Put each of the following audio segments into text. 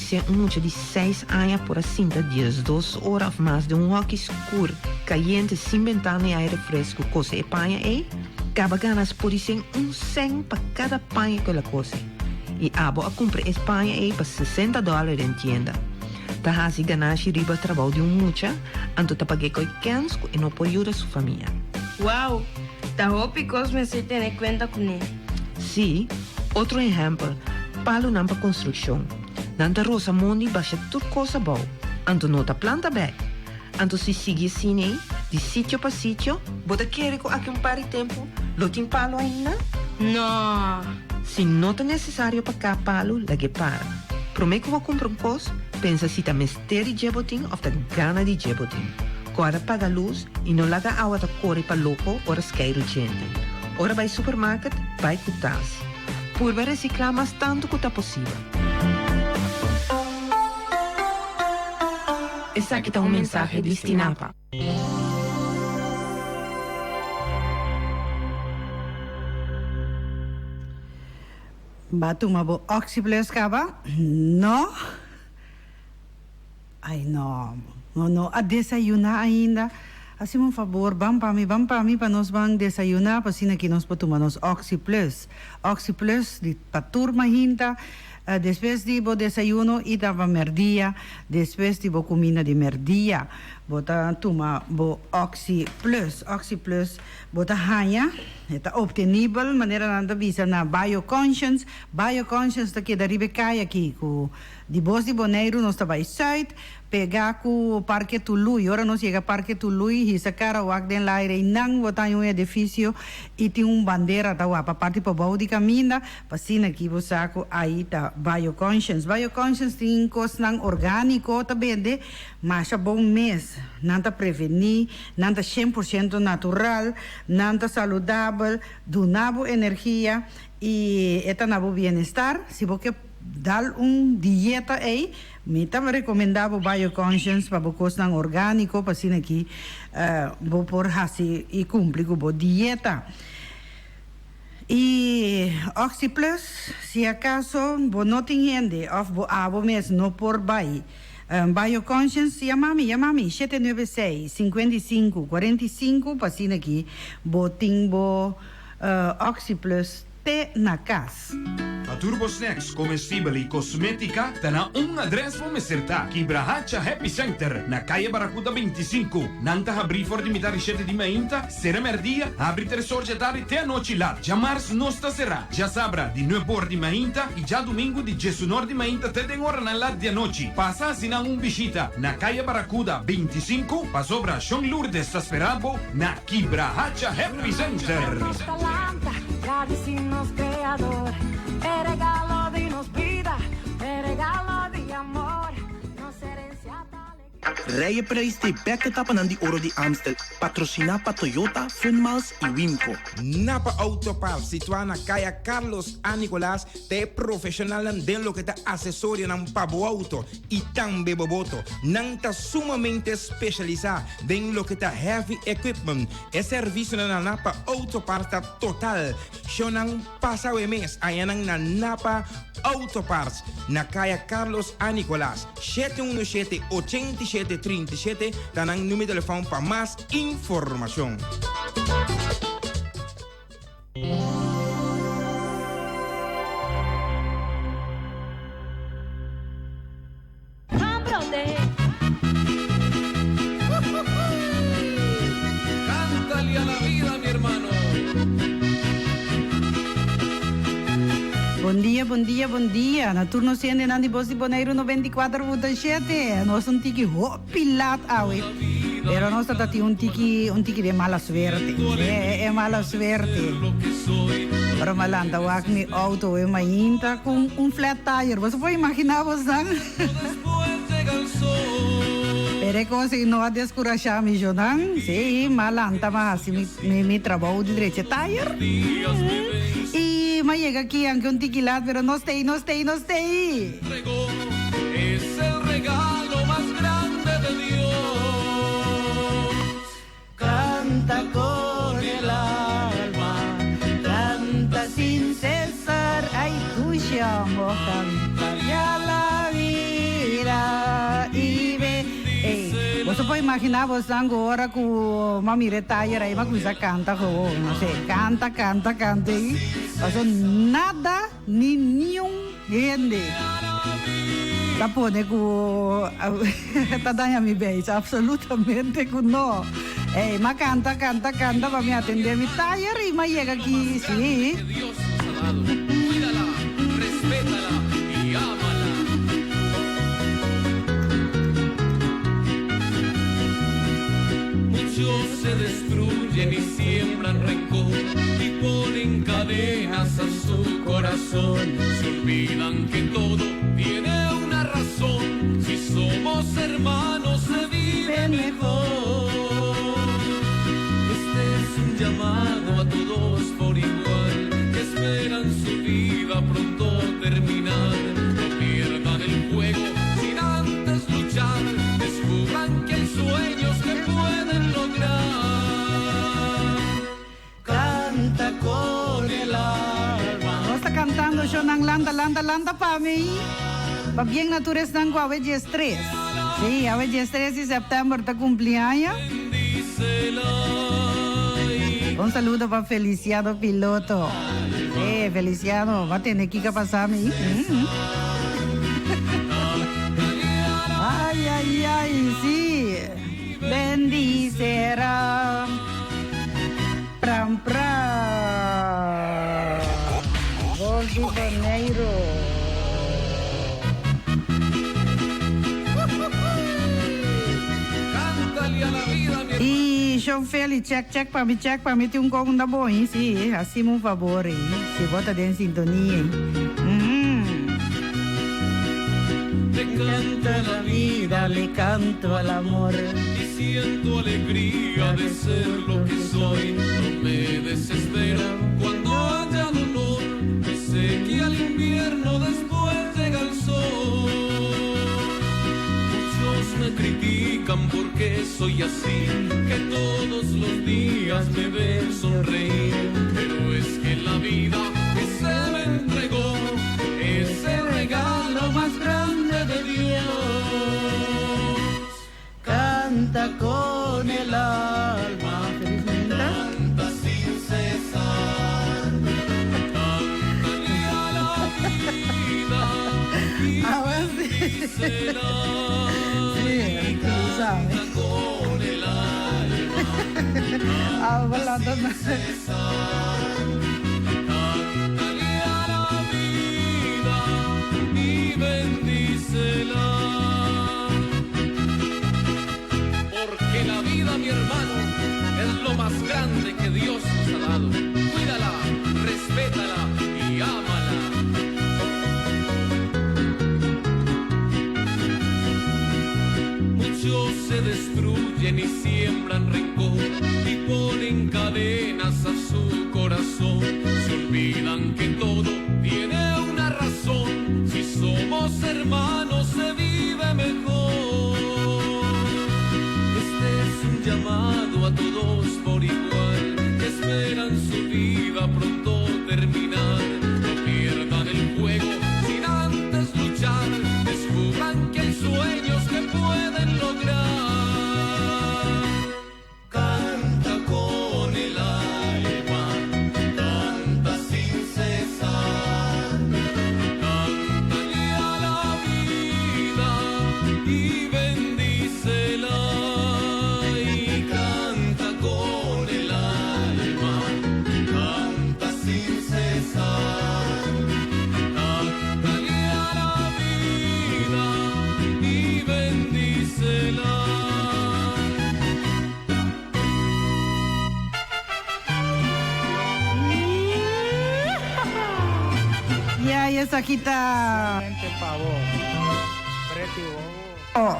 podisé un mucha di seis aña por a sinta diesdos ora òf mas den un hòki skur, kayente, sin bentana i aire fresku kose e paña ei? Kaba ganas podisé un sèn pa kada paña ku el a kose. I abo a kumpra e paña ei pa sesenta dòler den tienda. Ta hasi ganashi riba trabou di un mucha, anto ta pag'é koi kèns ku e no por yuda su famia. Wow! Ta hopi kos mester tene kuenta kuné. Sí, otro ehèmpel, palunan pa konstrukshon. Nan ta rosa mondi basha tur kos abou, anto no ta planta bèk. Anto si sigui asina ei, di sitio pa sitio, bo ta kere ku aki un par di tempu lo tin palu ainda? No! Si no ta nesesario pa kap palu, lag'é para. Promé ku bo kumpra un kos, pensa si ta mester di dje bo tin òf ta gana di dje bo tin. Kòrda paga lus i no laga awa ta kore pa loko ora skeiru djente. Ora bai supermarket, bai ku tas. Purba resiklá mas tantu ku ta posibel. Esaki ta un mensahe di Stinapa. Ba tuma bo Oxyplus caba? No. Ay no, no no a desayuna ainda. Hacimi un fabor, ban pa mi, ban pa mi pa nos ban desayuna pa asina ki nos por tuma nos Oxy Plus. Oxy Plus di pa tur mahinta, despues di bo desayuno y ta pa merdia, despues di bo cuminda di merdia bo ta tuma bo Oxy Plus. Oxy Plus bo ta haña, e ta obtenibel manera nan ta bisa na Bio Conscience. Bio Conscience ta keda riba e caya aki cu Di bos di Boneiru nos ta bai sùit, pegá ku Parke Tului. Ora nos yega Parke Tului, hisa kara wak den laire i nan bo ta haña un edifisio i tin un bandera ta wapa parti pabou di kaminda, pa asina ki bo sa ku ai ta Bioconscience. Bioconscience tin kosnan orgániko ta bende masha bon mes. Nan ta prevení, nan ta shen por shento natural, nan ta saludabel, duna bo energia i e ta na bo bienestar. Si bo ke. Dal un dieta ey, mi ta recomenda bo Bioconscience pa bo cosnan organico pa asina ki bo por haci y cumpli cu bo dieta. Y Oxyplus, si acaso bo no tin hende of bo abo mes no por bay Bioconscience, yama mi, yama mi, shete nuebe seis, 55, 45 pa asina ki bo tin bo Oxyplus te na kas. Pa tur bo snacks, comestibel y cosmetica ta na un adres bo mester ta, Kibrahacha Happy Center na Calle Barracuda 25. Nan ta habri for di mitar di shete di mainta, sera merdia, habri tres or dje tardi te anochi lat. Djamars nos ta sera, djasabra di nuebe or di mainta y djadumingu di djesunor di mainta te den oranan lat di anochi. Pasa haci nan un bishita na Calle Barracuda 25, pasobra Shon Lourdes ta spera bo na Kibrahacha Happy Center. Reye Prijs t'e bek etapanan di Oro di Amstel, patrociná pa Toyota, Funmiles y Wimco. Napa Auto Parts, situá na Kaya Carlos A. Nicolaas, ta e profeshonalnan den loke ta asesorionan pa bo auto i tambe bo boto. Nan ta sumamente speshalisá den loke ta heavy equipment. E servisionan na Napa Auto Parts ta total. Shownan pasa awe mes añanan na Napa Auto Parts na Kaya Carlos A. Nicolaas, 717 87 37 ta nan numero telefòn pa mas informashon. Bon dia, bon dia, bon dia. Na tur nos hendenan di Bos di Boneiru 94.7. Nos un tiki hopi lat awe. Pero nos ta tin un tiki, un tiki de mala suerte. E, e mala suerte. Pero m'a lanta wak mi auto we mainta cu un flat tire. Boso por imagina bosnan? Pero e cos ei no a descurasha mi shonan. Si, m'a lanta m'a haci mi, mi, mi trabou di drecha tire. Y m'a yega aki aunke un tiki lat, pero no stay, no stay, no stay. Canta con el alma, canta sin cesar, ay tushi amo, canta ya la vida. por imaginá bosnan ku ora ku m'a mira e tayer ei m'a kuminsá kanta gewoon, no sé, kanta, kanta, kanta ei, paso nada ni niun hende ta pone ku ta daña mi beis, absolutamente ku no. Ei, m'a kanta, kanta, kanta pa mi atendé mi tayer i m'a yega aki, sí. Nos ta cantando shownan lanta lanta lanta pa mi. Pabien na tur esnan cu awe diestres. Sí, awe diestres di september ta cumpli aña. Un saludo pa Feliciano Piloto. Eh, Feliciano, ba tende kiko a pasa mi. Ay, ay, ay, sí. Bendicera. Pram, pram. Voz di Boneiru. Y Shon Feli, check, check pa mi, check pa mi, tin un con unda bon, sí, hacime un favor, si bo ta den sintonia. Le canto a la vida, le canto al amor. Y siento alegría de ser lo que soy. No me desespero cuando haya dolor. Y sé que al invierno después llega el sol. Muchos me critican porque soy así, que todos los días me ven sonreír. Pero es que la vida que se me entregó es el regalo más grande de Dios. Canta con el alma. Felizmente. Canta sin cesar. Cántale a la vida. Y Ahora sí. bendícela. Sí, tú sabes. Canta con el alma. Ah, balanta na. Cántale a la vida y bendícela. Porque la vida, mi hermano, es lo más grande que Dios nos ha dado. Cuídala, respétala y ámala. Muchos se destruyen y siembran rencor y ponen cadenas a su corazón. Se olvidan que todo tiene una razón. Si somos hermanos se vive mejor. Este es un llamado a todos por igual que esperan su vida pronto terminar. No pierdan el juego sin antes luchar. Descubran que hay sueños que pueden lograr. Canta con el alma, canta sin cesar. Cántale a la vida y bendícela. Y canta con el alma, canta sin cesar. Cántale a la vida y bendícela. Ya, y esaki ta. Oh.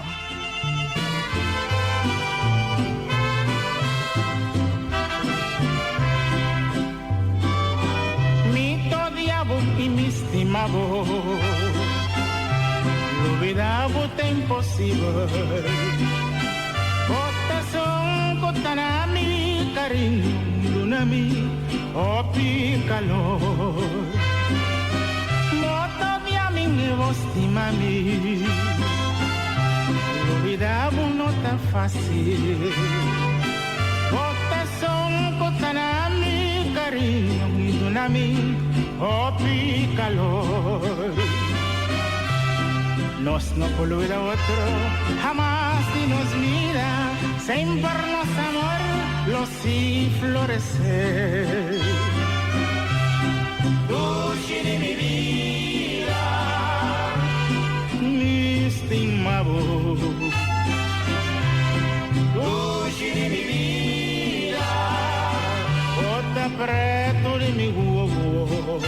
Mi ta odia bo y mi stima bo. Lubida bo ta imposibel. Bo ta esun cu ta na mi cariño, duna mi hopi calor. Bo ta odia mi, bo stima mi. Lubida bo no ta. fácil. Bota son kotanami cariño y dunami hopi calor. Nos no poluida otro, jamás ni nos mira, sem por nos amor, los sí florecer. Dushi di mi bida, mi stimabo. Dushi di mi bida, bota preto di mi uovo.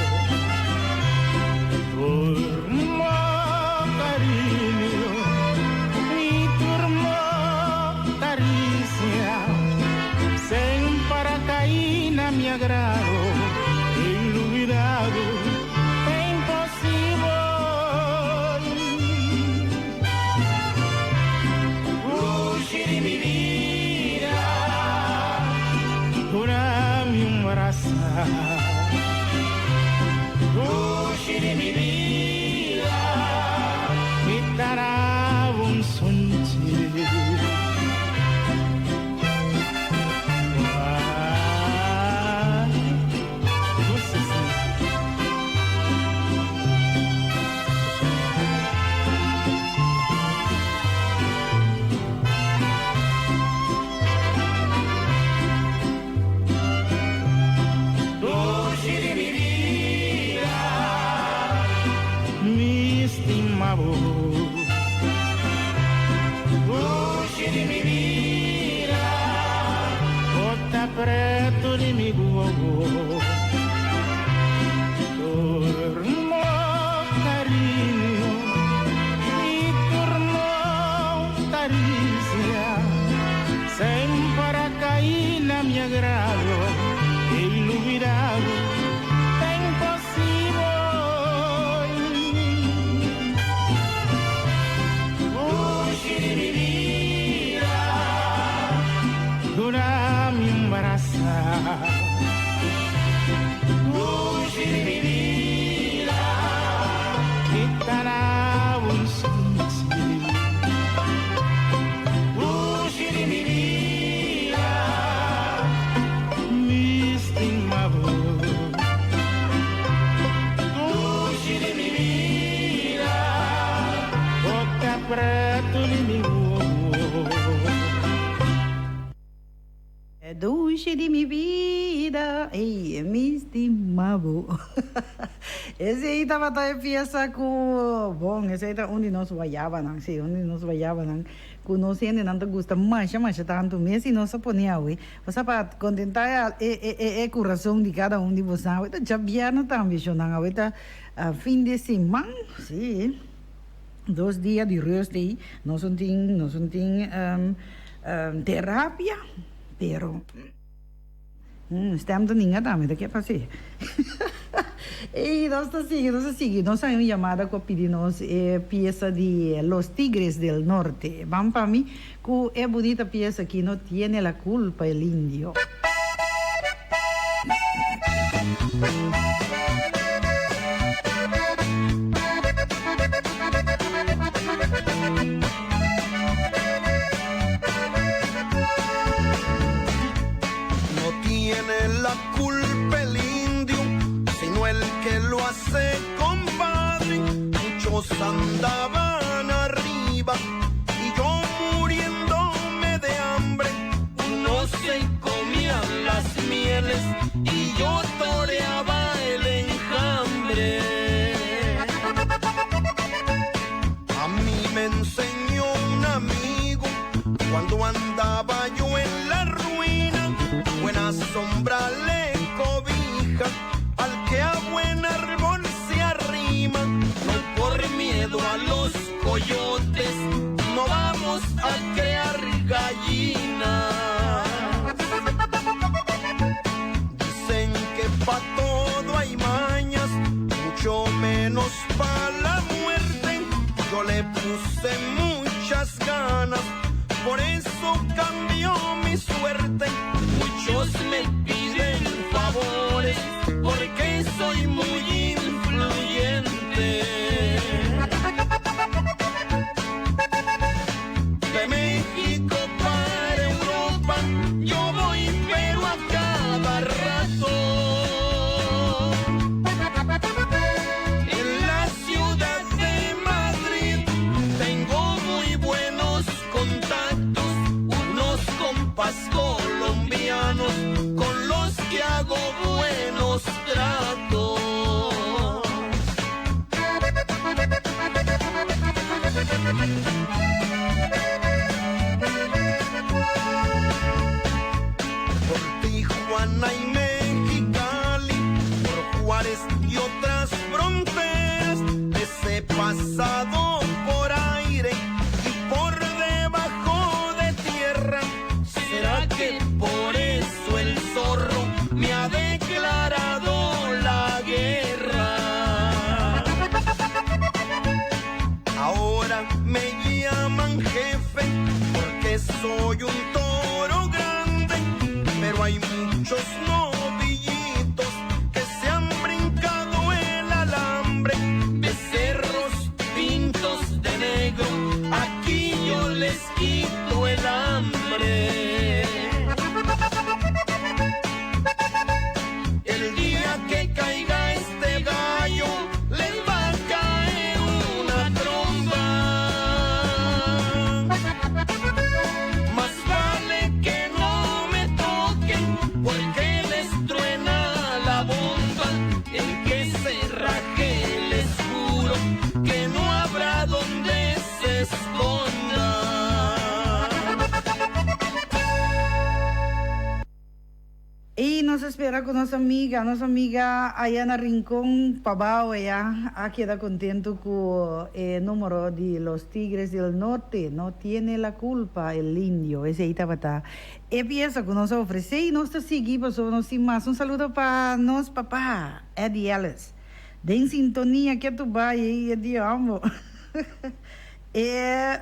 Turmo cariño y turmo caricia, sem para caína mi agrado, iluminado, imposible. Dushi di mi bida, dura-me um abraço. Dushi di mi bida, mi dará un sunchi. Dushi di mi bida, mi stimabo. Dushi di mi bida, bota preto di mi guogo. Turmo cariño y turmo caricia, sem para caína mi agrado, iluminado, imposible. Dushi di mi bida, dura-me um abraço. Dushi di mi bida, estará un sunchi. Dushi di mi bida, mi stimabo. Dushi di mi bida, bota preto di mi uovo. Dushi di mi bida, ey, mi stimabo. Esey tabata e piesa ku, bon, esey ta un di nos wayabanan, si, un di nos wayabanan ku nos hendenan ta gusta masha masha tantu mes i nos a pone awe. Pasobra pa kontentá e e e e kurason di kada un di boso. Awe ta djabièrnè tambe, shonnan, awe ta fin di siman, si, dos dia di rust ei, nos no tin, nos no tin terapia, pero. Stem ta ninga tambe, ta ke pas'é? Ey, nos ta sigui, nos ta sigui. Nos hay un yamada ku a pidi nos e piesa di Los Tigres del Norte. Ban pa mi ku e bunita piesa aki, No tiene la culpa el indio. No tiene la culpa el indio, sino el que lo hace compadre. Muchos andaban arriba y yo muriéndome de hambre. Unos se comían las mieles y yo toreaba el enjambre. A mí me enseñó un amigo cuando andaba yo en la ruina. Buena sombra le cobija al que a buen árbol se arrima. No por miedo a los coyotes, no vamos a crear gallinas. Dicen que pa' todo hay mañas, mucho menos pa' la muerte. Yo le puse muchas ganas, por eso cambió mi suerte. Muchos me piden favores, porque soy muy influyente. De México Por Tijuana y Mexicali, por Juárez y otras fronteras, les he pasado por aire y por debajo de tierra. ¿Será que por eso el zorro me ha declarado la guerra? Ahora me llaman jefe porque soy un toro grande, pero hay muchos novillitos que se han brincado el alambre, becerros pintos de negro, aquí yo les quito el hambre. El día que caiga este gallo, les va a caer una tromba. Más vale que no me toquen, porque les truena la bomba. El que se raje, les juro que no habrá donde se esconda. Y nos ta spera cu nos amiga, nos amiga aya na Rincon Pabao aya a keda contento cu e numero di Los Tigres del Norte, No tiene la culpa el indio. Esey tabata e pieza cu nos a ofrece y nos ta sigui pasobra nos tin mas. Un saludo pa nos papa Eddie Ellis den sintonia ke tu bay ey Eddie amo. E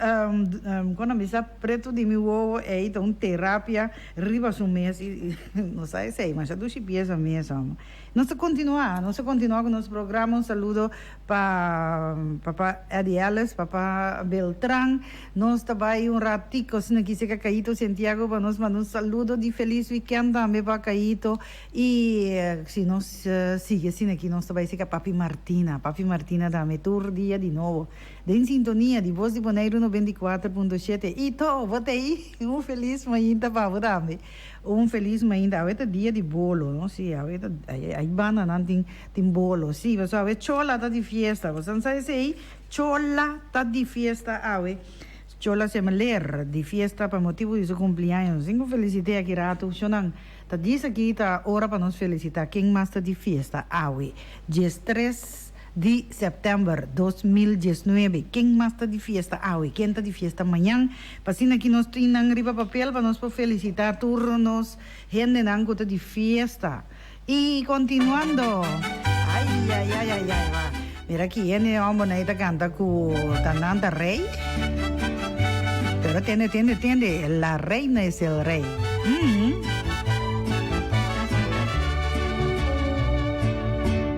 cuando mi sa preto di mi wowo ey ta un terapia riba su mes y no sa esey masha dushi pieza mes amo. Nos ta continua, nos ta continua cu nos programa un saludo pa papa Eddie Ellis, papa Beltran, nos ta bay un ratico asina kise ca Caito Santiago pa nos manda un saludo di feliz weekend tambe pa Caito y si nos sigui asina aki nos ta bay seca papi Martina, papi Martina tambe tur dia di nobo. Den sintonia di Bos di Boneiru 94.7 i to bo ta ei un felis mainta pa bo tambe un felis mainta awe ta dia di bolo no si awe ta ai banda nan tin tin bolo si pasobra awe chola ta di fiesta bo san sa esei chola ta di fiesta awe chola semeler di fiesta pa motibu di su kumpliaños sin ku felisite aki ratu shonnan ta dis aki ta ora pa nos felisita ken mas ta di fiesta awe 13. Di sèptèmber 2019. Ken mas ta di fiesta awe? Ken ta di fiesta mañan? Pa asina ki nos tin nan riba papel pa nos por felisitá tur nos hendenan ku ta di fiesta. I kontinuando. Ai ai ai ai ai wa. Mira ki hende hòmbernan ei ta kanta ku ta nan ta rei. Pero tende tende tende, la reina es el rei. Uhm.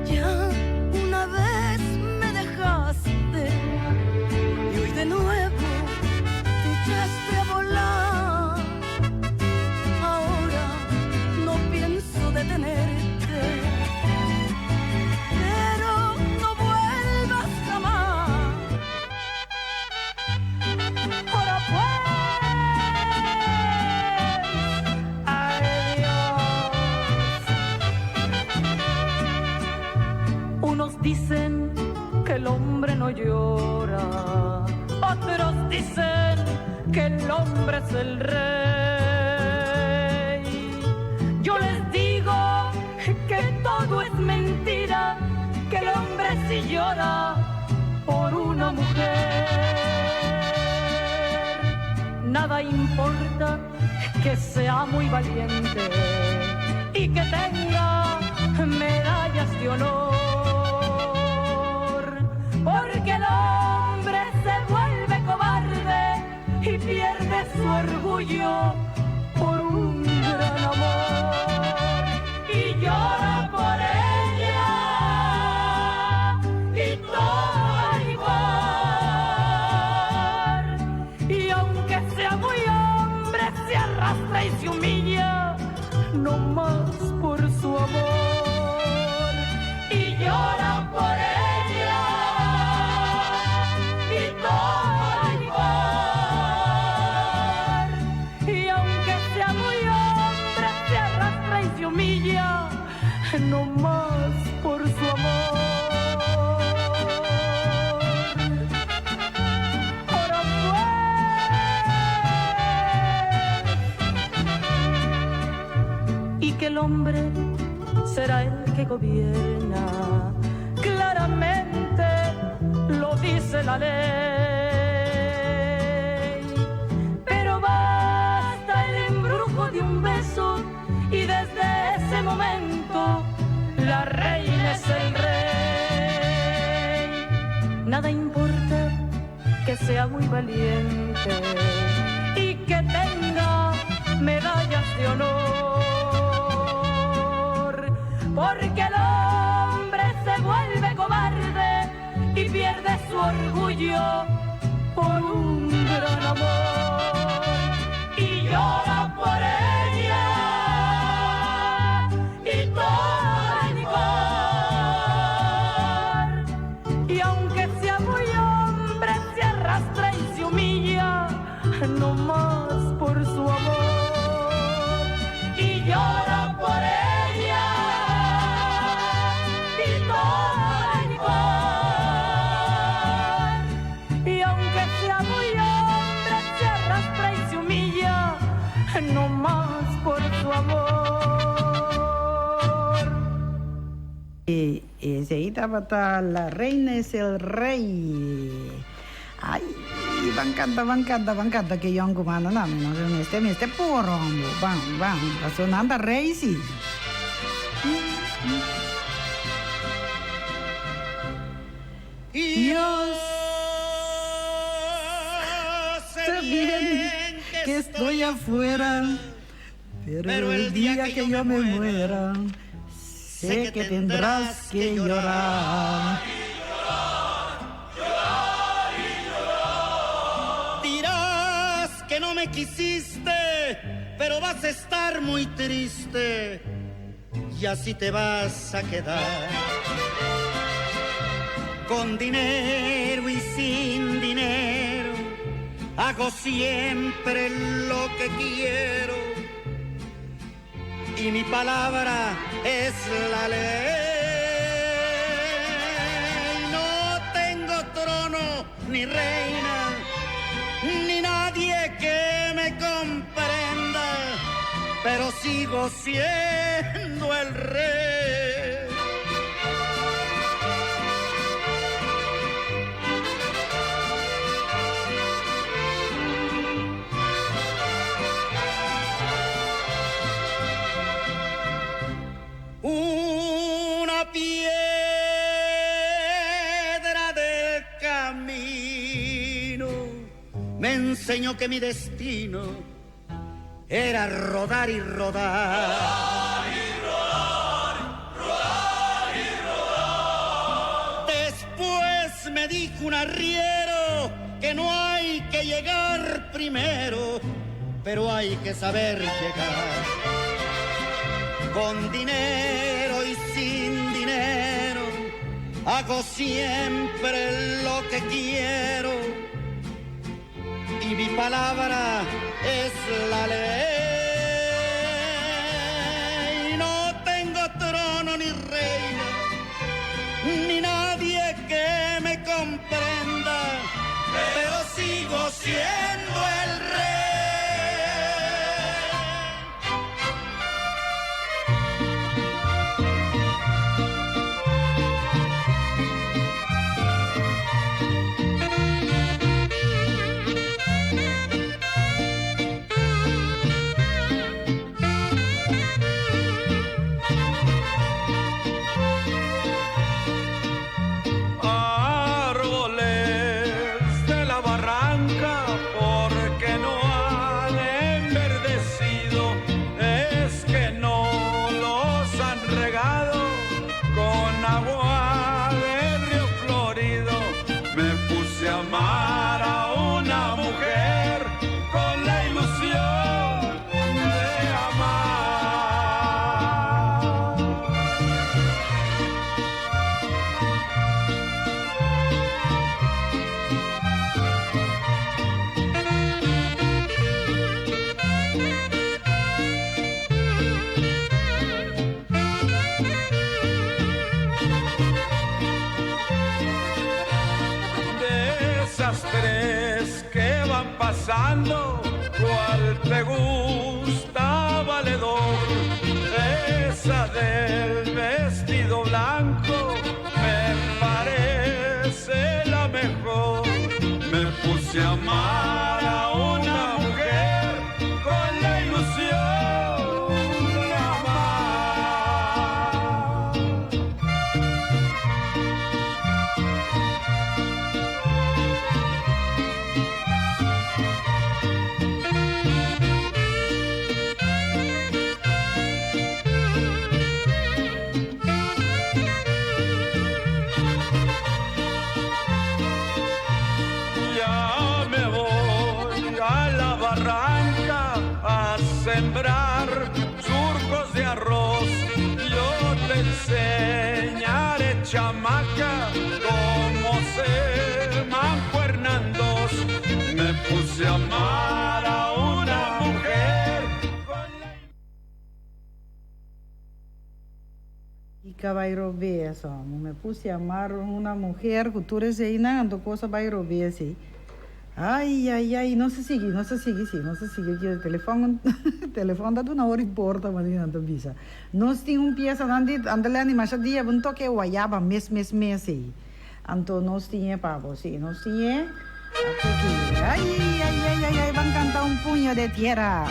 Ya una vez me dejaste y hoy de nuevo te echaste a volar. Ahora no pienso detenerte, pero no vuelvas jamás. Ahora pues, adiós. Unos dicen que el hombre no llora, otros dicen que el hombre es el rey. Yo les digo que todo es mentira, que el hombre sí llora por una mujer. Nada importa que sea muy valiente y que tenga medallas de honor, porque el hombre se vuelve cobarde y pierde su orgullo por un gran amor y llora por ella y toma licor. Y aunque sea muy hombre, se arrastra y se humilla, no más por su amor. Y llora por ella y toma licor. Y aunque sea muy hombre, se arrastra y se humilla, no más por su amor. hombre será el que gobierna. Claramente lo dice la ley. Pero basta el embrujo de un beso y desde ese momento la reina es el rey. Nada importa que sea muy valiente y que tenga medallas de honor, porque el hombre se vuelve cobarde y pierde su orgullo por un gran amor y llora por ella y toma licor. Y aunque sea muy hombre, se arrastra y se humilla, no más por su amor. Y llora por ella y toma licor. Y aunque sea muy hombre, se arrastra y se humilla, no más por su amor. E esei tabata La Reina es el Rey. Ay, ban canta, ban canta, ban canta ke yonkumannan na mi. Nos mester, mester por hombo. Ban, ban. Paso nan ta rey si. Yo sé bien que estoy afuera, pero el día que yo me muera, sé que tendrás que llorar. Dirás que no me quisiste, pero vas a estar muy triste y así te vas a quedar. Con dinero y sin dinero, hago siempre lo que quiero y mi palabra es la ley. No tengo trono ni reina, ni nadie que me comprenda, pero sigo siendo el rey. Una piedra del camino me enseñó que mi destino era rodar y rodar. Rodar y rodar, rodar y rodar. Después me dijo un arriero que no hay que llegar primero, pero hay que saber llegar. Con dinero y sin dinero, hago siempre lo que quiero. Y mi palabra es la ley. No tengo trono ni reina, ni nadie que me comprenda, pero sigo siendo el rey. Árboles de la barranca, porque no han enverdecido, es que no los han regado con agua del río Florido. Me puse a amar a una mujer con la ilusión de amar. De esas tres que van pasando, ¿cuál te gusta, valedor? Esa del vestido blanco me parece la mejor. Me puse a amar a una mujer con la ilusión de amar. Ya me voy a la barranca a sembrar surcos de arroz. Yo te enseñaré, chamaca, cómo se mancuernan dos. Me puse a amar a una mujer. Y cabai robes, oh. Me puse a amar una mujer, cu tur eseinan, anto cos a bay robes ey. Ay, ay, ay, nos a sigui, nos a sigui, si, nos a sigui aki. Telefon, telefon ta duna ora y porta, manera nan ta bisa. Nos tin un pieza nan di Anteleni masha dia, bo no toca e guayaba mes, mes, mes ey. Anto nos tin e pa bo, si, nos tin e. Aki, ay, ay, ay, ay, ay, ban canta un puño de tierra.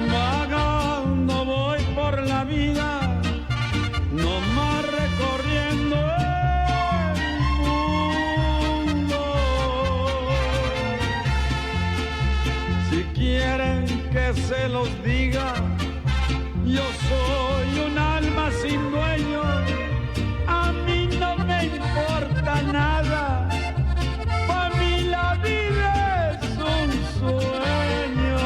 Vagando voy por la vida, no mas recorriendo el mundo. Si quieren que se los diga, yo soy un alma sin dueño, a mí no me importa nada, pa' mí la vida es un sueño.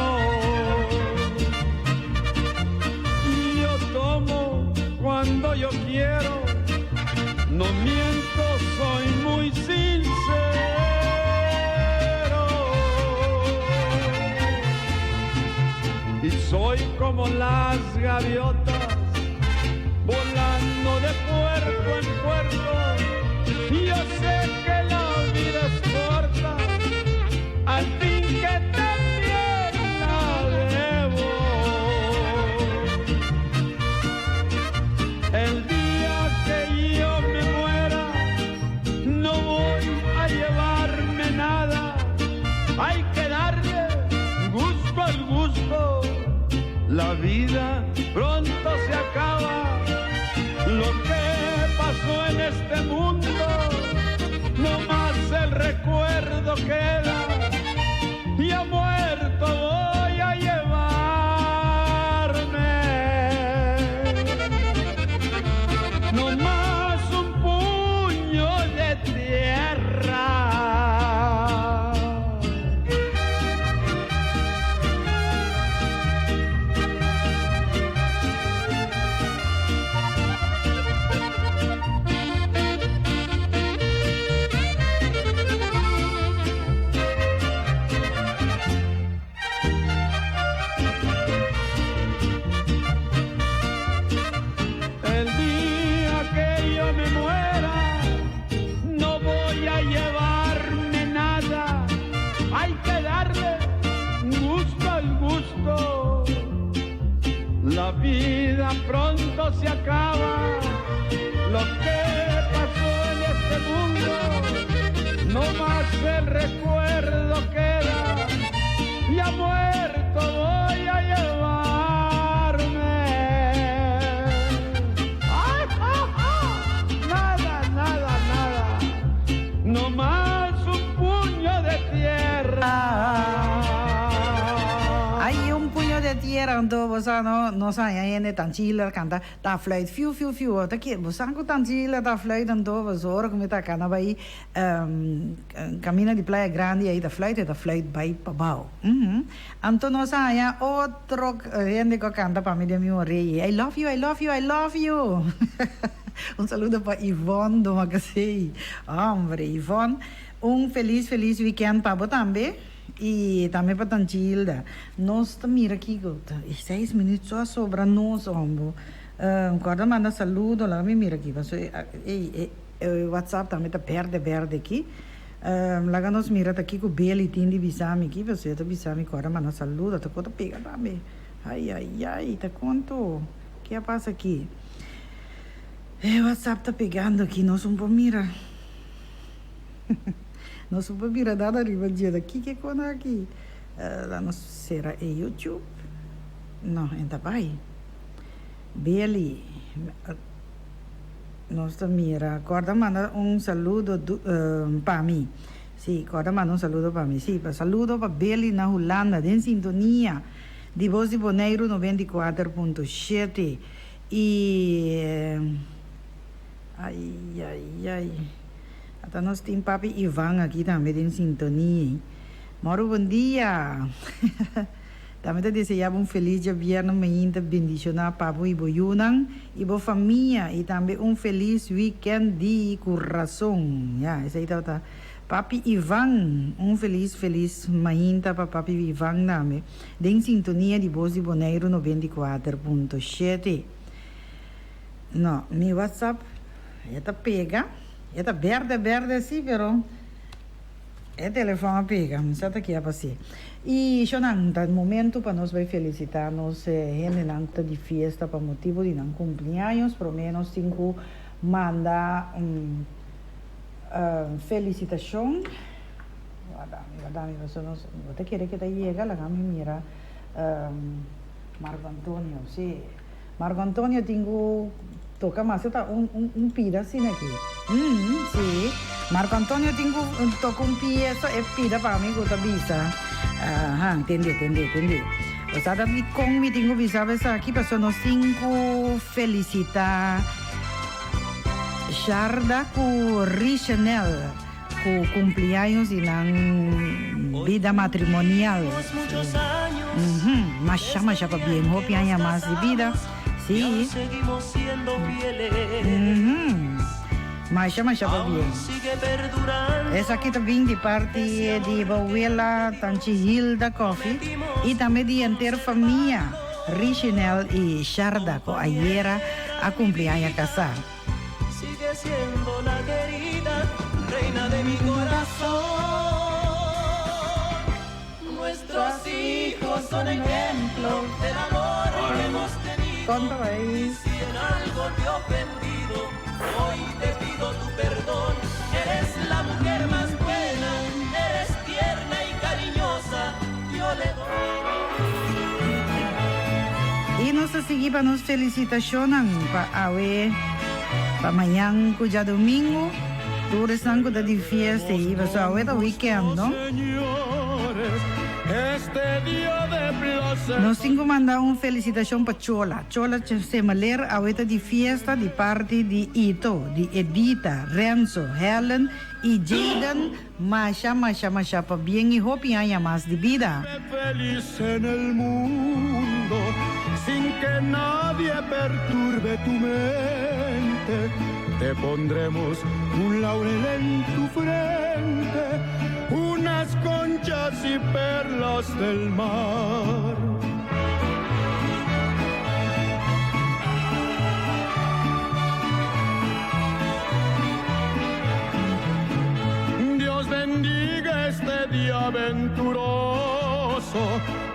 Yo tomo cuando yo quiero, no miento, soy muy sincero. Y soy como las gaviotas, volando de puerto en puerto. Yo sé que la vida es corta, al fin que también la debo. El día que yo me muera, no voy a llevarme nada. Hay que darle gusto al gusto. La vida pronto se acaba. Lo que pasó en este mundo, no más el recuerdo queda. Ya muerto voy a llevarme. No más un puño de tierra. El día que yo me muera, no voy a llevarme nada. Hay que darle gusto al gusto. La vida pronto se acaba. Lo que pasó en este mundo, no más el recuerdo queda. Ya muerto voy a llevarme. ¡Ay, ja, ja! Nada, nada, nada. No mas un puño de tierra. Ay, un puño de tierra, anto bo sa no, nos haña hende tan chila canta, ta fluit fiu fiu fiu, ta ke, bo sa cu tan chila ta fluit anto, pasobra ora cu mi ta cana bay camina di Playa Grandi ay ta fluit, e ta fluit bay pabao. Anto nos haña otro hende cu a canta pa mi den mi orei, I love you, I love you, I love you. Un saludo pa Yvonne Domacassey. Hombre, Yvonne, un feliz feliz weekend pa bo tambe. I tambe pa Tanchi Hilda. Nos ta mira kiko ta e seis minuut so a sobra nos hombo. Corda manda saludo laga mi mira aki paso e e whatsapp tambe ta berde berde aki. Laga nos mira ta kiko Beli tin di bisa mi aki paso e ta bisa mi corda manda saludo ta ko ta pega tambe. Ai ai ai ta konto ke a pasa aki. E whatsapp ta pegando aki nos un por mira. Nos un por mira nada riba dje ta kiko e kona aki. La nos sera e youtube. No e ta bai. Beli nos ta mira corda manda un saludo pa mi si corda manda un saludo pa mi si saludo pa Beli na Hulanda den sintonia di Voz di Boneiru 94.7 y ay ay ay ata nos tin papi Ivan aki tambe den sintonia Moro bon dia. Tambe ta deseá bo un felis djabièrnè mainta bendishoná pa bo i bo yunan i bo famia i tambe un felis wikènt di kurason. Ya, esei tabata Papi Ivan. Un felis felis mainta pa Papi Ivan tambe den sintonia di Bos di Boneiru 94.7. No, mi WhatsApp e ta pega, e ta bèrdè bèrdè si pero. E telefon a pega, mi sa ta kia pa si. I shonan, ta momento pa nos bai felicita nos hendenan ku ta di fiesta pa motibo di nan cumpleaños. Prome nos tin ku manda un felicitacion. Warda mi, warda mi, pasobra nos no ta kere ke ta yega, laga mi mira Marco Antonio, si. Marco Antonio tin cu toca mas ta un un pida asina aki. Mm si. Marco Antonio tin cu toca un pieza e pida pa mi cu ta bisa. Aha, tende, tende, tende. Bo sa ta dicon mi tin cu bisa bo esaki? Pasobra nos tin cu felicita Sharda cu Richenel cu cumpleaños di nan bida matrimonial. Masha masha pabien hopi aña mas di bida. Si. Masha masha pabien. Esaki ta bin di parti di bo wela Tanchi Hilda Coffie y tambe di henter famia Richinel y Sharda cu ayera a cumpli aña casa. Sigue siendo la querida, reina de mi corazón. Nuestros hijos son ejemplo del amor que hemos tenido. Y si en algo te he ofendido, hoy te pido tu perdón. Eres la mujer más buena, eres tierna y cariñosa. Yo le doy. Y nos ta sigui pa nos felicitacionnan pa awe, pa mañan cu djadomingo, tur esnan cu ta di fiesta y pasobra awe ta weekend, no? Nos tin cu manda un felicitacion pa Chola. Chola Semeler awe ta di fiesta di parti di Ito, di Edita, Renzo, Helen y Jayden. Masha masha masha pabien y hopi aña mas di bida. Feliz en el mundo sin que nadie perturbe tu mente te pondremos un laurel en tu frente unas conchas y perlas del mar. Dios bendiga este día venturoso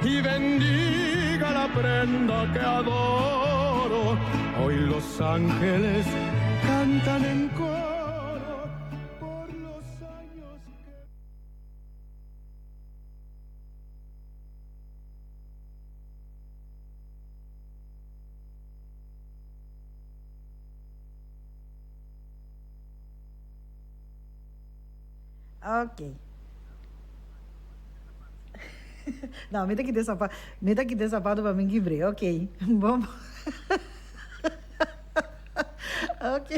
y bendiga la prenda que adoro. Hoy los ángeles cantan en coro por los años que... Ok. No, mi ta kita e sapato, mi ta kita e sapato pa mi kibr'é. Ok. Bon. Ok.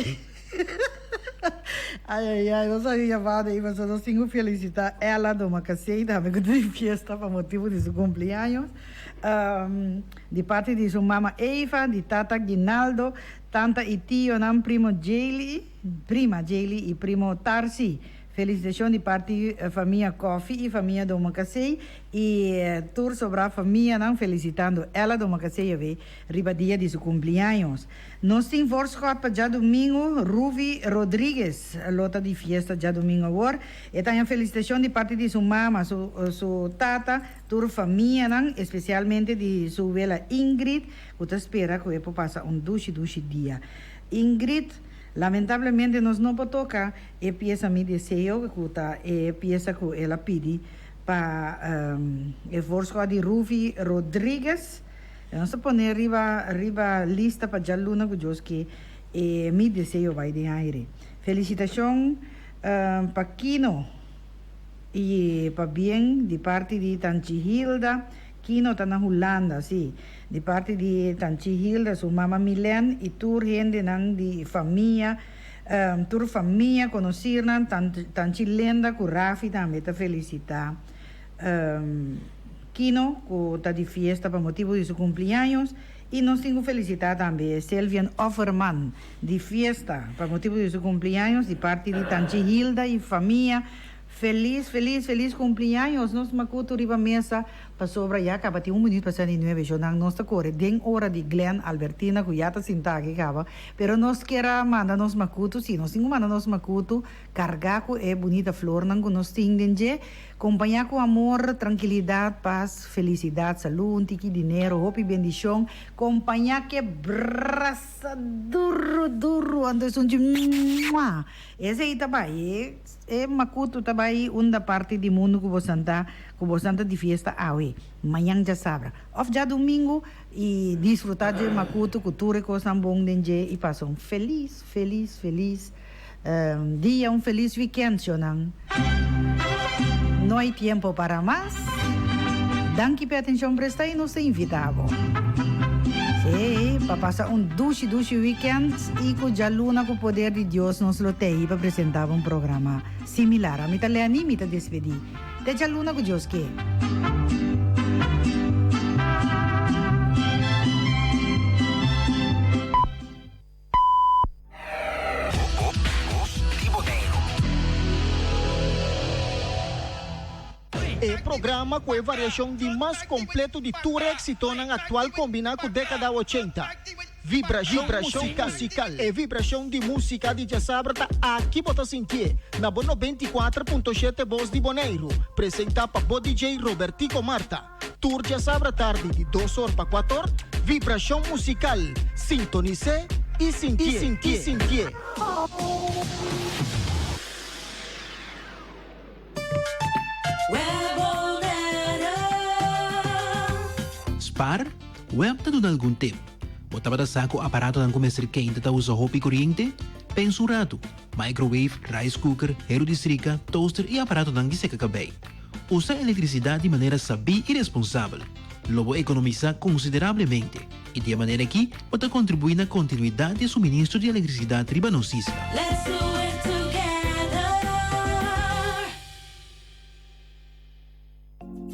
Ai, ai, ai, nos a yamada ei pasobra nos tin ku felisitá Ella Domacassé tambe ku ta di fiesta pa motibu di su kumpleaños. Di parti di su mama Eva, di tata Guinaldo, tanta i tionan primo Jaylee, prima Jaylee i primo Tarsi. Felisitashon di parti famia Coffie i famia Domacassé i tur sobrá famianan felisitando Ella Domacassé yawé riba dia di su kumpliaños. Nos tin voorschot pa djadumingu, Ruvi Rodriguez lo ta di fiesta djadumingu awor. E ta haña felisitashon di parti di su mama, su su tata, tur famianan, espesialmente di su wela Ingrid ku ta spera ku e por pasa un dushi dushi dia. Ingrid, lamentablemente nos no por toka E piesa Mi Deseo ku ta e piesa ku el a pidi pa e voorschot di Ruvi Rodriguez. Nos ta pone riba riba lista pa djaluna ku Dios ke e Mi Deseo bai den aire. Felisitashon pa Kino i pabien di parti di Tanchi Hilda. Kino ta na Hulanda, si. Di parti di Tanchi Hilda, su mama Milen i tur hendenan di famia. Tur famia, konosirnan, Tanchi Lenda ku Rafi tambe ta felisitá Kino ku ta di fiesta pa motibu di su kumpliaños i nos tin ku felisitá tambe Selvian Offerman di fiesta pa motibu di su kumpliaños di parti di Tanchi Hilda i famia. Felis felis felis kumpliaños nos makutu riba mesa pasobra ya kaba tin un minuut pasá di nuebe shownan nos ta kore den ora di Glen Albertina ku ya ta sintá aki kaba pero nos kier a manda nos makutu si nos tin ku manda nos makutu kargá ku e bunita flornan ku nos tin den dje kompañá ku amor trankilidat pas felisidat salú un tiki dinero hopi bendishon kompañá ke brasa duru duru anto esun dje mua esei ta bai. E makutu ta bai unda parti di mundu ku bosan ta, ku bosan ta di fiesta awe, mañan djasabra, òf djadumingu, i disfrutá dje makutu ku tur e kosnan bon den dje i pasa un felis, felis, felis dia, un felis wikènt, shonnan. No hay tiempo para mas. Danki p'e atenshon prestá i nos ta invitá bo. Sí, pa pasa un dushi dushi weekend y cu djaluna cu poder di Dios nos lo tei pa presenta bo un programa similar. Ami ta Lenny, mi ta despedi. Te djaluna cu Dios ke. E programa ku e variashon di mas kompleto di tur e eksitonan aktual kombiná ku dékada ochenta. Vibrashon musikal. E vibrashon di músika di djasabra ta aki bo ta sintié, na bo 94.7 Bos di Boneiru, presentá pa bo DJ Robertico Marta. Tur djasabra tardi di dos or pa kuator, Vibrashon Musikal, sintonis'é i sintié. Spar, Web ta duna algun tip. Bo tabata sa ku aparatonan ku mester keinta ta usa hopi koriente? Pensa un ratu. Microwave, rice cooker, heru di strika, toaster i aparatonan di seka kabei. Usa elektrisidat di manera sabí i responsabel. Lo bo ekonomisá konsiderablemente i di e manera akí bo ta kontribuí na kontinuidat di e suministro di elektrisidat riba nos isla. Let's do it together.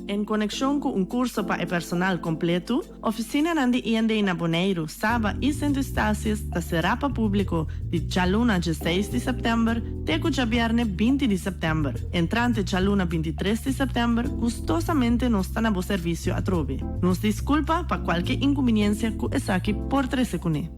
En konekshon ku un kurso pa e personal kompletu, ofisinanan di IND na Boneiru, Saba i Sint Eustatius ta será pa públiko di djaluna dieseis di sèptèmber te ku djabièrnè 20 di sèptèmber. Entrante djaluna 23 di sèptèmber gustosamente nos ta na bo servisio atrobe. Nos diskulpa pa kualke inkumbiniensia ku esaki por trese kuné.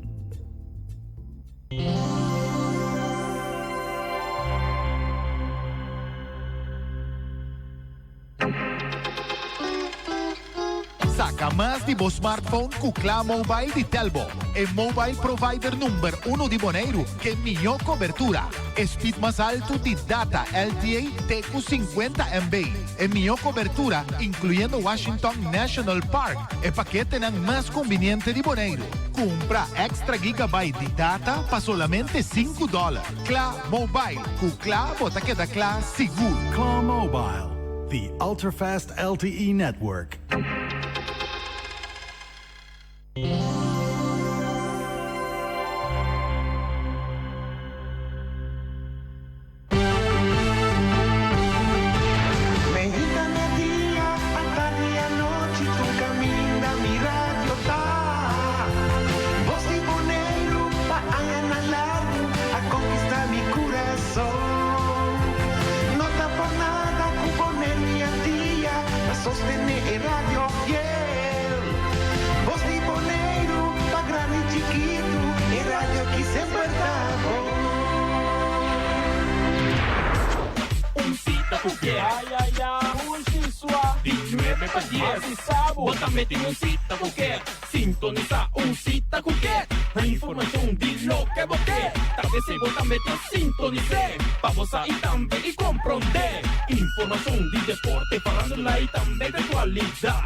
Saca mas di bo smartphone cu Kla Mobile di Telbo, e mobile provider number uno di Boneiru ke mihó cobertura, e speed mas altu di data LTE te cu 50 MB, e mihó cobertura incluyendo Washington National Park, e paketenan mas conveniente di Boneiru. Cumpra extra gigabyte di data pa solamente sinku dollar. Kla Mobile, ku kla bo ta keda kla sigur. Kla Mobile, the ultra-fast LTE network. Meinta, merdia, atardi i anochi tur kaminda mi radio ta. Bos di Boneiru pa añanan largu a konkistá mi kurason. Ya, ya, ya. Sua. Di 9 pa 10. Bo tambe tin un sita ku ke. Sintonisá un sita ku ke. Informashon di loke bo ke. Ta p'esei bo tambe ta sintonis'é. Pa bo sa i tambe i komprondé. Informashon di deporte, farándula i tambe di aktualidat.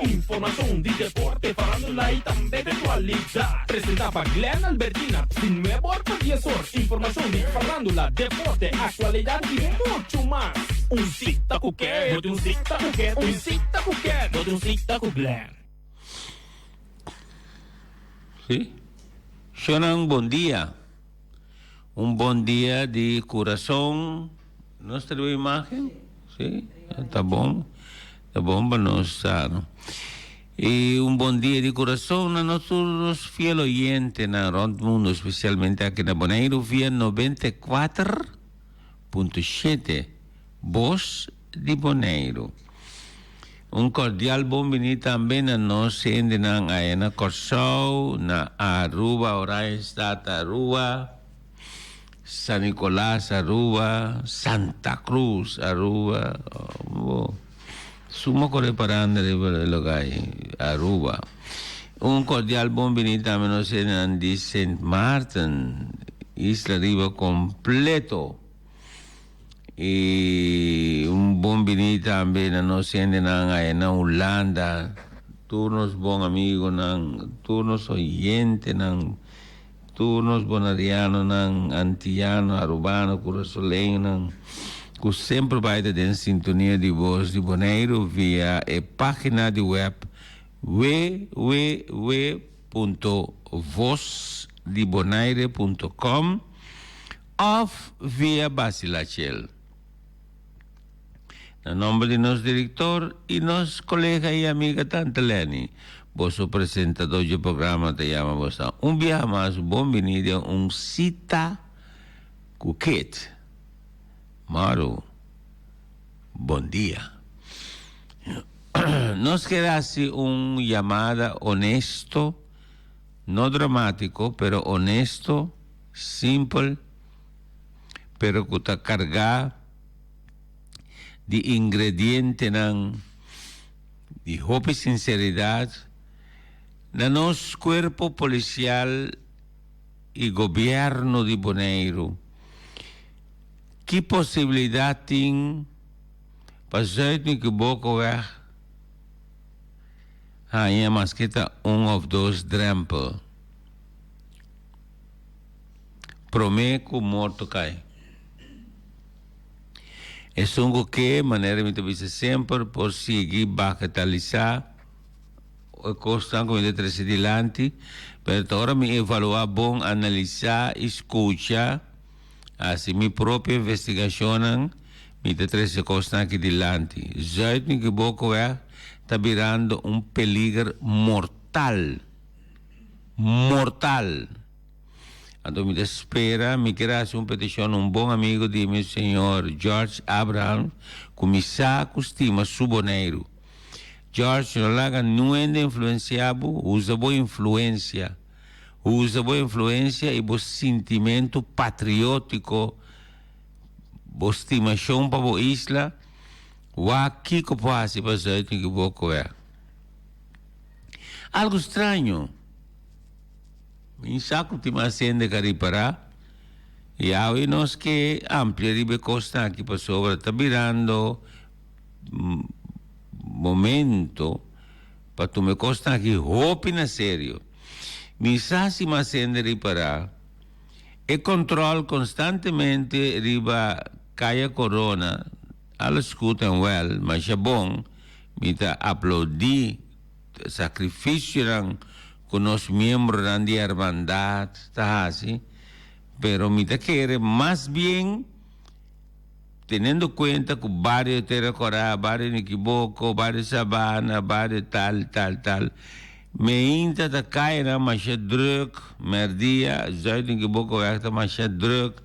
Informashon di deporte, farándula i tambe di aktualidat. Presentá pa Glenn Albertina, di 9 or pa 10 or. Informashon di farándula, deporte, aktualidat i muchu mas. Un sita ku ke. Bo tin un sita ku ke. Un sita ku ke. Bo tin un sita ku Glenn. Sí. Shonan bon dia. Un bon dia di kurason. Nos ta riba imagen? Sí, ta bon. Ta bon pa nos sa. I un bon dia di kurason na nos tur nos fiel oyentenan rònt mundu, spesialmente aki na Boneiru via 94.7 Bos di Boneiru. Un kordial bon bini tambe na nos hendenan aya na Kòrsou, na Aruba, Oranjestad, Aruba, San Nicolas, Aruba, Santa Cruz, Aruba, bo suma kore paranda riba e lugar ei, Aruba. Un kordial bon bini tambe nos hendenan di Sint Maarten, isla riba kompleto. I un bon bini tambe na nos hendenan aya na Hulanda, tur nos bon amigonan, tur nos oyentenan, tur nos bonarianonan, antiano, arubano, kurasoleñonan ku semper bai ta den sintonia di Bos di Boneiru via e pagina di web www.vosdibonaire punto com. Of via Basilachel. Na nomber di nos director y nos colega y amiga Tante Lenny, boso presentador dje programa ta yama boso un biaha mas bon bini den un cita cu Kit. Maru, bon dia. Nos kier haci un yamada honesto, no dramatico, pero honesto, Simpel, pero ku ta kargá di ingredientenan di hopi sinseridat na nos kuerpo polisial i gobièrnu di Boneiru. Ki posibilidat tin pa Zuid-Nikibokoweg haña maske ta un òf dos drèmpel? Promé ku morto kai. Esun ku ke, manera mi ta bisa semper, por sigui bagatalisá e kosnan ku mi ta trese dilanti, pero ta ora mi evaluá bon, analisá i skucha, hasi mi propio investigashonnan, mi ta trese kosnan aki dilanti. Zuid Nikibokoweg ta birando un peliger mortal. Mortal. Anto mi ta spera, mi kier hasi un petishon na un bon amigo di mi, señor George Abraham, ku mi sa ku stima su Boneiru. George, no laga nuende influensia bo, usa bo influensia. Usa bo influensia i bo sintimentu patriotiko, bo stimashon pa bo isla, wak kiko por hasi pa Zuid Nikiboko. Algo straño. Mi sa ku tin mas hende ka ripará. I awe nos ke amplia riba e kosnan aki pasobra ta birando momento pa tuma e kosnan aki hopi na serio. Mi sa si mas hende ripará e kòntròl konstantemente riba Kaya Korona, alles goed en wel, masha bon, mi ta aplaudí Sacrificionan cu nos miembronan di hermandad ta haci, pero mi ta kere mas bien teniendo cuenta cu bario Tera Cora, bario Nikiboko, bario Sabana, bario tal, tal, tal, meinta ta cayanan masha druk, merdia, Zuid Nikibokoweg ta masha druk,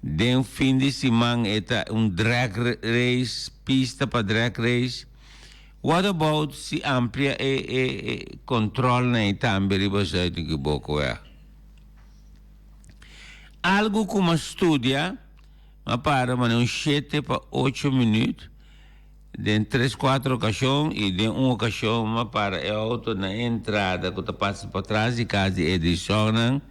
den fin di siman e ta un drag race, pista pa drag race. What about si amplia e e e controlnan ei tambe riba Zuid Nikiboko wèg? Algu ku m'a studia, M'a para manera un shete pa ocho minuut den tres cuatro ocasion y den un ocasion m'a para e auto na e entrada cu ta pasa patras di cas di Edisonnan.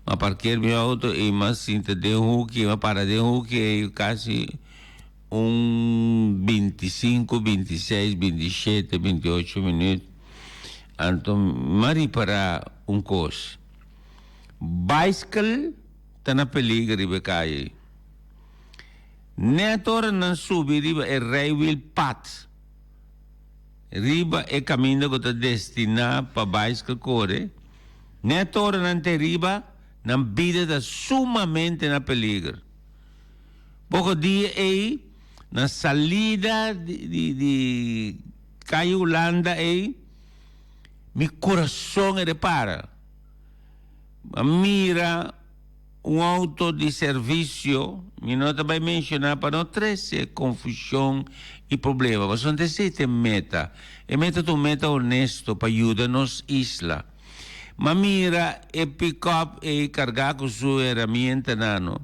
M'a parkeer mi auto y m'a sinta den huki, m'a para den huki ey casi un binticinco, bintiseis, bintishete, bintiocho minuut. Anto m'a ripara un cos, baiskel. ta na peliger riba e kaya ei. Nèt ora nan subi riba e rijwielpad, riba e kaminda ku ta destiná pa baiskel kore, nèt ora nan ta riba, nan bida ta sumamente na peliger. Poko dia ei, na salida di di Kaya Hulanda ei, mi kurason e repara. A mira un auto di servicio, mi no ta bay menciona pa no trece confusion y problema, pasobra no ta esey ta e meta. E meta ta un meta honesto pa yuda nos isla. M'a mira e pick-up ey carga cu su herramientanan, no,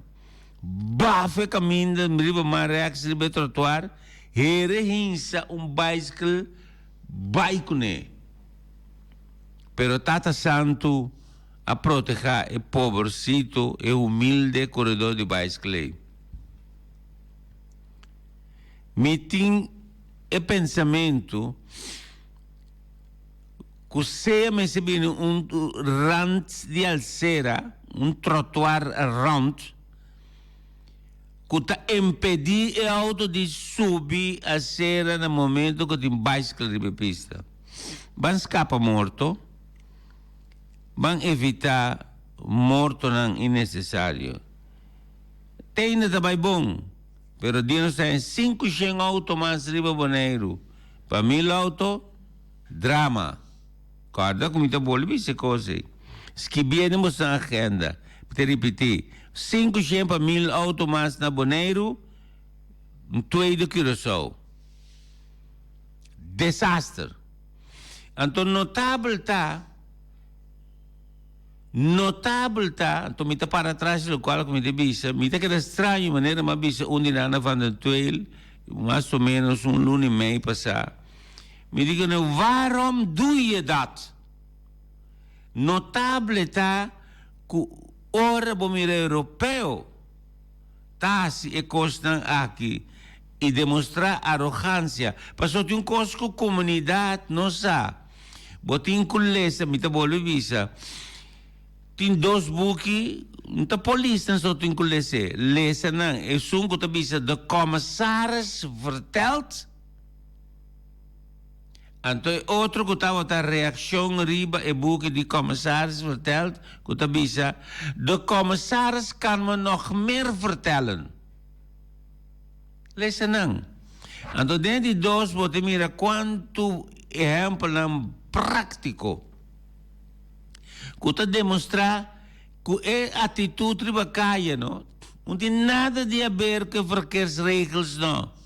baf e caminda riba man rechts riba e trottoir, here hinsa un bicycle bay cune. Pero Tata Santu a protehá e pobercito, e humilde koredó di baisklei. Mi tin e pensamentu ku sea mester bini un rant di alsera, un trotuar rònt, ku ta impedí e outo di subi asera na momento ku tin baiskel riba e pista. Ban skapa morto, ban evitá mortonan innesesario. Te ainda ta bai bon, pero dia nos ta haña 500 outo mas riba Boneiru pa mil outo, drama. Kòrda ku mi ta bolbe bisa e kos ei. Skibié den boso agenda. Mi ta ripití, 500 pa mil outo mas na Boneiru, un tweede Curaçao. Desaster. Anto notabel ta, notabel ta, anto mi ta para atras di lokual ku mi ta bisa, mi ta keda straño manera mi a bisa un di nan na Van den Tweel, mas o menos un luna i mei pasá. Mi di ku nan, waarom doe je dat? Notable ta ku ora bo mira europeo ta hasi e kosnan aki i demostrá arogansia. Pasobra tin un kos ku komunidat no sa. Bo tin ku lesa, mi ta bolbe bisa, tin dos buki, no ta polisnan so tin ku les'é. Lesa nan. Esun ku ta bisa De Commissaris Vertelt, anto e otro ku tabata reakshon riba e buki di Commissaris Vertelt ku ta bisa De Commissaris kan me nog meer vertellen. Lesa nan. Anto den di dos bo ta mira kuantu ehèmpelnan práktiko ku ta demostrá ku e atitut riba kaya no no tin nada di haber ku e verkeersregels no.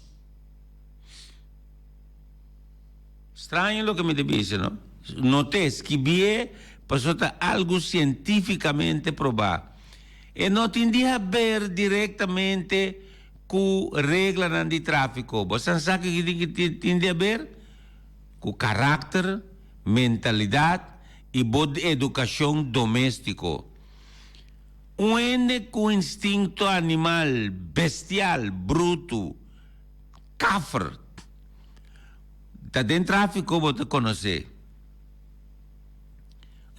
Straño loke mi ta bisa no. Not'é, skibié pasobra ta algu sientífikamente probá. E no tin di haber direktamente ku reglanan di tráfiko. Bo san sa kiko tin di haber? Ku karakter, mentalidat i bo edukashon doméstiko. Un hende ku instinto animal, bestial, brutu, kafr, ta den tráfiko bo ta konosé.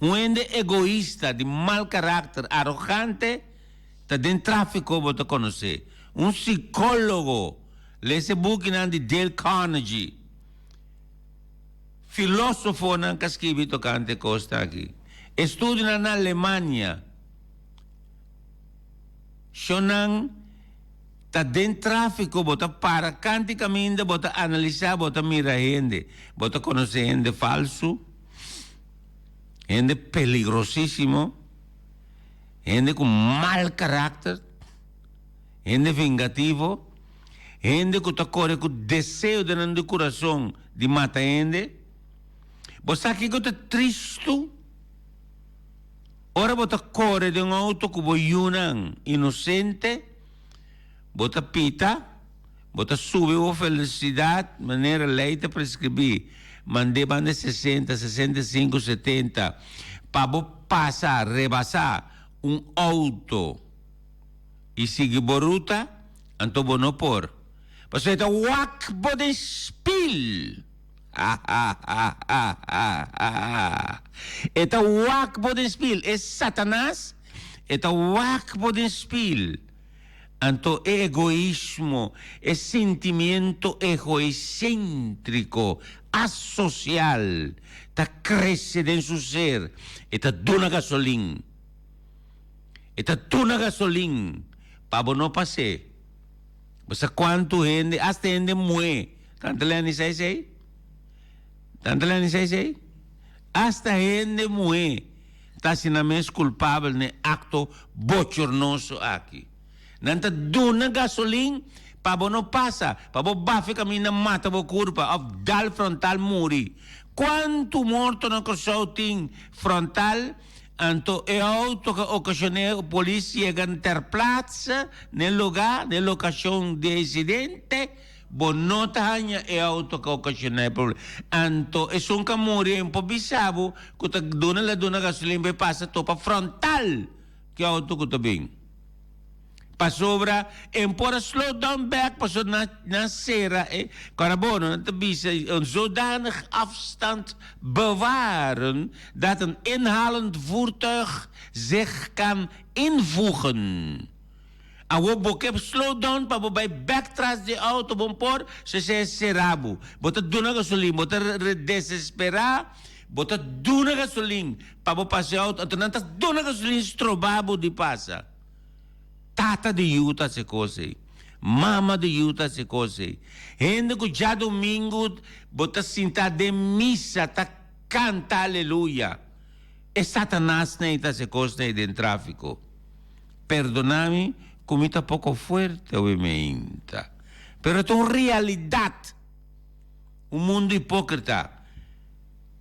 Un hende egoista, di mal karakter, arogante, ta den tráfiko bo ta konosé. Un sikólogo, lesa e bukinan di Dale Carnegie. Filósofonan ka skibi tokante e kosnan aki. Estudionan na Alemania, shonnan ta den tráfiko, bo ta para kanti kaminda, bo ta analisá, bo ta mira hende, bo ta konosé hende falsu. Hende peligrosísimo, hende ku mal karakter, hende vengativo, hende ku ta kore ku deseo den nan di kurason di mata hende. Bo sa kiko ta tristu? Ora bo ta kore den outo ku bo yunan inosente. Bo ta pita, bo ta subi bo velocidad manera ley ta prescribi, mand'e banda 60, 65, 70, pa bo pasa, rebasa, un auto y sigui bo ruta, anto bo no por. Pasobra e ta wak bo den spiel. Ha-ha-ha-ha-ha-ha-ha. E ta wak bo den spiel. E Satanas, e ta wak bo den spiel. Anto e egoismo, e sentimiento egoiséntriko, asosial, ta krese den su ser. E ta duna gasolin. E ta duna gasolin pa bo no pas'é. Bo sa kuantu hende, asta hende muhé. Tante Lenny sa esei? Tante Lenny sa esei? Asta hende muhé ta hasi nan mes kulpabel na e akto bochornoso aki. Nan ta duna gasolin pa bo no pasa, pa bo bafa e kaminda mata bo kurpa òf dal frontal muri. Kuantu morto na Kòrsou tin frontal? Anto e auto ka okashoné polis yega ter plaatse n'e lugá, n'e lokashon di e insidente, bo no ta haña e auto ka okashoná e problema. Anto esun ka muri e por bisa bo ku ta duna la duna gasolin pa e pasa topa frontal ku e auto ku ta bin. Pasobra e por a slow down bek pasobra nan nan sera e karabono nan ta bisa een zodanig afstand bewaren dat een inhalend voertuig zich kan invoegen. Awor bo ke slow down pa bo bai bek tras di auto bon por so esei a sera bo. Bo ta duna gasolin bo ta desespera bo ta duna gasolin pa bo pasa e auto anto nan ta duna gasolin stroba bo di pasa. Tata di yu ta hasi kos ei. Mama di yu ta hasi kos ei. Hende ku djadumingu bo ta sinta den misa ta kanta aleluya. E satanasnan ei ta hasi kosnan ei den tráfiko. Perdona mi ku mi ta poko fuerte awe meinta. Pero ta un realidat. Un mundu hipókrita.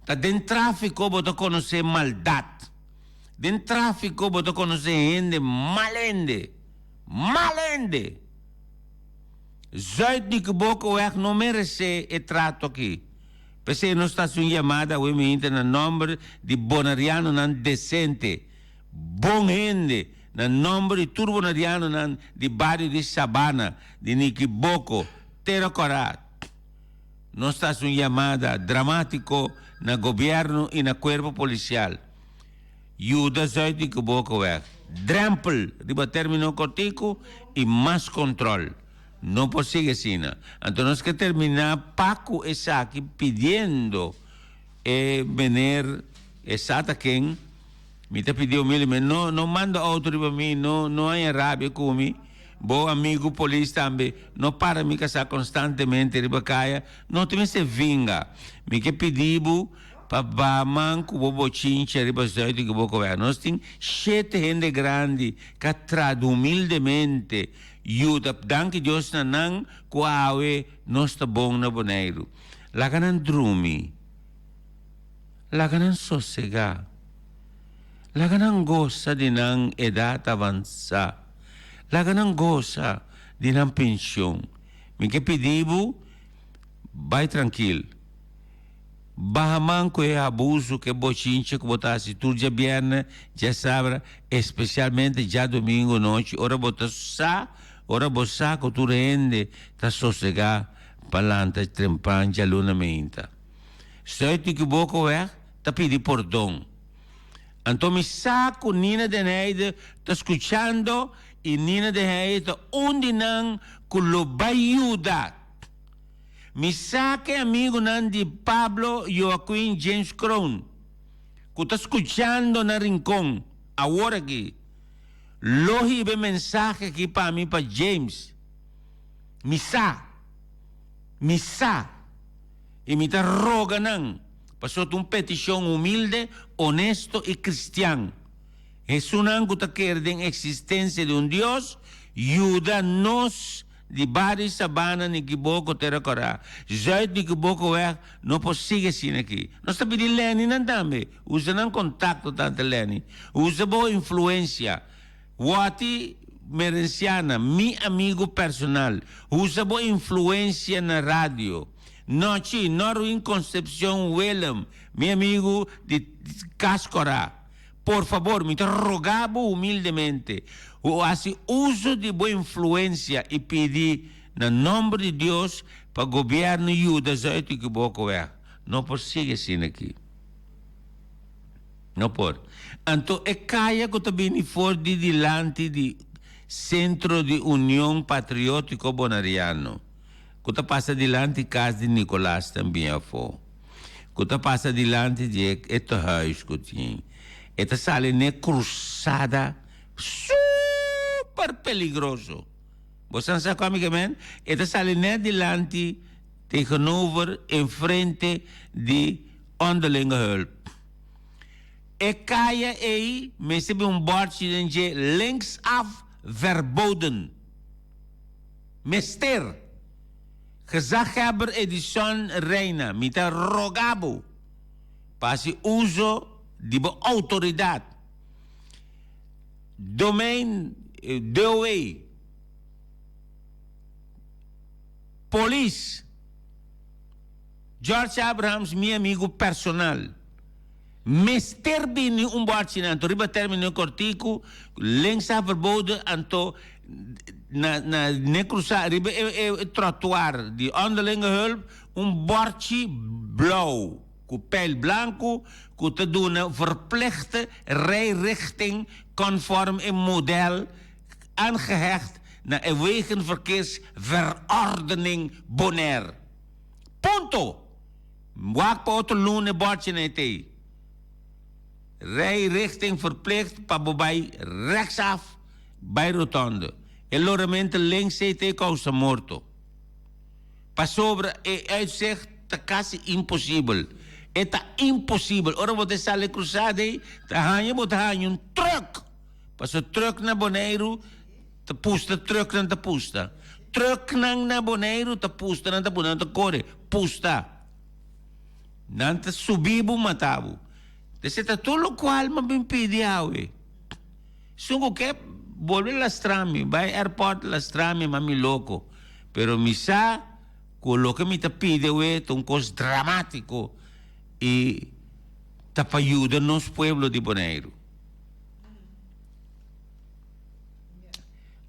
Ta den tráfiko bo ta konosé maldat. Den tráfiko bo ta konosé hende mal hende. Mal hende! Zuid Nikibokoweg no meresé e trato aki. P'esei nos ta hasi un yamada awe meinta na nòmber di bonerianonan desente, bon hende, na nòmber di tur bonerianonan di bario di Sabana, di Nikiboko, Tera Kòrá. Nos ta hasi un yamada dramátiko na gobièrnu i na kuerpo polisial. Yuda Zuid Nikibokoweg. Drèmpel riba término kòrtiku i mas kòntròl. No por sigui asina. Anto nos ke terminá pa ku esaki pidiendo e meneer e sa ta ken, mi ta pidi humildemente no no manda outo riba mi, no no haña rabia ku mi. Bo amigu polis tambe no para mi kasá konstantemente riba kaya, no ta mester vinga. Mi ke pidi bo pa ba man ku bo bochincha riba Zuid di Gebokower. Nos tin shete hende grandi ka trad humildemente yuda. Danki Dios na nan ku awe nos ta bon na Boneiru. Laga nan drumi. Laga nan sosegá. Laga nan gosa di nan edat avansá. Laga nan gosa di nan penshon. Mi ke pidi bo, bai trankil. Baha man ku e abuso, ku e bochincha ku bo ta hasi tur djabièrnè, djasabra, espesialmente djadumingu nochi, ora bo ta sa, ora bo sa ku tur hende ta sosegá pa lanta trempan djaluna meinta. Sluit di kiboko wèg ta pidi pordon. Anto mi sa ku Nina den Heide ta skuchando i Nina den Heide ta un di nan ku lo bai yuda. Mi sa ku e amigunan di Pablo Joaquin James Kroon ku ta skuchando na Rincon awor aki lo hiba e mensahe aki pa mi pa James. Mi sa. Mi sa. I mi ta roga nan. Pasobra ta un petishon humilde, onesto i kristian. Esunnan ku ta kere den eksistensia di un Dios, yuda nos di Bario Sabana Nikiboko Tera Kòrá, Zuid Nikibokoweg no por sigui asina aki. Nos ta pidi Lenny nan tambe, usa nan kontakto tante Lenny, usa bo influensia. Wòti. Merenciana, mi amigo personal, usa bo influencia na radio. Nochi, Norwin Concepcion Willem, mi amigo di Cas Cora. Por fabor, mi ta roga bo humildemente, haci uso di bo influencia y pidi na nomber di Dios pa gobierno yuda Zuid-Oikibokoweg. No por sigui asina aki. No por. Anto e kaya ku ta bini for di dilanti di Sentro di Union Patriótiko Boneriano, ku ta pasa dilanti kas di Nicolas tambien afó, ku ta pasa dilanti di e e tehuis ku tin, e ta sali n'e krusada super peligroso. Bo san sa kua mi ke men? E ta sali nèt dilanti tegenover, enfrente di Onderlinge Hulp. E kaya ei mester bin un bòrchi den dje linksaf verboden. Mester! Gezaghebber Edison Rijna, mi ta roga bo pa hasi uso di bo outoridat. Domein DOW, Polis, George Abrahams mi amigu personal. Mester bini un bòrchi anto riba término kòrtiku, linksaf verboden anto na na ne krusá riba e e tròtuar di Onderlinge Hulp un bòrchi blou ku pijl blanku ku ta duna verplichte rijrichting konform e modèl aangehecht na e Wegenverkeersverordening Bonaire. Punto! Wak pa otro luna e bòrchi na e tei. Rijrichting verplicht pa bo bai rechtsaf bai rotonde. E loramento links ei ta e kousa morto. Pasobra e uitzicht ta kasi imposibel. E ta imposibel. Ora bo ta sali krusada ei, ta haña bo ta haña un trùk. Pasobra trùk na Boneiru ta pusta, trùknan ta pusta. Trùknan na Boneiru ta pusta, nan ta pusta, nan ta kore, pusta. Nan ta subi bo mata bo. Esei ta tur lokual mi a bin pidi awe. Esun ku ke bolbe lastra mi, bai airport lastra mi, ma mi loko. Pero mi sa ku loke mi ta pidi awe ta un kos dramatiko i ta pa yuda nos pueblo di Boneiru.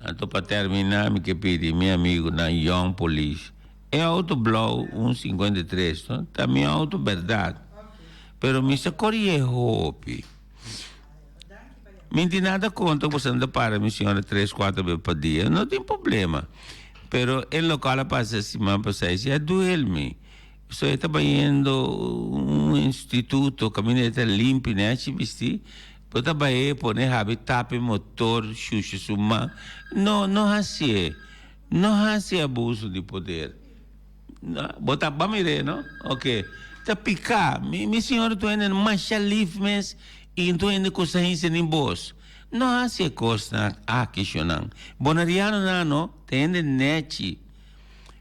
Anto pa terminá mi ke pidi mi amigunan Young Police, e auto blou un 53 no ta mi auto bèrdat, pero mi sa korié hopi. Mi tin nada kontra ku boso ta para mi señora tres kuater bes pa dia, no tin problema. Pero e lokal a pasa siman pasá i si a duel mi. So e ta bayendo un instituto kaminda e ta limpi nechi bisti. Bo ta bai pone habi tapa e motor shusha su man. No, no hasié. No hasi abuso di poder. No, bo ta ba mir'é, no? Ok. Ta piká. Mi, mi señora tur hende masha lif mes i tur hende ku sa hinse ni bos. No hasi e kosnan aki, shonnan. Bonerianonan no, ta hende nechi.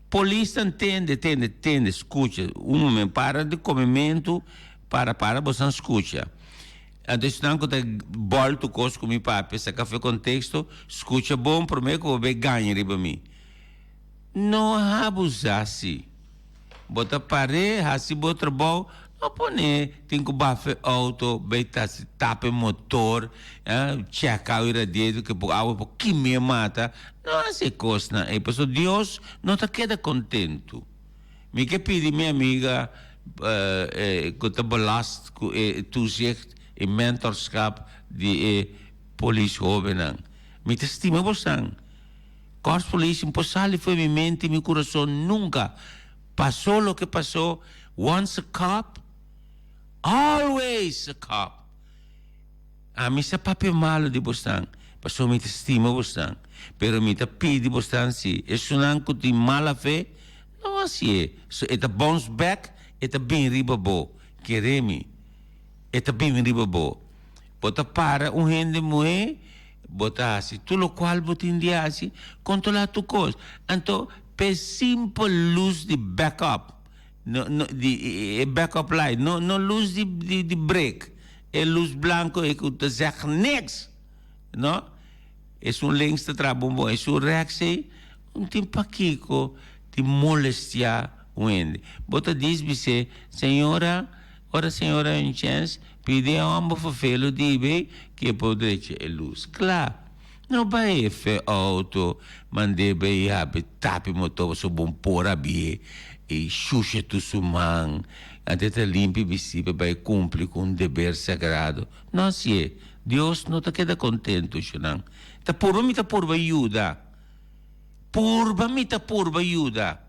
Polisnan tende, tende, tende, skucha. Un moment, para di komementu, para, para bosan skucha. Anto esnan ku ta bòltu kos ku mi papia, saka fe konteksto, skucha bon promé ku bo bai gaña riba mi. No habusá si. Bo ta par'é, hasi bo trabou, no pon'é tin ku bafa e outo, bai ta tapa e motor, chèk awa i radiator ke por awa por kim'é mata. No hasi e kosnan ei, pasobra Dios no ta keda kontentu. Mi ke pidi mi amiga ku ta belast ku e toezicht i mentorschap di e polis hobennan. Mi ta stima bosan. Korpspolitie por sali for mi mente i mi kurason nunka. Pasó loke pasó, once a cop, always a cop. Ami sa papia malu di bosnan, pasobra mi ta stima bosnan. Pero mi ta pidi bosnan si esunnan ku tin mala fe, no hasié. So e ta bounce back, e ta bin riba bo. Kere mi, e ta bin riba bo. Bo ta para un hende muhé, bo ta hasi tur lokual bo tin di hasi, kontrolá tur kos. Anto, p'e simpel lus di backup, no, no, di e backup light, no, no lus di, di, di brek, e lus blanco ei ku ta zeg niks, no. Esun links ta traha bon bon, esun rechts ei un tin pakiko di molestia un hende. Bo ta dis bis'é, Señora, ora señora hay un chèns, pidi e hòmber ferfelu di bay ku e por drecha e lus. Kla. No bai e fe outo, mand'é bay habi tapi motor pasobra bo por habié i shusha tur su man. Antes ta limpi bistí pa bai kumpli ku un deber sagrado. No hasié. Dios no ta keda kontentu, shunan. Ta purba mi ta purba yuda. Purba mi ta purba yuda.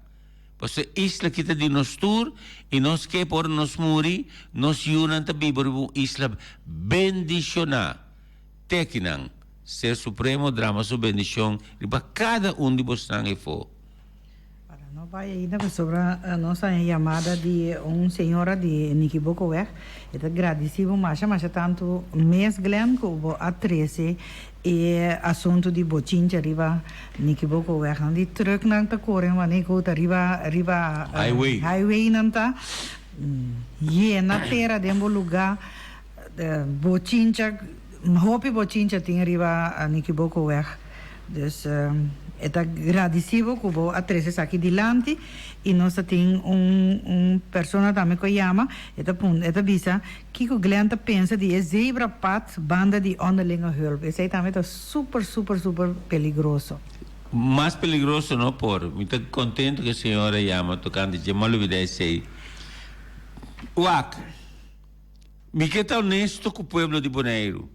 Pasobra e isla aki ta di nos tur i nos ke pa ora nos muri, nos yunan ta biba riba un isla bendishoná. Te akinan, Ser Supremo drama su bendishon riba kada un di bosnan efó. No bai ainda pasobra nos haña yamada di un señora di Nikibokoweg. E ta gradisí bo masha masha tantu mes Glenn ku bo a trese e asuntu di bochincha riba Nikibokoweg. Nan di trucknan ta kore manera ku ta riba riba Highway. highwaynan ta yena tera den bo lugá. Bochincha hopi bochincha tin riba Nikibokoweg. Dus e ta gradisí bo ku bo a trese esaki dilanti i nos ta tin un un persona tambe ku a yama e ta pun e ta bisa kiko Glenn ta pensa di e zebrapad banda di onderlinge hulp esei tambe ta super super super peligroso. Mas peligroso no por. Mi ta contento cu e señora yama tocante dje, mi a lubida esey. Wak, mi ke ta honesto cu pueblo di Boneiru.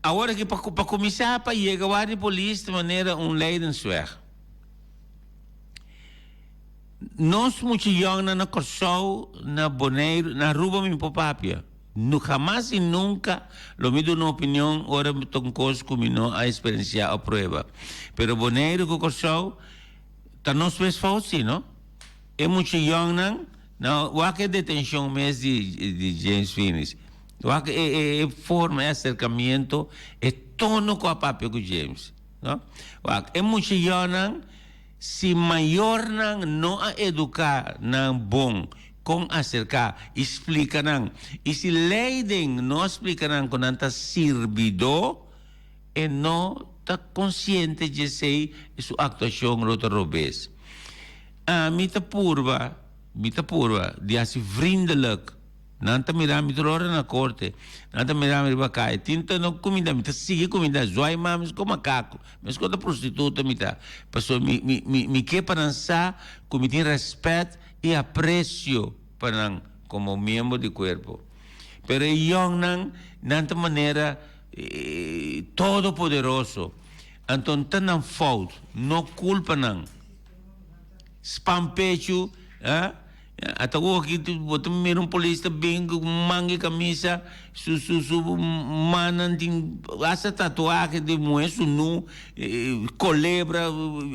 Awor aki pa pa kuminsá pa yega wak di polis ta manera un leidensweg. Nos mucha yòngnan na Kòrsou, na Boneiru, na Aruba mi por papia. No hamas i nunka lo mi duna opinion ora ta un kos ku mi no a eksperensiá o prueba. Pero Boneiru ku Kòrsou ta nos mes fout si no. E mucha yòngnan na wak e detenshon mes di di James Finies. Wak e e e forma, e aserkamiento, e tono ku a papia ku James, no? Wak, e mucha yònan, si mayornan no a eduká nan bon kon aserká i splika nan, i si leiding no a splika nan ku nan ta sirbidó, e no ta konsiente djesei i su aktuashon lo ta robes. Ami ta purba, mi ta purba di hasi vriendelijk. Nan ta mira mi tur ora na korte. Nan ta mira mi riba kaya. Tin ta no kuminda, mi ta sigui kuminda. Zwai ma meskos makaku, meskos ta prostituta mi ta. Pasobra mi, mi, mi, mi ke pa nan sa ku mi tin rèspèt i apresio pa nan komo miembro di kuerpo. Pero e yòngnan, nan ta manera todopoderoso. Anto ta nan fout, no kulpa nan. Span pechu, ah. Ata awo aki bo ta mira un polis ta bin ku manga e kamisa, su su su mannan tin hasta tatuahe di muhe sunu, kolebra,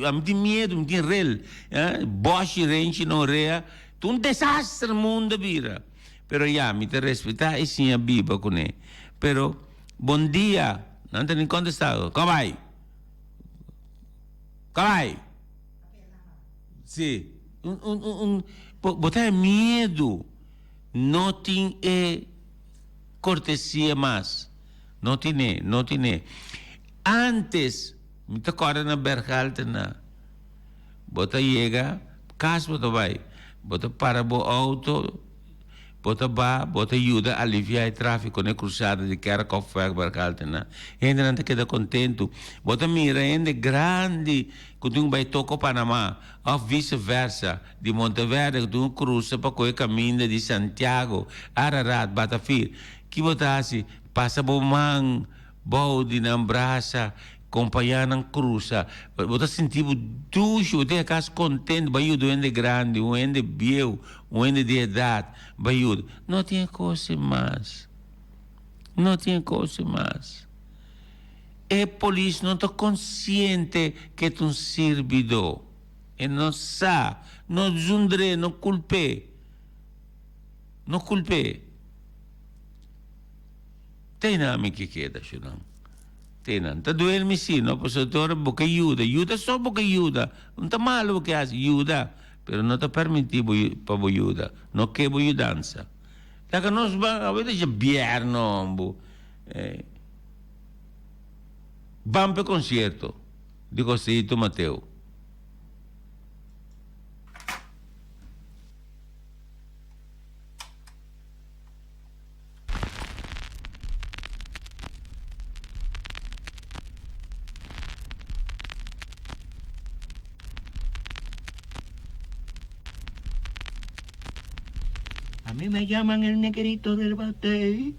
ami tin miedu, mi tin rel, bòshi renchi na orea, ta un desastre mundu a bira. Pero ya, mi ta respetá e siña biba kuné. Pero, bon dia, nan ta ni kontestá, kòbai, kòbai. Sí, un, un, un, un, bo, bo ta miedu. No tin e cortesia mas. No tine, no tine. Antes, mi ta corda na Berghalte na, bo ta yega, cas bo ta bai, bo ta para bo auto, Bo ta ba, bo ta yuda aliviá e tráfiko na e krusada di Kerkhofweg Berghaltena. Hendenan ta keda kontentu. Bo ta mira hende grandi ku tin ku bai Toko Panamá òf vise vèrsa, di Monteverde ku tin ku krusa pa kohe kaminda di Santiago, Ararat, Batafir. Ki bo ta hasi? Pasa bo man bou di nan brasa, kompañá nan krusa. Bo ta sinti bo dushi, bo ta yega kas kontentu, bo a yuda un hende grandi, un hende bieu. Un hende di edad bai yuda. No tin e cos mas. No tin e cos mas. E polis no ta consciente ke ta un sirbidó. E no sa. No zundr'é, no culp'é. No culp'é. Ta einan mi ke keda, shunan. Ta einan. Ta duel mi si, no? Pasobra tur ora bo ke yuda. Yuda so bo ke yuda. No ta malo bo ke hasi. Yuda. Pero no ta permití bo pa bo yuda. No ke bo yudansa. Laga nos ban, awe ta dje bierno hombo. Ban p'e konsierto di Joseito Mateo. A mí me llaman el negrito del batey,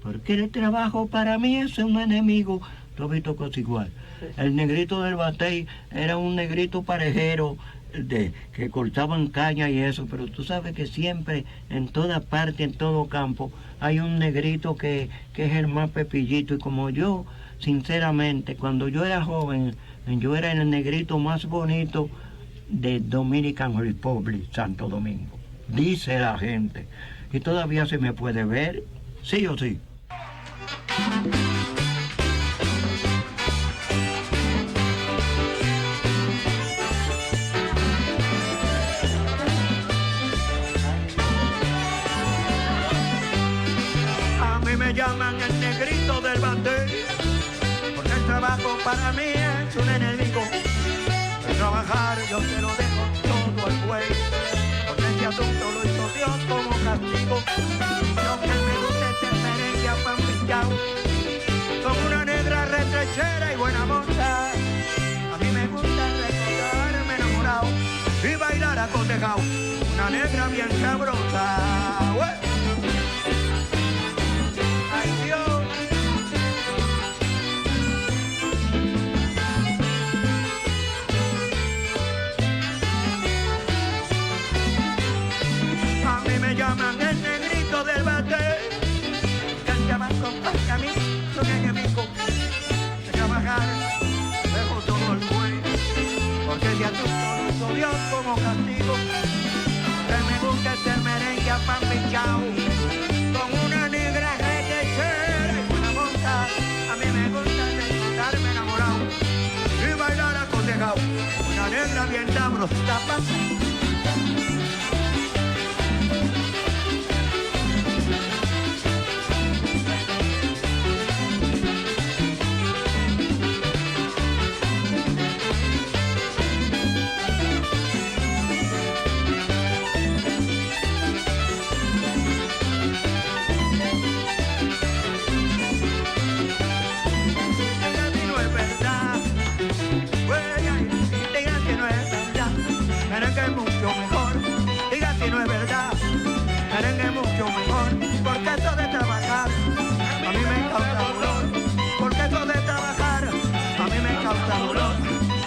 porque el trabajo para mí es un enemigo. Todito cosa igual. El negrito del batey era un negrito parejero de que cortaban caña y eso, pero tú sabes que siempre, en toda parte, en todo campo, hay un negrito que, que es el más pepillito. Y como yo, sinceramente, cuando yo era joven, yo era el negrito más bonito de Dominican Republic, Santo Domingo. Dice la gente. Y todavía se me puede ver, sí o sí. A mí me llaman el negrito del batey, porque el trabajo para mí es un enemigo. El trabajar yo se lo dejo todo al buey, porque ese asunto lo hizo Dios como castigo. Lo que me gusta es el merengue a pan pillao, con una negra retrechera y buena monta. A mí me gusta recordarme enamorado y bailar acotejao, una negra bien sabrosa. ¡Ué! ¡Ay, Dios! A mí me llaman el negrito del bate, que el tabaco para mí es un enemigo. De trabajar, dejo todo el buey, porque si asunto lo hizo Dios como castigo. Que me gusta este merengue a pan pichao, con una negra requechera y buena monta. A mí me gusta disfrutarme enamorado y bailar acotejao, una negra bien sabrosa. Pasa. Diga si no es verdad. Güey, ay, diga si no es verdad. Merengue es mucho mejor. Diga si no es verdad. Merengue es mucho mejor. Porque eso de trabajar a mí me causa dolor. Porque eso de trabajar a mí me causa dolor.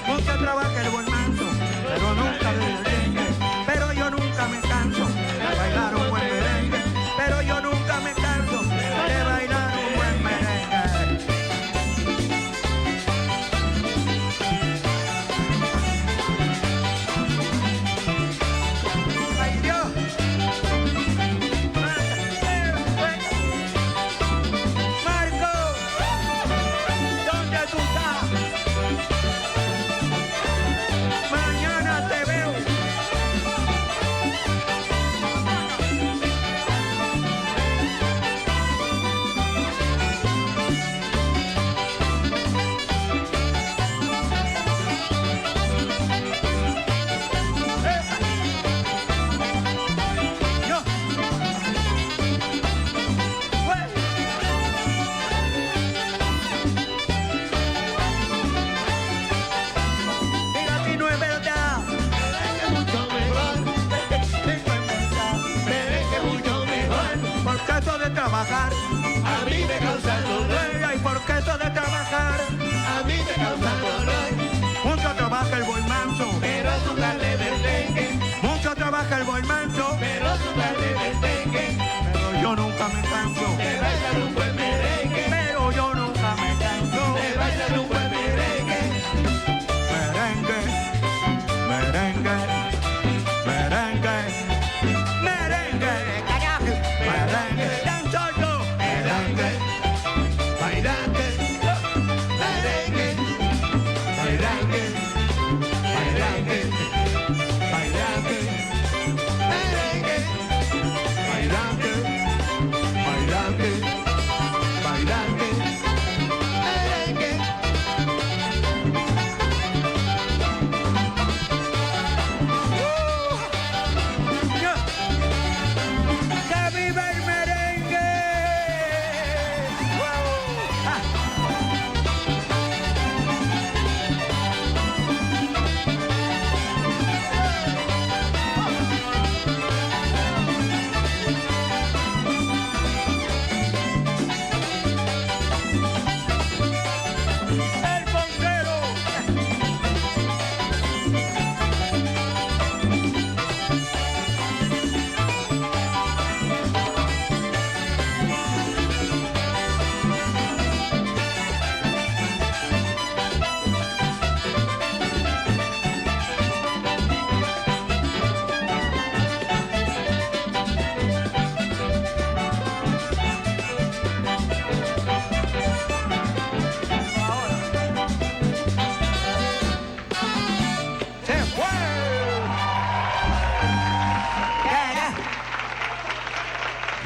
Mucho trabaja el buen manso, pero nunca le merengue. Pero yo nunca me canso de bailar un buen merengue. Pero yo nunca me canso de bailar un buen merengue. ¡Ay, Dios! ¡Marco! ¿Dónde tú estás? Mañana te veo. Diga si no es verdad. Merengue mucho mejor. Si no es verdad. Merengue mucho mejor. Porque eso de trabajar a mí me causa dolor. Ay, porque eso de trabajar a mí me causa dolor. Mucho trabaja el buen manso, pero su carne de merengue. Mucho trabaja el buen manso, pero su carne de merengue. Pero yo nunca me canso de bailar un buen merengue. Pero yo nunca me canso de bailar un buen merengue. Merengue, merengue, merengue, merengue, carajo, merengue, tan solo, merengue, bailante, merengue, merengue, merengue,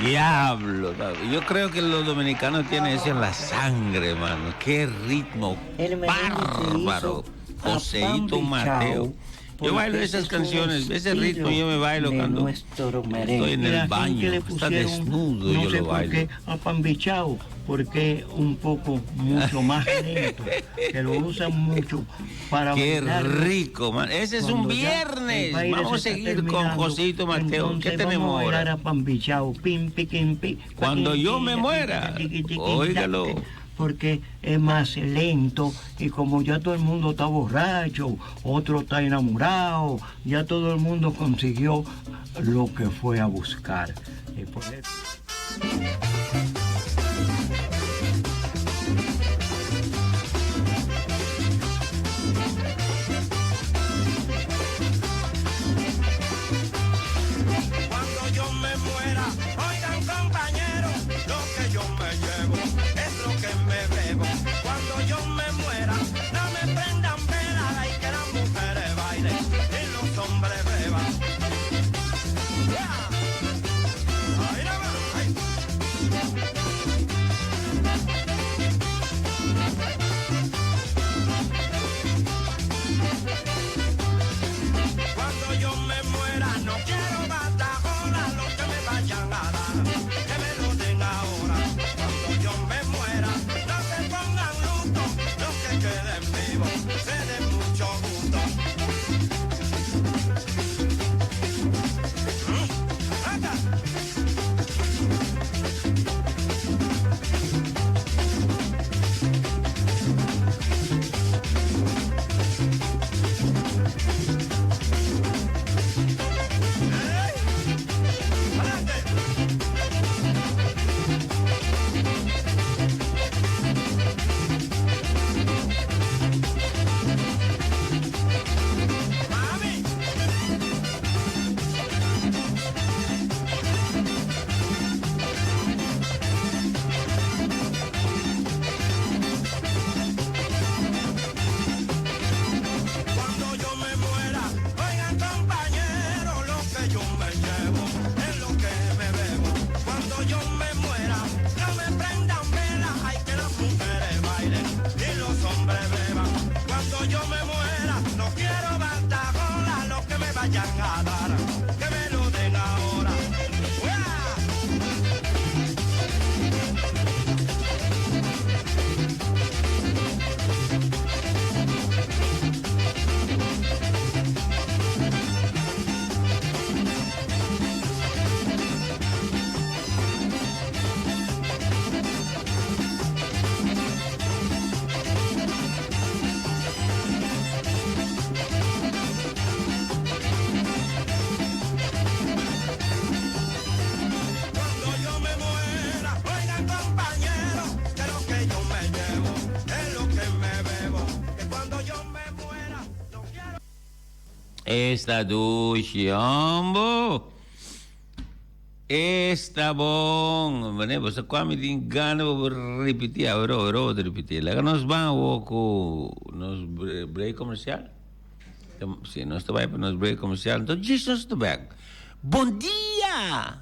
Diablo, yo creo que los dominicanos tienen eso en la sangre, mano. Qué ritmo El merengue se bárbaro. hizo a Joseito pan Mateo. bichao, Yo bailo porque esas ese es un canciones, ese ritmo yo me bailo de cuando nuestro merengue. estoy en Y el la gente baño, le está pusieron, desnudo, no yo sé lo por bailo. qué, a pambichao, porque es un poco mucho más lento, que lo usan mucho para Qué bailar. rico, man. Ese es un Cuando ya el viernes. baile Vamos a se está seguir con terminando, Joseito Mateo. ¿Qué entonces tenemos vamos a bailar ahora? a pambichao, pim, piquín, pi, Cuando paquín, yo me pi, muera. tiqui, tiqui, Óigalo. porque es más lento y como ya todo el mundo está borracho, otro está enamorado, ya todo el mundo consiguió lo que fue a buscar. Y por eso- Cuando yo me muera, oigan compañeros, lo que yo me llevo es lo que me bebo. Cuando yo me muera, no me prendan vela, y que las mujeres bailen y los hombres beban. Yeah. Ahí la va, ahí. Cuando yo me muera, no quiero batajola, lo que me vayan a dar, que me lo den ahora. Cuando yo me muera, no se pongan luto, los que queden vivos, se den mucho gusto. Mm, acá. Cuando yo me muera, oigan compañero, lo que yo me llevo es lo que me bebo. Cuando yo me muera, no me prendan vela, hay que las mujeres bailen y los hombres beban. Cuando yo me muera, no quiero batagola, lo que me vayan a dar, que me lo den ahora. ¡Uah! Cuando yo me muera, oigan compañero, que lo que yo me llevo es lo que me bebo. Que cuando yo me muera, no quiero. Esta dushi, hombo. Esta bon. Bueno, pues cuando me gana repetir, bro, bro, repetir. La nos van o nos break comercial. Si no está para nos break comercial, entonces Jesus the back. Bom dia.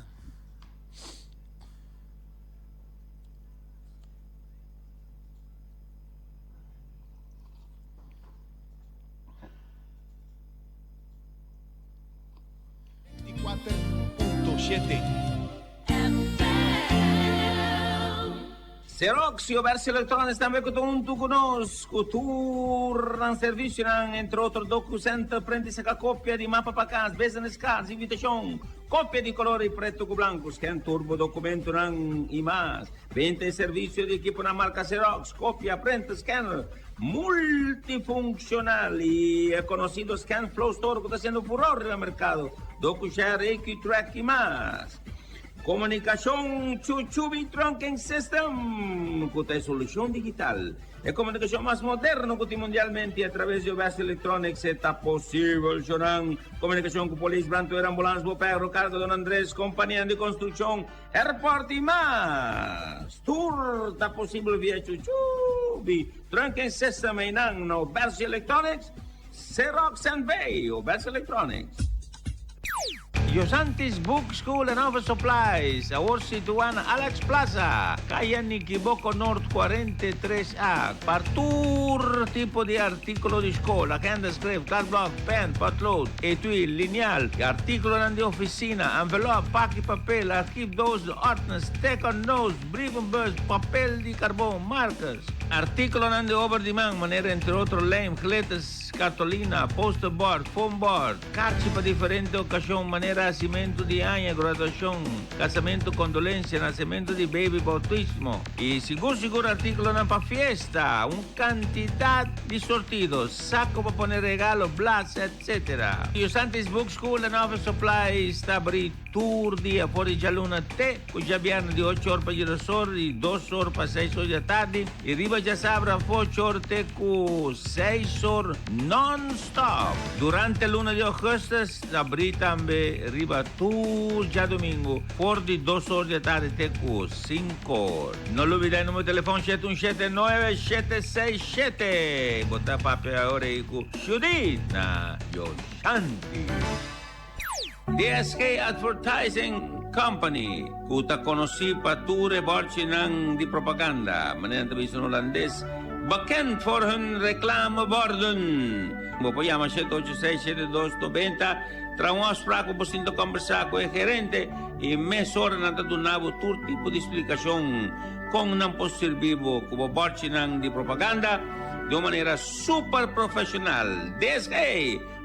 Xerox y Versi Electronics tambe cu hunto cu nos, cu tur nan servicionan, entre otro DocuCenter, print y saca copia di mapa pa cas, business cards, invitacion, copia di color y preto cu blanco, scan turbo, documentonan y mas. Venta y servicio di equiponan marca Xerox, copia, print, scanner, multifuncional y e conocido Scan Flow Store cu ta haciendo furor den mercado, DocuShare, AQ-Track y mas. Comunicacion Chuchubi Trunking System, cu ta e solucion digital. E comunicacion mas moderno cu tin mundialmente a traves di OBS Electronics e ta posibel, Shonan. Comunicacion cu polis, brandweer, ambulans, boperro, carga, Don Andres, compania di construccion, airport y mas. Tur ta posibel via Chuchubi Trunking System einan na OBS Electronics, Xerox NV, OBS Electronics. Yosantis Book School and Office Supplies, awor situá na Alex Plaza, Kaya Nikiboko Noord 43 A, pa tur tipo di artíkulo di skol, agenda, skref, kladblòk, pèn, pòtlood, etui, linial, artíkulonan di ofisina, envelòp, paki papel, archiefdoos, ordners, stekernoos, brievenbus, papel di karbon, markers, artíkulonan di obra di man, manera entre otro lijm, glitters, Cartolina, posterboard, foamboard, karchi pa diferente okashon manera hasimentu di aña, graduashon, kasamentu, kondolensia, nasementu di baby, boutismo i sigur sigur artíkulonan pa fiesta, un kantidat di sortido, sako pa pone regalo, blas, etc. Yosantis Book School and Office Supplies ta abrí tur dia for di djaluna te ku djabièrnè di ocho or pa djedos or i dos or pa seis or di atardi i riba djasabra ocho or te ku seis or non-stop. Durante luna di ougùstus ta abrí tambe riba tur djadumingu for di dos or di atardi te ku sinku or. No lubidá e numero di telefòn shete un shete nuebe shete seis shete. Bo ta papia awor ei ku Judith na Yoshanti. DSK Advertising Company, ku ta konosí pa tur e bòrchinan di propaganda, manera nan ta bisa na hulandes, bekend voor hun reclameborden. Bo por yama 786 7290, traha un afspraak pa bo sinta kòmbersá ku e gerente i mesora nan ta duna bo tur tipo di splikashon kon nan por sirbi bo ku bo bòrchinan di propaganda di un manera super profeshonal. DSK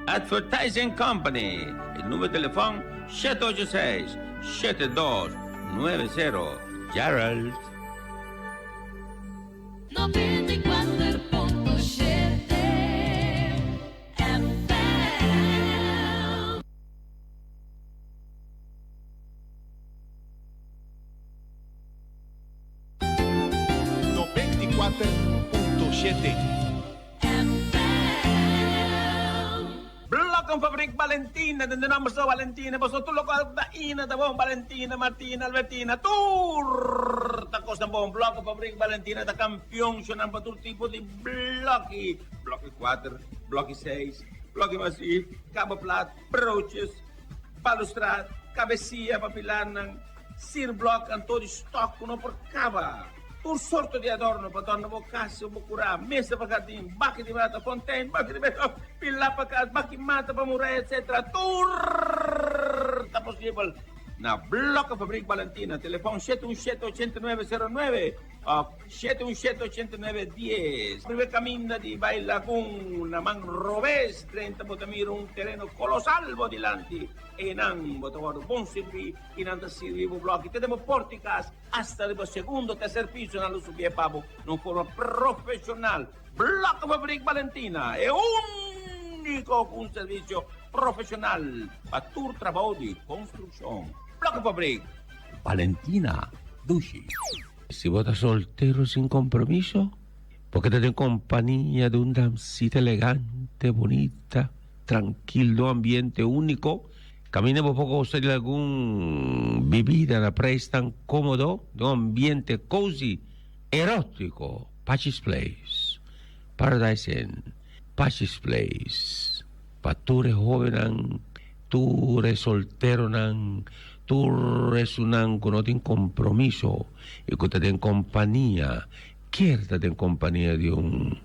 Advertising Company. E numero di telefon 786 7290. Gerald. 94.7 FM. 94.7. Blokkenfabriek Valentina, den de nomber so Valentina, boso tur lokual ku ta ina ta bon, Valentina, Martina, Albertina, tur ta kosnan bon. Blokkenfabriek Valentina ta kampion shonnan pa tur tipo di bloki, bloki kuater, bloki seis, bloki masif, kaba plat, broodjes, balustrad, kabesia pa pilarnan. Sierblok anto di stok ku no por kaba. Tur sorto di adorno pa dòrna bo kas o bo kurá, mesa pa hardin, baki di mata, fontein, baki di beton, pilá pa kas, baki mata pa muraya, etc. Tur ta posibel na Blokkenfabriek Balentina. Telefòn 717 89 09 òf 717 89 10. Primer kaminda di bai Lagun na man robes drenta bo ta mira un tereno kolosal bo dilanti. Einan bo ta wòrdu bon sirbí. I nan ta sirbi bo blòki te den bo pòrti kas, asta riba segundo, terser piso nan lo subié pa bo na un forma profeshonal. Blokkenfabriek Balentina, e úniko ku un servisio profeshonal pa tur trabou di konstrukshon. Blokkenfabriek Balentina, dushi. Si bo ta soltero sin kompromiso, bo ke ta den kompania di un damsita elegante, bunita, trankil, den un ambiente úniko, Caminda bo por gosta di algun bibida na prijs tan comodo den un ambiente cozy, erotico. Pachi's Place, Paradise Inn, Pachi's Place, pa tur e hobennan, tur e solteronan, tur esunnan cu no tin compromiso y cu ta den compania, kier ta den compania di un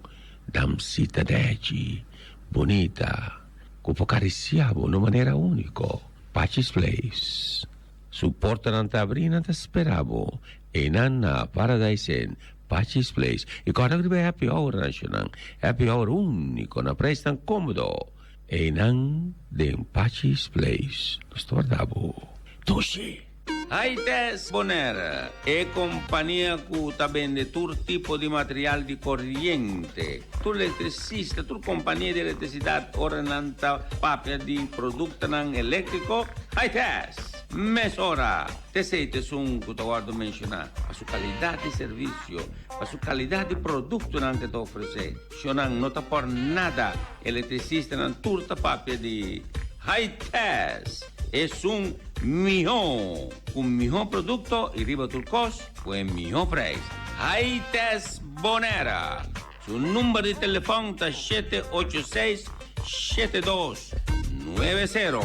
damsita dechi, bunita. Ku por karisiá bo na un manera úniko. Pachi's Place. Su portanan ta abrí i nan ta spera bo. Einan na Paradise Inn, Pachi's Place. I kòrda ku riba e happy hour nashonal. Happy hour úniko na preisnan kómodo. Einan den Pachi's Place. Nos ta warda bo. Dushi! Haites Bonaire, e kompania ku ta bende tur tipo di material di koriente. Tur elektrisista, tur kompania di elektrisidat ora nan ta papia di produktonan eléktriko, Haites! Mesora! T'esei ta esun ku ta wòrdu menshoná pa su kalidat di servisio, pa su kalidat di produktonan ku e ta ofresé. Shonnan no ta por nada, elektrisistanan tur ta papia di Haites! Esun mihó, ku mihó produkto i riba tur kos ku e mihó preis. Haites Bonera. Su number di telefòn ta 786 7290.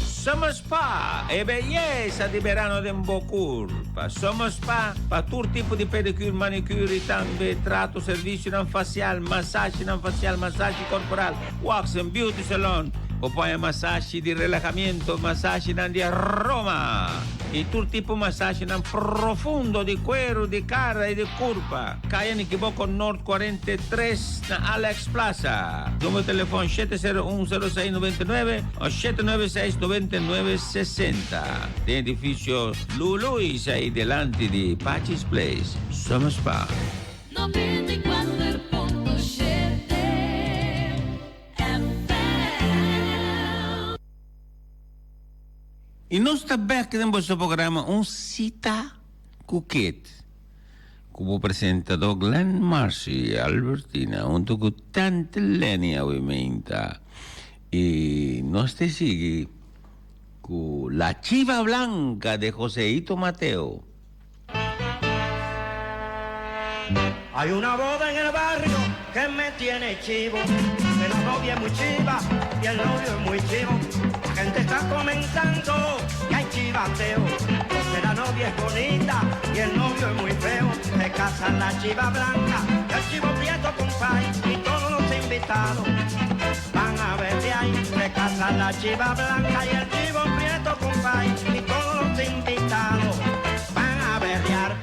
Summer. Summer Spa, e beyesa di berano den bo curpa. Summer Spa pa tur tipo di pedicure, manicure y tambe trato, servicionan facial, masajenan facial, masaje corporal, wax and beauty salon. Bo por haña masaje di relahamiento, masajenan di aroma y tur tipo masajenan profundo di cuero, di cara y di curpa. Caya Nikiboko Noord 43 na Alex Plaza. Numero di telefon 701 06 99 o 796 99 60. Den edificio Luluis ahí delanti di Pachi's Place. Summer Spa. 94.7 FM. Y nos ta bek den boso programa Un Cita cu Kit. Cu bo presentador Glenn Marcy Albertina hunto cu Tante Lenny awe meinta. Y nos te sigui cu La Chiva Blanca de Joseito Mateo. Hay una boda en el barrio que me tiene chivo, que la novia es muy chiva y el novio es muy chivo. La gente está comentando que hay chivateo, porque la novia es bonita y el novio es muy feo. Se casan la chiva blanca y el chivo prieto compay y todos los invitados van a ver de ahí. Se casan la chiva blanca y el chivo prieto compay y todos los invitados van a berrear.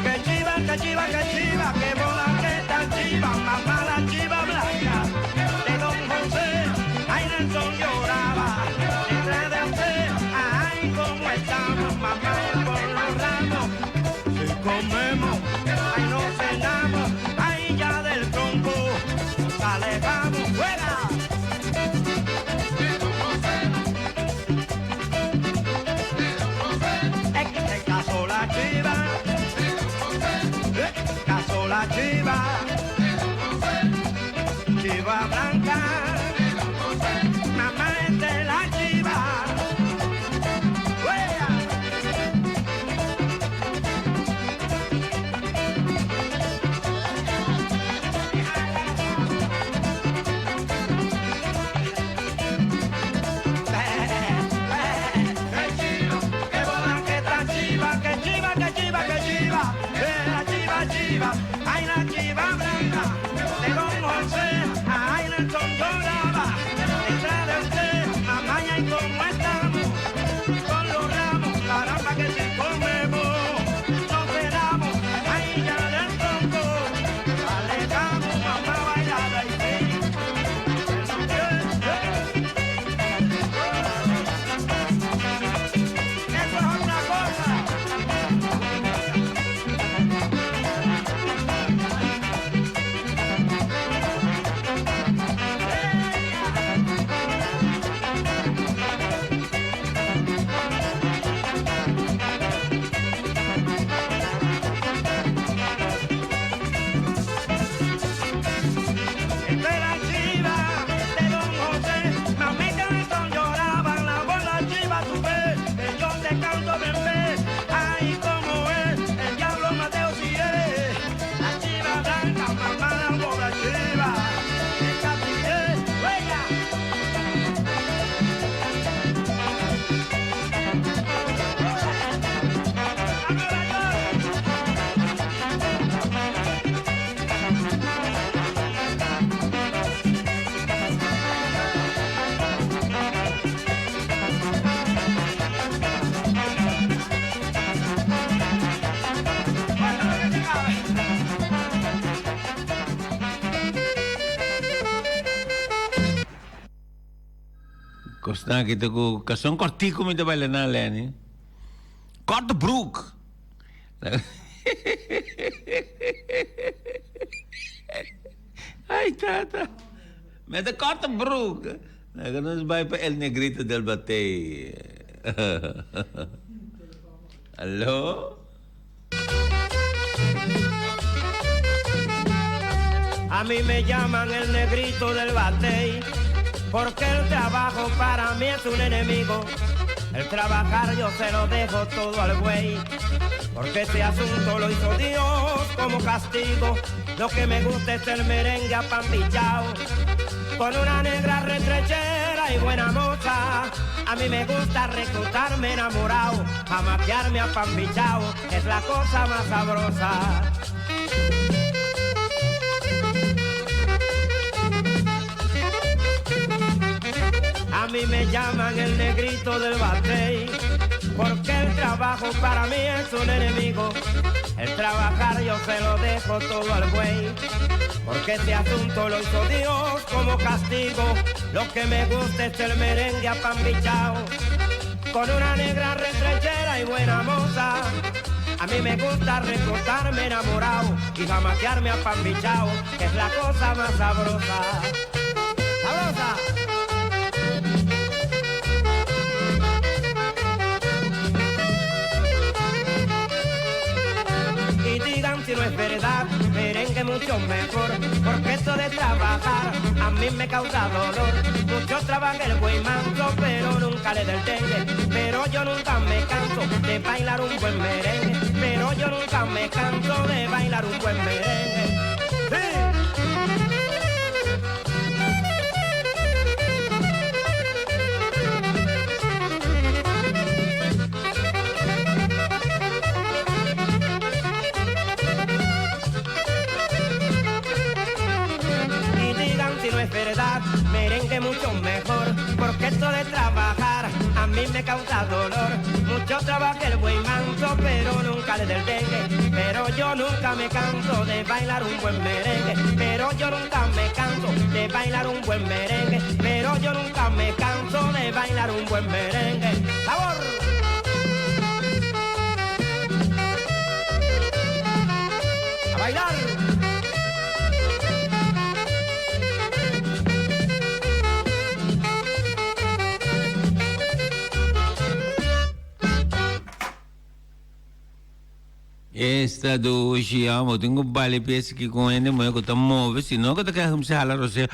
Que chiva, que chiva, que chiva, que bola que está chiva, mamá la chiva blanca de Don José, ay Nelson lloraba, detrás de usted, ay cómo estamos, mamá por los ramos, si comemos, ay no cenamos, ay ya del tronco, nos alejamos, fuera. Es que se casó la chiva, casó la chiva, chiva blanca, mamá es de la chiva. ¡Fuera! ¡Qué chiva! ¡Qué bola que está chiva! ¡Qué chiva, qué chiva, qué chiva! ¡Que la chiva, chiva! ¡Ay, la chiva blanca! De Don José, ay, Nelson lloraba. Detrás de usted, mamá, y cómo estamos. Con los ramos, caramba que si comemos, no cenamos. Ay, ya del tronco, alejamos, mamá bailada y sí. Eso es otra cosa. Esta es la chiva de Don José, mamita Nelson lloraba, la bola chiva tu ve, que yo te canto bebé, ay como es, el diablo Mateo si es, la chiva blanca, mamá la bola chiva, esta sí es, juega. Kosnan ki ta ku kason kortiku mi ta baila nan Lenny. Korte broek. Ay tata. Met een korte broek. Laga nos bai pa El Negrito del Batey. Aló? A mí me llaman el negrito del batey, porque el trabajo para mí es un enemigo. El trabajar yo se lo dejo todo al güey, porque ese asunto lo hizo Dios como castigo. Lo que me gusta es el merengue apambichao, con una negra retrechera y buena moza. A mí me gusta recostarme enamorado, jamaquearme apambichao, es la cosa más sabrosa. A mí me llaman el negrito del batey, porque el trabajo para mí es un enemigo. El trabajar yo se lo dejo todo al güey, porque este asunto lo hizo Dios como castigo. Lo que me gusta es el merengue apambichao, con una negra retrechera y buena moza. A mí me gusta recostarme enamorado y jamaquearme apambichao, que es la cosa más sabrosa. ¡Sabrosa! Y digan si no es verdad, merengue mucho mejor, porque esto de trabajar a mí me causa dolor. Mucho trabaja el güey manso, pero nunca le da el dengue. Pero yo nunca me canso de bailar un buen merengue. Pero yo nunca me canso de bailar un buen merengue. ¡Sí! Y digan si no es verdad, merengue mucho mejor, porque esto de trabajar a mí me causa dolor. Mucho trabaja el güey manso, pero nunca le del dengue. Pero yo nunca me canso de bailar un buen merengue. Pero yo nunca me canso de bailar un buen merengue. Pero yo nunca me canso de bailar un buen merengue. ¡Sabor! ¡A bailar! Esta dushi, amo, tengo bale pies que con ende mo ko ta move, si no ko ta ka hum se hala rose.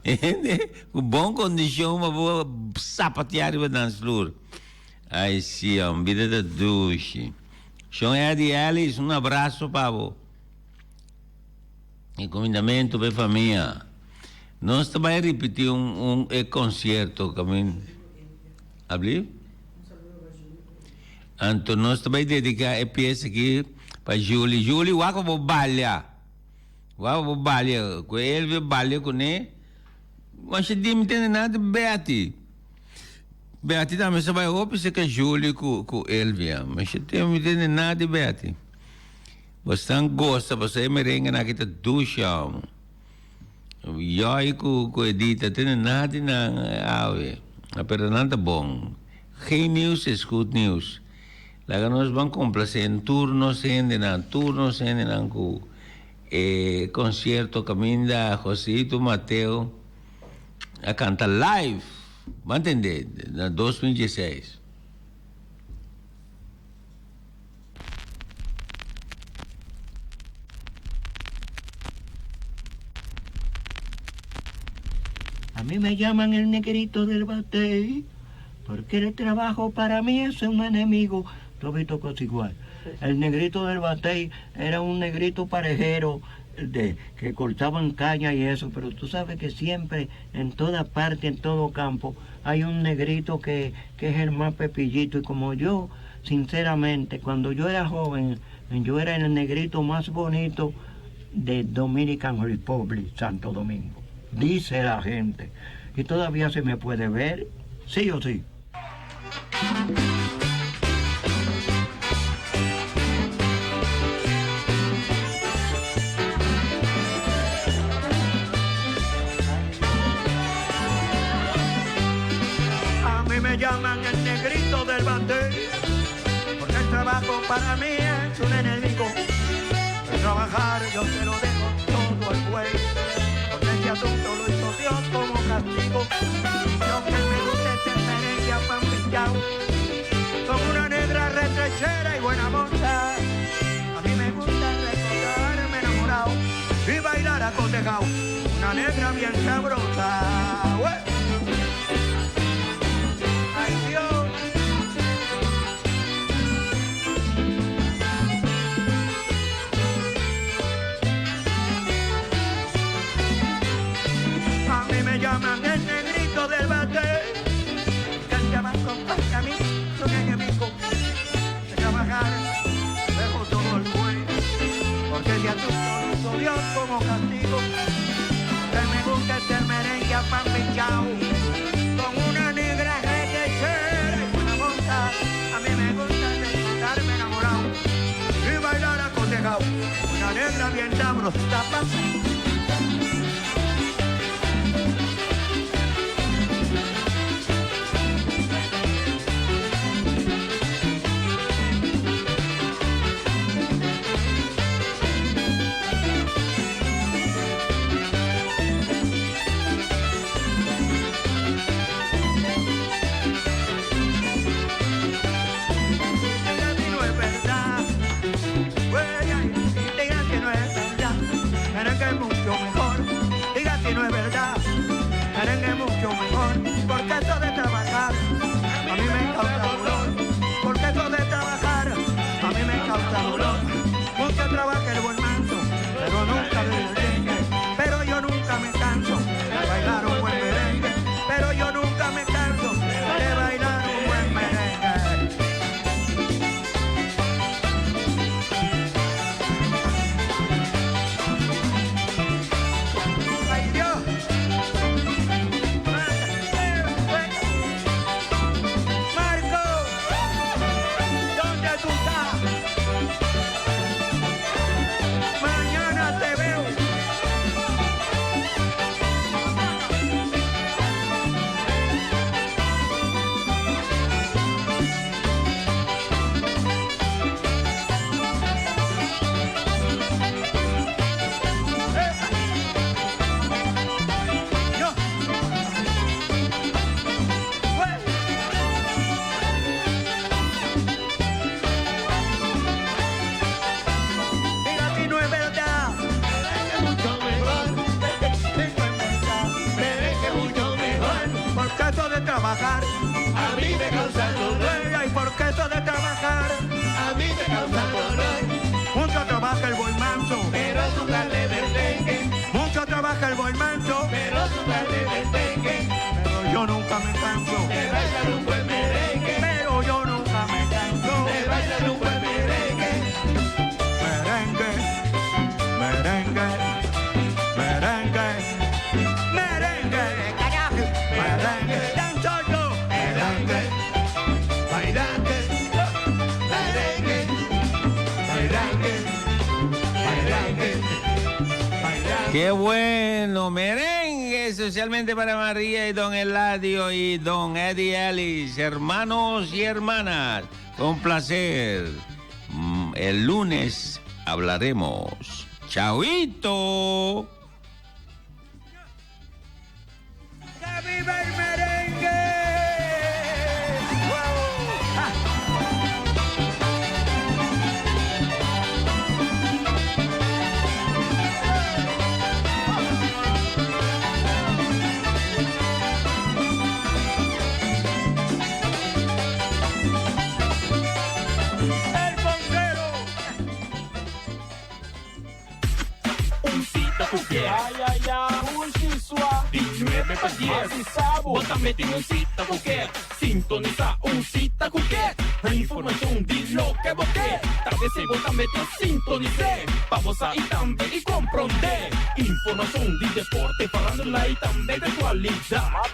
Ende, ku bon kondishon ma bo sapatear riba dansvloer. Ai si, amo, bida ta dushi. Shon Eddie Ellis, un abraso pa bo. E kumindamentu pa e famia. Nos ta bai ripití un un e konsierto kamin. Abli? Anto nos ta bai dediká e piesa aki pa Julie. Julie, wak pa bo balia. Wak pa bo balia. Ku Elvio balia kuné. Masha di mi tende nada di Betty. Betty tambe sa bai hopi serka Julie ku ku Elvia. Masha di mi tende nada di Betty. Bosnan gosta pasobra e merenguenan aki ta dushi amo. Joy ku ku Edita tene nada di nan awe. Pero nan ta bon. Geen nieuws is goed nieuws. Laga nos ban komplase en tur nos hendenan, tur nos hendenan ku e konsierto kaminda Joseito Mateo a kanta live. Bo a tende? Na 2016. A mí me llaman el negrito del batey, porque el trabajo para mí es un enemigo. Todito cosa igual. El negrito del batey era un negrito parejero de, que cortaban caña y eso, pero tú sabes que siempre, en toda parte, en todo campo, hay un negrito que, que es el más pepillito. Y como yo, sinceramente, cuando yo era joven, yo era el negrito más bonito de Dominican Republic, Santo Domingo. Dice la gente. Y todavía se me puede ver, sí o sí. A mí me llaman el negrito del batey, porque el trabajo para mí es un enemigo. El trabajar yo se lo dejo todo al buey, porque este asunto lo hizo Dios como castigo. Lo que me gusta es el merengue apampillao, con una negra retrechera y buena moza. A mí me gusta recordar. bailar acotejao, una negra bien sabrosa. ¡Ué! ¡Ay Dios! A mí me llaman el negrito del bate, que el tabaco para mí es un enemigo. De trabajar, dejo todo el buey, porque si a tu solo Dios como castigo. Que me gusta este merengue a pan pinchao, con una negra requechera y buena monta. A mí me gusta disfrutarme enamorado y bailar acotejao, una negra bien sabrosa. Pasa. Diga si no es verdad. Huella, diga si no es verdad. Merengue es mucho mejor. Diga si no es verdad. Merengue es mucho mejor. Porque eso de trabajar a mí me causa dolor. Porque eso de trabajar a mí me causa dolor. Mucho trabaja el buen manso, pero nunca del merengue. Pero yo nunca me canso de bailar un buen merengue. Pero yo nunca me canso de bailar un buen merengue. ¡Ay, Dios! ¡Marco! ¿Dónde tú estás? Mañana te veo. Yo. Diga si no es verdad. Merengue mucho mejor. Si no es verdad. Merengue mucho mejor. Porque eso de trabajar a mí me causa dolor. Ay, porque eso de trabajar a mí me causa dolor. Mucho trabaja el buen manso, pero su carne merengue. Mucho trabaja el buen manso, pero su carne merengue. Pero yo nunca me canso de bailar un buen merengue. Pero yo nunca me canso de bailar un buen merengue. Merengue, merengue, merengue, merengue, carajo, merengue, danzando, merengue, bailante, merengue, merengue, merengue, bailante. Qué bueno, merengue, especialmente para María y don Eladio y don Eddie Ellis, hermanos y hermanas. Fue un placer. El lunes hablaremos. Chauito. ¡Que viva el merengue! ¡Wow! ¡Ja! ¡El bombero! Un cita ku ke. Ay, ay, ay. Un sisua. Di 9 pa 10. Sabo. Bo tambe tin un sita ku ke. Sintonisá un sita ku ke. Informashon di loke bo ke. Ta p'esei bo tambe ta sintonis'é. Pa bo sa i tambe i komprondé. Informashon di deporte, farándula i tambe di aktualidat.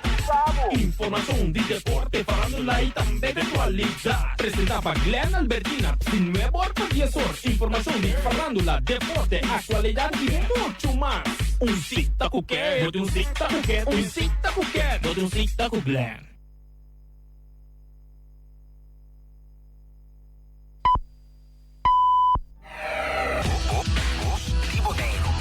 Informashon di deporte, farándula i tambe di aktualidat. Presentá pa Glenn Albertina, di 9 or pa 10 or. Informashon di farándula, deporte, aktualidat i muchu mas. Un sita ku ke. Bo tin un sita ku ke. Un sita ku ke. Bo tin un sita ku Glenn. Di Boneiru.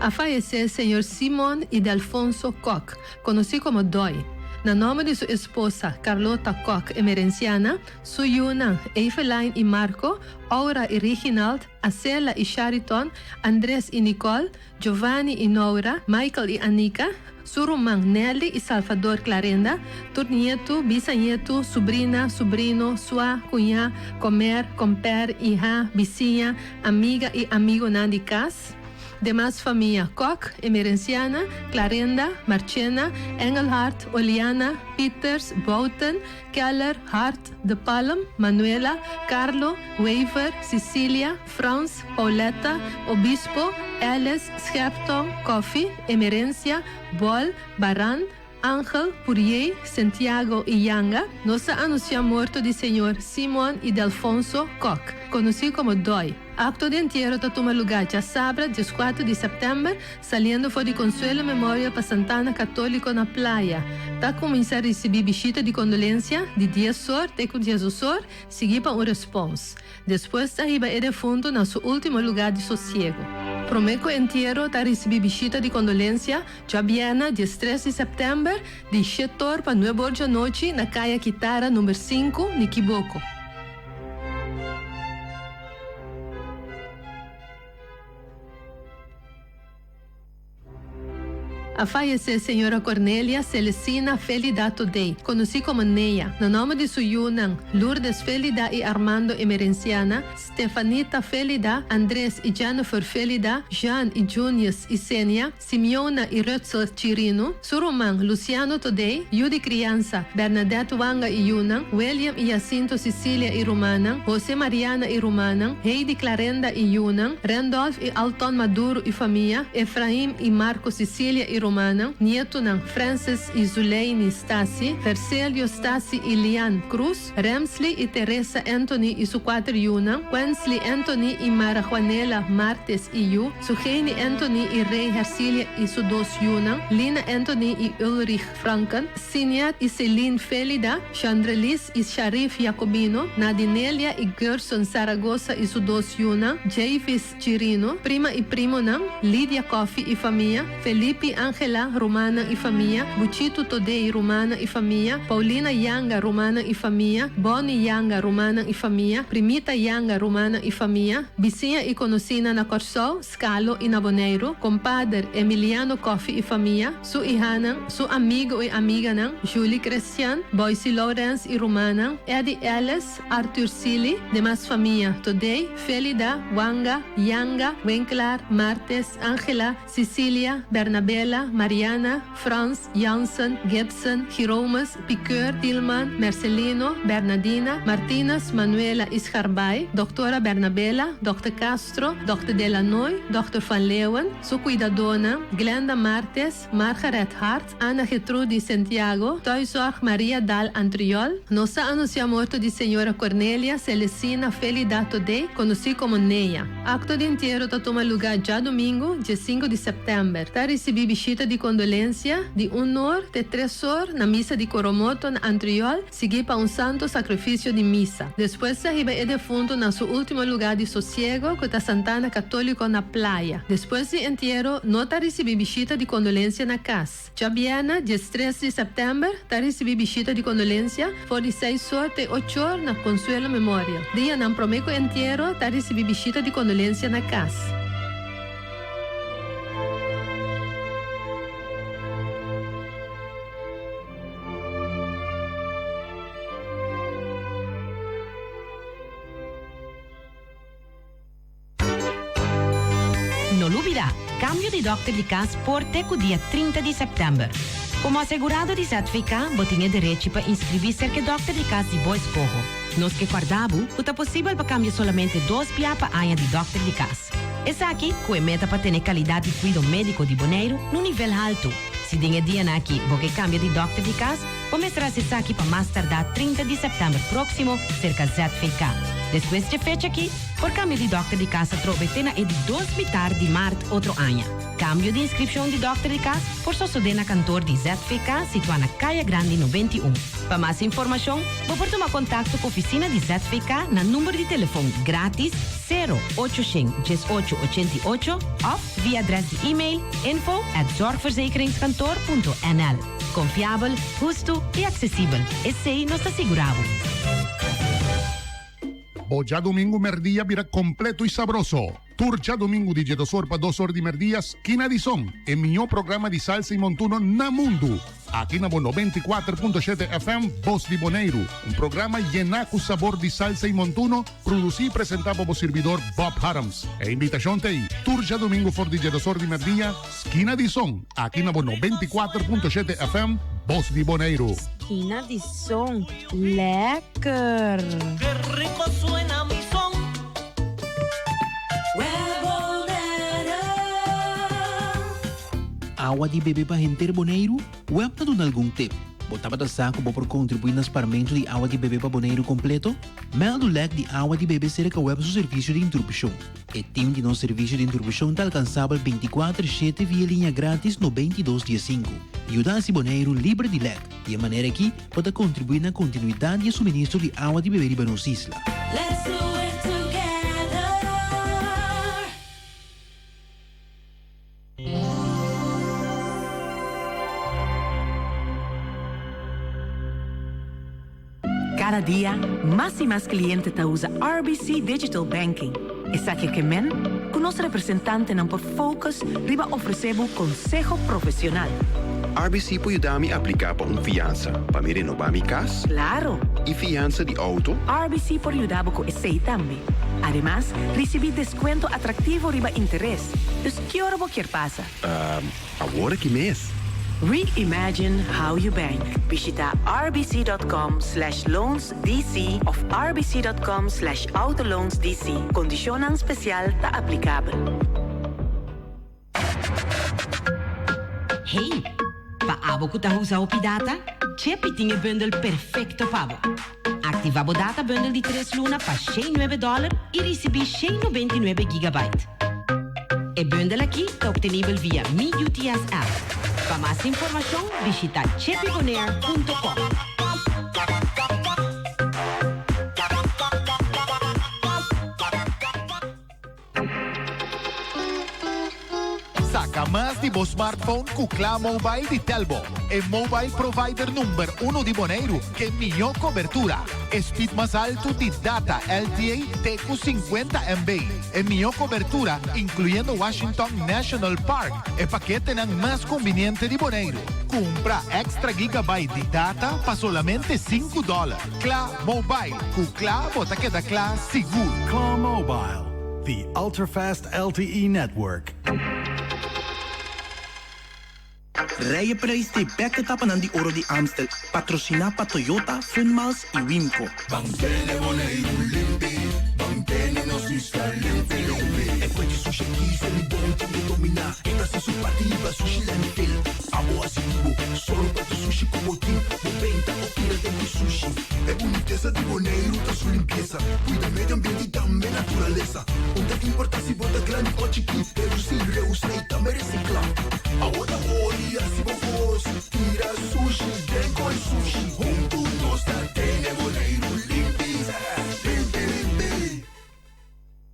A fayesé señor Simon Idelfonso Kok, konosí komo Dòi. Na nòmber di su esposa Carlota Kock Emerenciana, su yunan Eveline i Marco, Aura i Reginald, Acela i Shariton, Andres i Nicole, Giovanni i Noura, Michael i Anika, su ruman Nelly i Salvador Clarenda, tur nietu, bisañetu, subrina, subrino, sua, cuñá, comer, comper, iha, bisiña, amiga i amigonan di cas. Demas famia, Kok, Emerenciana, Clarenda, Marchena, Engelhard, Oliana, Pieters, Bouten, Keller, Hart, De Palm, Manuela, Carlo, Wever, Cecilia, Frans, Pauletta, Obispo, Ellis, Scherptong, Coffie, Emerencia, Bol, Baran, Angel, Pourier, Santiago y Yanga, nos ta anuncia morto di señor Simon Idelfonso Kok, conoci como Doy. Acto di entiero ta tuma lugar djasabra dieskuater di september, saliendo for di Consuelo Memorial pa Santana Catolico na Playa. Ta cuminsa ricibi bishita di condolencia di dies or te cu diesdos or, sigui pa un respons. Despues ta hiba e defunto na su ultimo lugar di sosiego. Prome cu entiero ta ricibi bishita di condolencia djabièrnè diestres di september di shetor pa nuebe or djanochi na Caya Kitara number sinku, Nikiboko. A fayesé señora Cornelia Celestina Felida Todey, konosí komo Neya, na nòmber di su yunan, Lourdes Felida i Armando Emerenciana, Stefanita Felida, Andres i Jennifer Felida, Jean i Junius i Senia, Simeona i Rutzel Chirino, su ruman Luciano Todey, yu di kriansa, Bernadette Wanga i yunan, William i Jacinto Cecilia i rumannan, Jose Mariana i rumannan, Heidi Clarenda i yunan, Randolph i Alton Maduro i famia, Efraim i Marco Cecilia i rumannan, nietonan, Francis i Zuleini Stasi, Vercelio Stasi i Lian Cruz, Remsley i Teresa Anthony i su kuater yunan, Quensley Anthony i Mara Juanela Martes i yu, Sugeni Anthony i Rey Hercilia i su dos yunan, Lina Anthony i Ulrich Franken, Siniat i Celine Felida, Chandrelis i Sharif Jacobino, Nadinelia i Gerson Zaragoza i su dos yunan, Javis Chirino, prima i primonan, Lidia Coffie i famia, Felipe Angela, rumannan i famia, Buchito Todey, rumannan i famia, Paulina Yanga, rumannan i famia, Bonnie Yanga, rumannan i famia, Primita Yanga, rumannan i famia, bisiña i konosínan na Kòrsou, Skalo i na Boneiru, kompader Emiliano Coffie i famia, su ihanan, su amigu i amiganan, Julie Christian, Boysie Lawrence i rumannan, Eddie Ellis, Arthur Sealy, demas famia, Todey, Felida, Wanga, Yanga, Winklaar, Martes, Angela, Cecilia, Bernabela, Mariana, Frans, Jansen, Gibson, Giromus, Piqueur, Tilman, Mercelino, Bernadina, Martinus, Manuela y Scharbaai, Doctora Bernabela, Doctor Castro, Doctor De Lanoy, Doctor Van Leeuwen, su cuidadona, Glenda Martes, Margaret Hart, Ana Getrudis Santiago, Thuiszorg Maria Dal Antriol, Nos ta anuncia morto di señora Cornelia Celestina Felida Todey, conoci como Neya. Acto di entiero ta tuma luga djadomingo, diesinco di september. Ta ricibi bishita di condolencia di un or te tres or na misa di Coromoto na Antriol, sigui pa un santo sacrificio di misa. Despues ta hiba e defunto na su ultimo luga di sosiego cu ta Santana Catolico na Playa. Despues di entiero no ta ricibi bishita di condolencia na cas. Djabièrnè, diestres di sèptèmber, ta ricibi bishita di condolencia for di seis or te ocho or na Consuelo Memorial. Dianan prome cu entiero ta ricibi bishita di condolencia na cas. No lubida, cambio di dokter di cas por te cu dia 30 di september. Como asegurado di ZVK, bo tin e derechi pa inscribi cerca e dokter di cas di bo escoho. Nos ke corda bo cu ta posibel pa cambia solamente dos bia pa aña di dokter di cas. Esaki cu e meta pa tene calidad di cuido medico di Boneiru n'un nivel halto. Si den e dianan aki bo ke cambia di dokter di cas, bo mester haci esaki pa mas tarda 30 di september proximo cerca ZVK. Despues dje fecha aki, por cambia di dokter di cas atrobe te na e di dos mitar di maart otro aña. Cambio di inscripcion di dokter di cas por sosode na kantoor di ZVK situa na Kaya Grandi 91. Pa mas informacion, bo por tuma contacto cu oficina di ZVK na number di telefon gratis sero ocho shen diesocho ochenta i ocho òf via adrès di e-mail info at zorgverzekeringskantoor punto nl. Konfiabel, hustu i aksesibel, esei nos ta sigurá bo. Bo djadumingu merdia bira kompleto i sabroso. Tur djadumingu di djedosor pa dosor di merdia Skina di Son, e mihó programa di salsa i montuno na mundu. Aki na bo 94.7 FM Bos di Boneiru, un programa yená ku sabor di salsa i montuno, produsí i presentá pa bo sirbidor Bob Harms. E invitashon t'ei, tur djadumingu for di djedosor di merdia, Skina di Son, aki na bo 94.7 FM Bos di Boneiru. Skina di Son, lekker! Qué rico suena mi son. Awa di bebe pa henter Boneiru? Web ta duna algun tip. Bo tabata sa ku bo por kontribuí na sparmentu di awa di bebe pa Boneiru kompleto? Mèldu lèk di awa di bebe serka Web su servisio di interupshon. E tim di nos servisio di interupshon ta alkansabel bintikuater shete via liña grátis 92 diesinku. Yuda hasi Boneiru liber di lèk. Di e manera akí bo ta kontribuí na kontinuidat di e suministro di awa di bebe riba nos isla. Let's do it together. Kada dia, mas i mas kliente ta usa RBC Digital Banking. Esaki ke men ku nos representantenan por focus riba ofresé bo konseho profesional. RBC por yuda mi apliká pa un fiansa pa mi renobá mi kas? Klaro! I fiansa di outo? RBC por yuda bo ku esei tambe. Ademas, risibí deskuento atraktivo riba interes. Dus ki ora bo kier pasa? Ehm, awor aki mes. Reimagine how you bank. Bishita rbc.com/loansdc of rbc.com/autoloansdc. Kondishonnan spesial ta aplikabel. Hey, pa abo ku ta usa hopi data, Chepi tin e bundel perfekto pa bo. Aktivá bo data bundel di tres luna pa 109 dòler i risibí 199 gigabyte. E bundel akí ta optenibel via Mi UTS app. Pa mas informashon bishitá chepibonair.com. Saka mas di bo smartphone ku Kla Mobile di Telbo, e mobile provider number uno di Boneiru ke mihó kobertura, e speed mas altu di data LTE te ku 50 MB, e mihó kobertura inkluyendo Washington National Park, e paketenan mas kumbiniente di Boneiru. Kumpra èkstra gigabyte di data pa solamente sinku dòler. Kla Mobile, ku kla bo ta keda kla sigur. Kla Mobile, the ultra-fast LTE network. Rijeprijs di bek etapanan di Oro di Amstel, patrosiná pa Toyota, Funmiles i Wimco. Ban tene Boneiru limpi, ban tene nos isla limpi limpi. E kwechi sushi kisa di bon tin ke dominá, e ta hasi su parti hiba sushi landfill. Abo hasi di bo, solo pa tu sushi ku bo tin, bo benta o tira den ku sushi. E bunitesa di Boneiru ta su limpiesa, kuida medio ambiente i tambe naturalesa. Un ta importá si bo ta grandi o chikí, redusí, reusá i tambe resiklá. Abo ta hori, hasi bo kos, tira sushi den koi sushi. Huntu nos ta tene Boneiru limpi, limpi, limpi.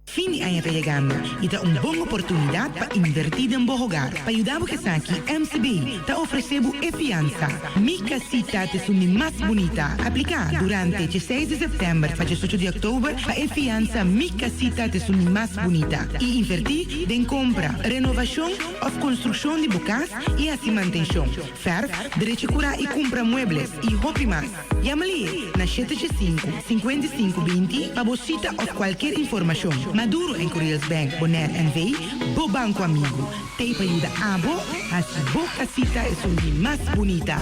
Fin di aña ta yegando y ta un bon oportunidad pa inverti den bo hogar. Pa yuda bo cu esaki, MCB ta ofrece bo e fiansa Mi Casita ta esun di mas bunita. Aplica durante dieseis di september pa diesocho di october pa e fiansa Mi Casita ta esun di mas bunita y inverti den compra, renovacion of construccion di bo cas y haci mantencion, verf, drecha cura y cumpra muebles y hopi mas. Yam'li na 785 55 20 pa bo sita òf kualkier informashon. Maduro en Curiels Bank Bonaire NV, bo banko amigu, t'ei pa yuda abo hasi bo kasita esun di mas bunita.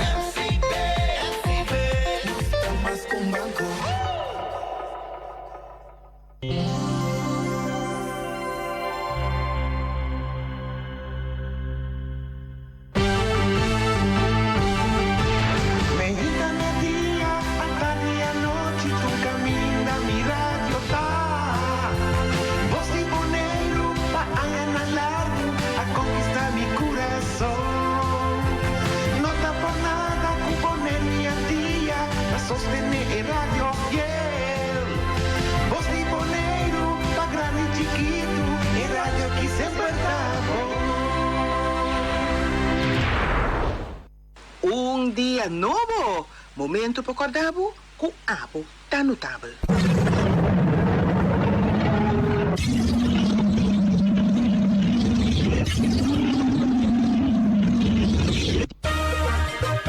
Meinta media, atardi anochi, tur kaminda mi radio ta. Bos di Boneiru pa añanan largu a konkistá mi kurason. No ta por nada ku Boneiru i Antia ta sostené e radio fiel. Bos di Boneiru pa grandi i chikitu, e radio ki semper ta bon. Un. Un dia nobo! Momento pa kòrda bo ku abo ta notabel.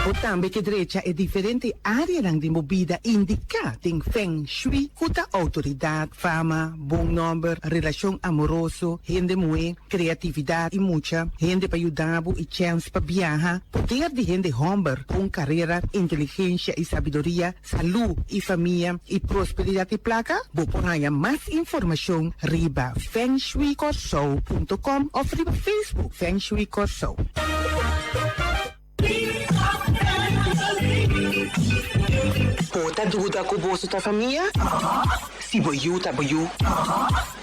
Bo tambe ke drecha e diferente áreanan den bo bida indiká den Feng Shui ku ta outoridat, fama, bon nòmber, relashon amoroso, hende muhé, kreatividat i mucha, hende pa yuda bo i chèns pa biaha, poder di hende hòmber, bon karera, inteligensha i sabiduria, salú i famia, i prosperidat i plaka. Bo por haña mas informashon riba fengshuikòrsou punto com òf riba Facebook Feng Shui Kòrsou. Bo ta duda ku boso ta famia? Si bo yu ta bo yu,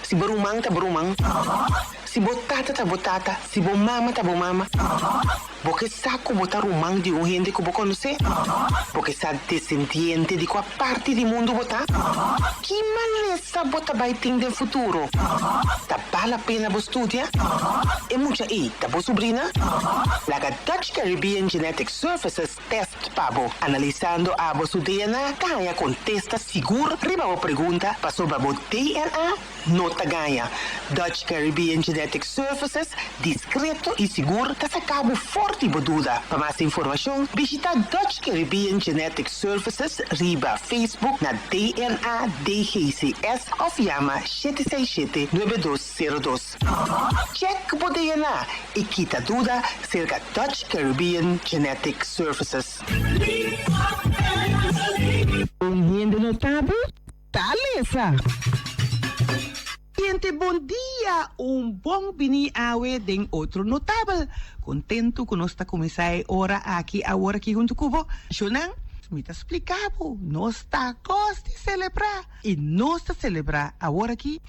si bo ruman ta bo ruman, si bo tata ta bo tata, si bo mama ta bo mama. Bo ke sa ku bo ta ruman di un hende ku bo konosé? Bo ke sa desendiente di kua parti di mundu bo ta? Ki malesa bo ta bai tin den futuro? Ta bal la pena bo studia? E mucha ei ta bo subrina? Laga Dutch Caribbean Genetic Services tèst pa bo. Analisando abo su DNA ta haña kontesta sigur riba bo pregunta pasobra bo DNA no ta gaña. Dutch Caribbean Genetic Services, diskreto i sigur, ta saka bo for di bo duda. Pa mas informashon, bishita Dutch Caribbean Genetic Services riba Facebook na DNA DGCS òf yama 767 9202. Check bo DNA i kita duda serka Dutch Caribbean Genetic Services. Un hende notabel ta lesa. Gente bon dia, un bon bini awe den otro notabel. Kontentu ku nos ta kuminsá e ora aki awor aki huntu ku bo. Shonnan, mi ta splika bo, nos ta kos di selebrá i nos ta selebrá awor aki.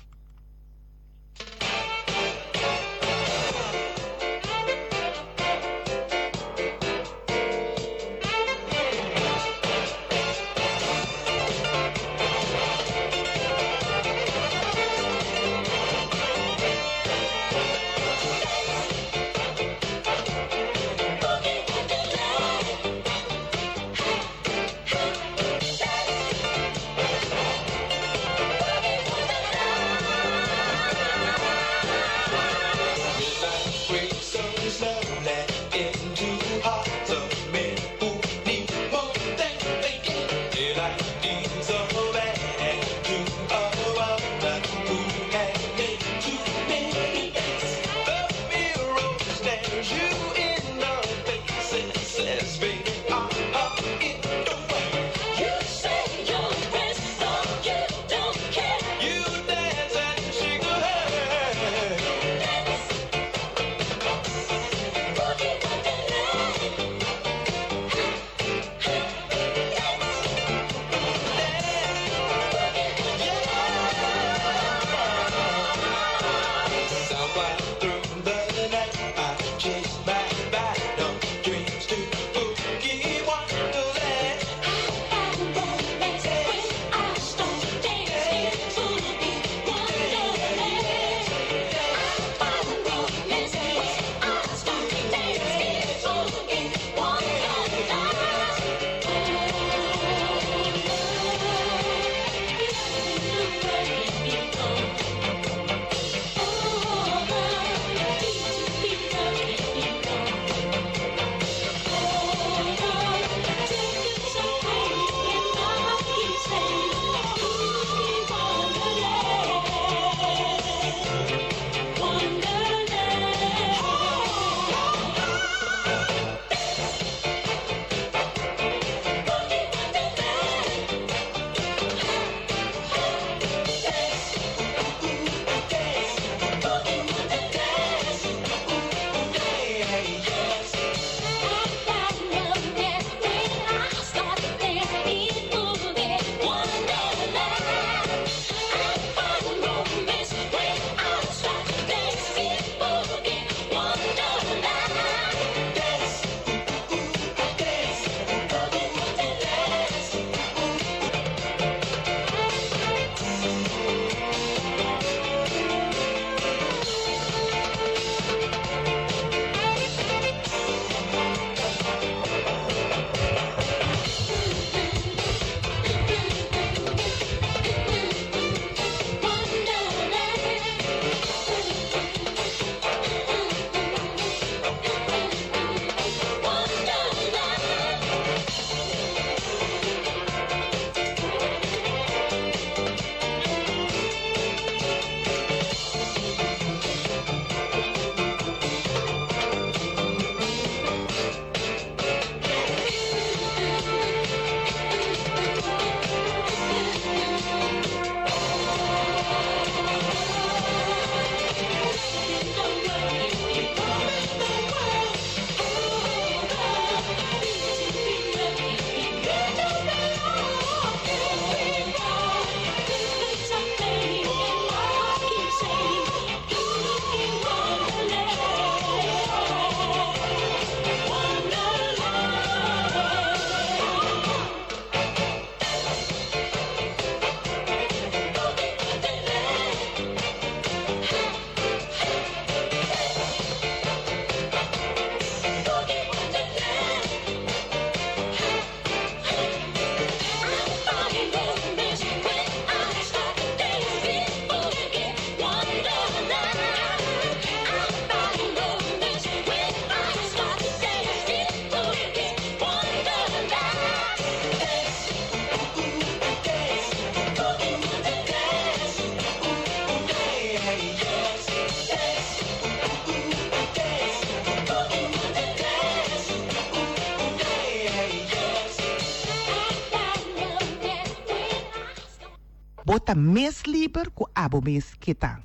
Bo ta mes liber ku abo mes ke ta.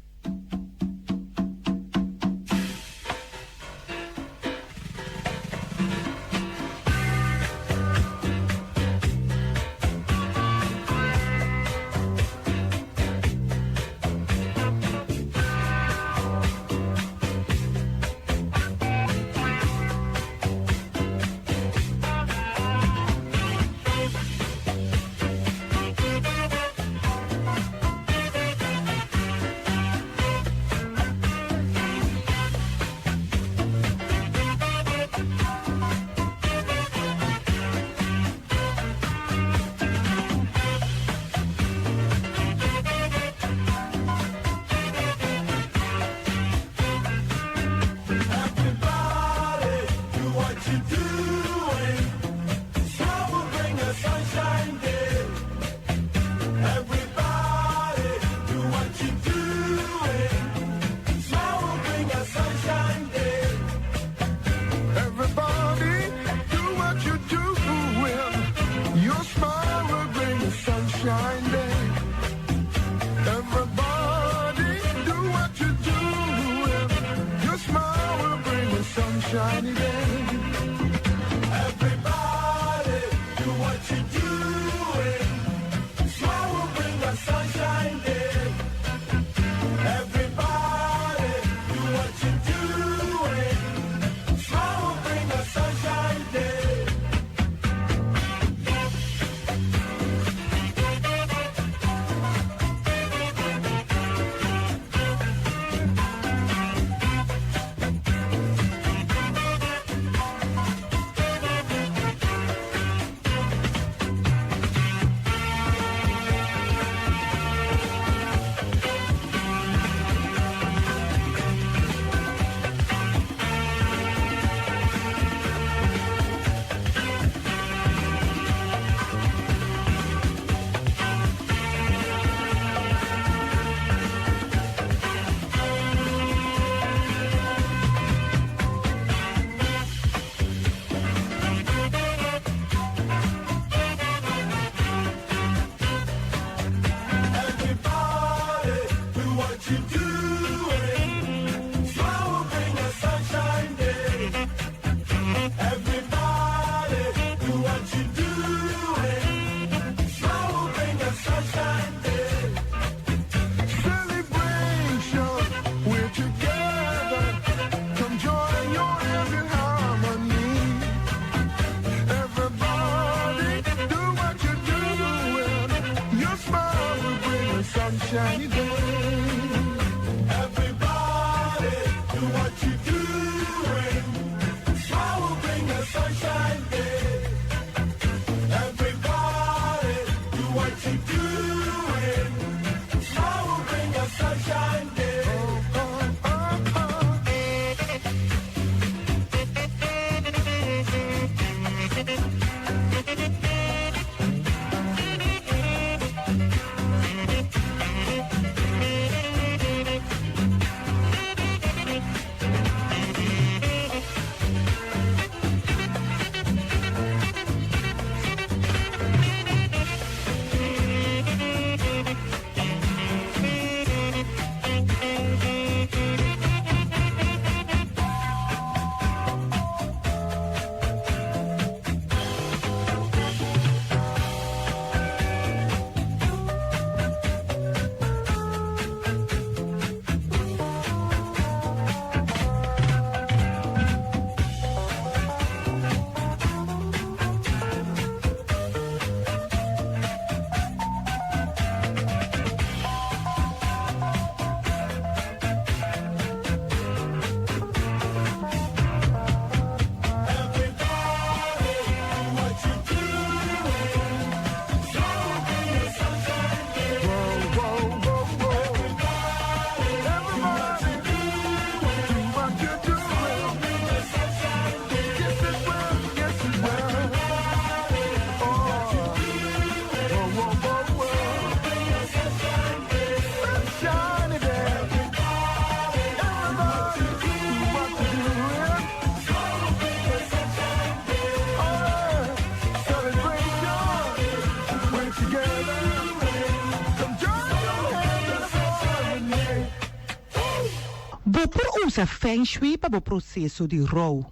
Bo por usa Feng Shui pa bo proseso di rou.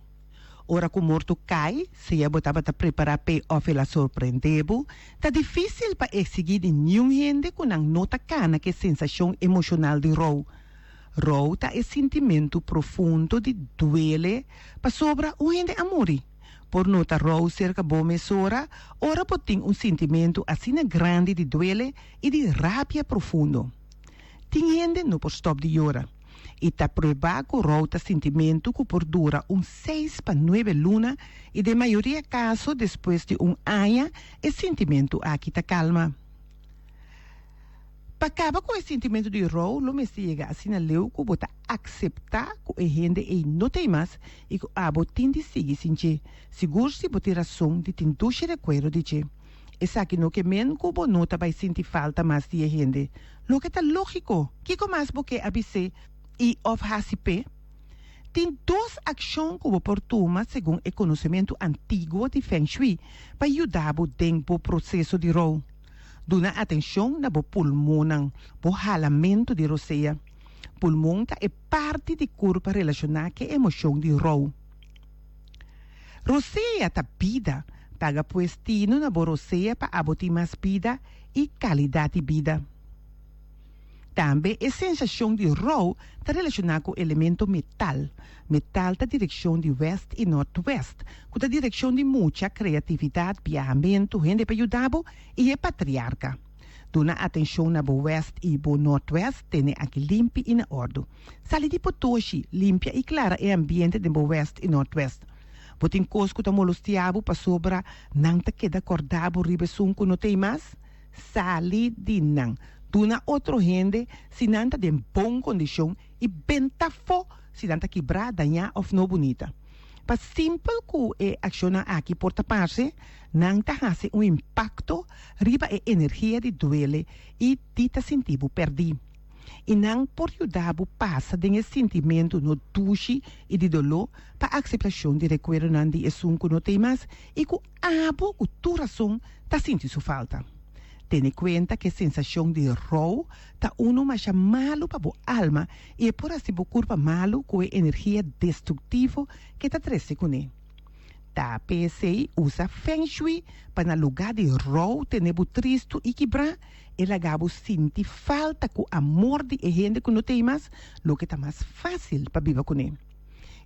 Ora ku morto kai, sea bo tabata prepará p'e òf el a sorprendé bo, ta difísil pa eksigí di niun hende ku nan no ta kana ku e sensashon emoshonal di rou. Rou ta e sintimentu profundo di duele pasobra un hende a muri. Por nota rou serka bo mesora ora bo tin un sintimentu asina grandi di duele i di rabia profundo. Tin hende no por stòp di yora i ta pruebá ku rou ta sintimentu ku por dura un seis pa nuebe luna i den mayoria kaso despues di un aña e sintimentu aki ta kalma. Pa kaba ku e sintimentu di rou lo mester yega asina leu ku bo ta akseptá ku e hende ei no ta ei mas i ku abo tin di sigui sin dje, sigur si bo tin rason di tin dushi rekuerdo di dje. Esaki no ke men ku bo no ta bai sinti falta mas di e hende. Loke ta lógiko, kiko mas bo ke a bis'é i òf hasi p'e? Tin dos akshon ku bo por tuma segun e konosementu antiguo di Feng Shui pa yuda bo den bo proseso di rou. Duna atenshon na bo pulmonnan, bo halamentu di rosea. Pulmon ta e parti di kurpa relashoná ku e emoshon di rou. Rosea ta bida, paga pues tinu na bo rosea pa abo tin mas bida i kalidat di bida. Tambe e sensashon di rou ta relashoná ku elemento metal. Metal ta direkshon di wèst i nòrtwèst, ku ta direkshon di mucha, kreatividat, biahamentu, hende pa yuda bo i e patriarka. Duna atenshon na bo wèst i bo nòrtwèst, tene aki limpi i na òrdu. Sali di potoshi, limpia i klara e ambiente den bo wèst i nòrtwèst. Bo tin kos ku ta molostia bo pasobra nan ta keda kòrda bo riba esun ku no t'ei mas? Sali di nan. Duna otro hende si nan ta den bon kondishon i benta afó si nan ta kibrá, dañá òf no bunita. Pa simpel ku e akshonnan aki por ta parse, nan ta hasi un impakto riba e energia di duele i di ta sinti bo pèrdí. I nan por yuda bo pasa den e sintimentu no dushi i di doló pa akseptashon di rekuerdonan di esun ku no t'ei mas i ku abo ku tur rason ta sinti su falta. Tene kuenta ku e sensashon di rou ta unu masha malu pa bo alma i e por hasi bo kurpa malu ku e energia destruktivo ke ta trese kuné. Ta p'esei usa feng shui pa na lugá di rou tene bo tristu i kibrá, e laga bo sinti falta ku amor di e hende ku no t'ei mas, loke ta mas fásil pa biba kuné.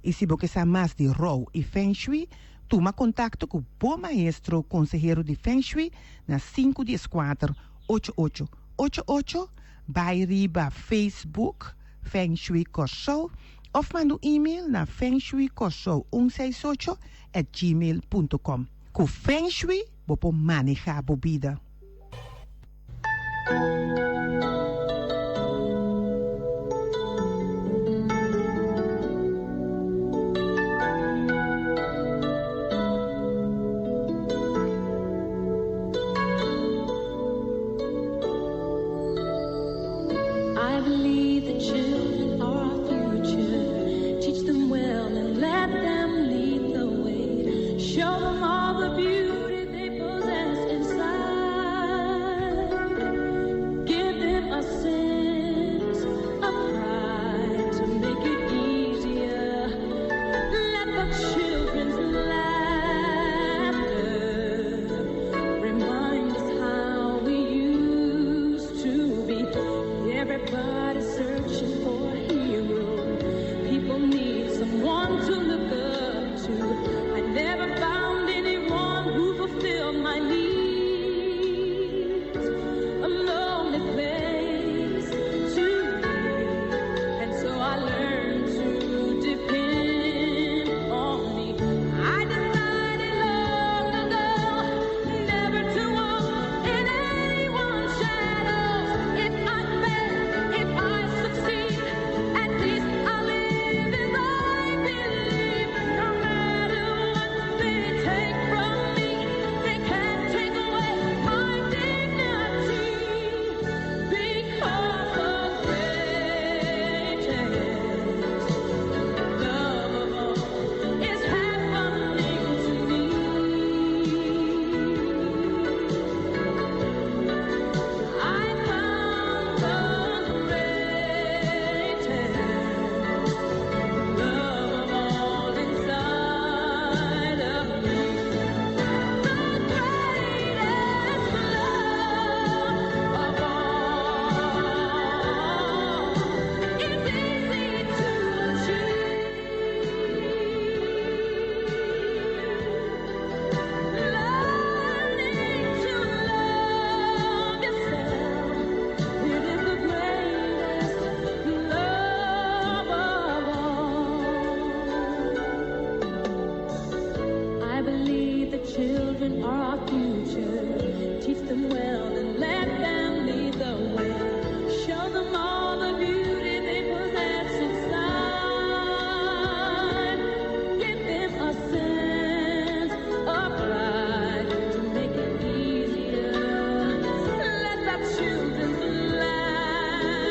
I si bo ke sa mas di rou i feng shui, tuma kontakto ku bo maestro konsehero di feng shui na sinku dieskuater ocho ocho ocho ocho, bai riba Facebook Feng Shui Kòrsou òf manda un email na fengshuikòrsou un seis ocho at gmail punto com. Ku Feng Shui bo por manehá bo bida. I believe the children are our future. Teach them well and let them lead the way. Show them all the beauty they possess inside. children are our future. Teach them well and let them lead the way. Show them all the beauty they possess inside. Give them a sense of pride to make it easier. Let the children's laughter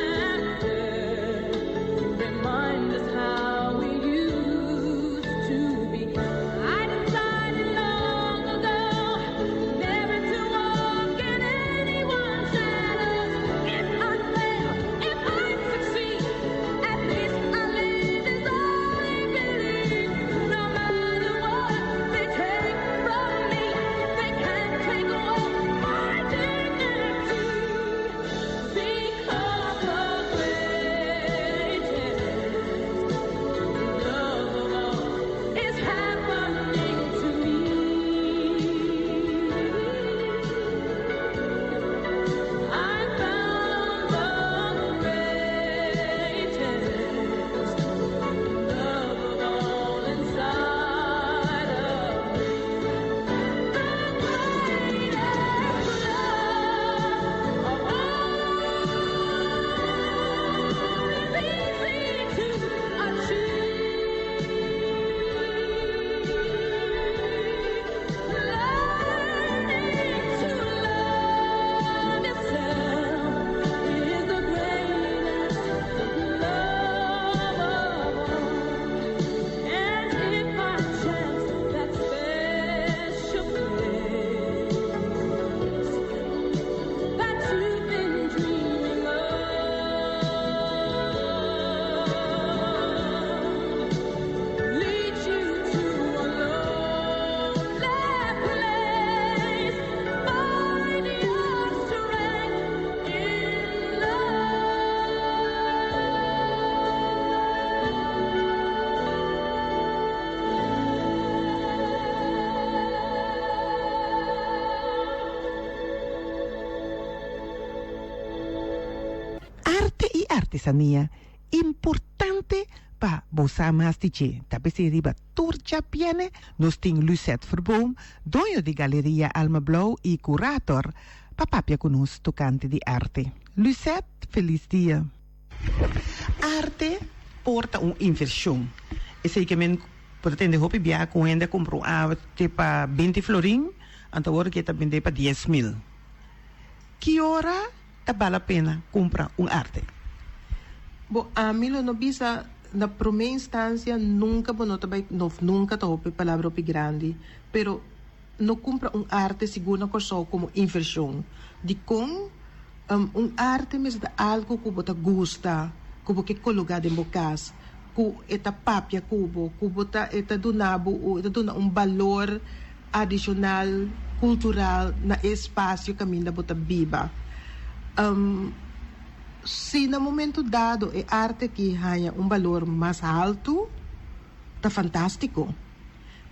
remind us how we used to be. I decided long ago never to walk in anyone's shadows. If I fail, if I succeed, at least I live as I believe. No matter what they take from me, they can't take away my dignity. Because the greatest love of all is happening to me. I found the greatest love of all inside of me. The greatest love of all is easy to achieve. Learning to love yourself is the greatest love of all. And if by chance that special place that you've been dreaming of leads you to a lonely place, find your strength in Arte i artesania importante pa bo sa mas di dje. Ta p'esei riba tur djabiene nos tin Lucette Verboom, doño di Galeria Alma Blou i kurator, pa papia ku nos tokante di arte. Lucette, felis dia. Arte por ta un invershon. Esei ke men por ta tende hopi bia ku un hende a kumpra un arte pa binti florin, anto awor ke ta bend'é pa 10,000. Ki ora ta bal la pena kumpra un arte? Bo, ami lo no bisa na promé instansia nunka bo no ta bai, no nunka ta hopi palabra hopi grandi, pero no kumpra un arte sigur na Kòrsou komo invershon. Dikon? Un arte mester ta algu ku bo ta gusta, ku bo ke kologá den bo kas, ku e ta papia ku bo, ku bo ta e ta duna bo e ta duna un balor adishonal kultural na e espasio kaminda bo ta biba. Si na momento dado e arte aki haña un balor mas haltu, ta fantástiko.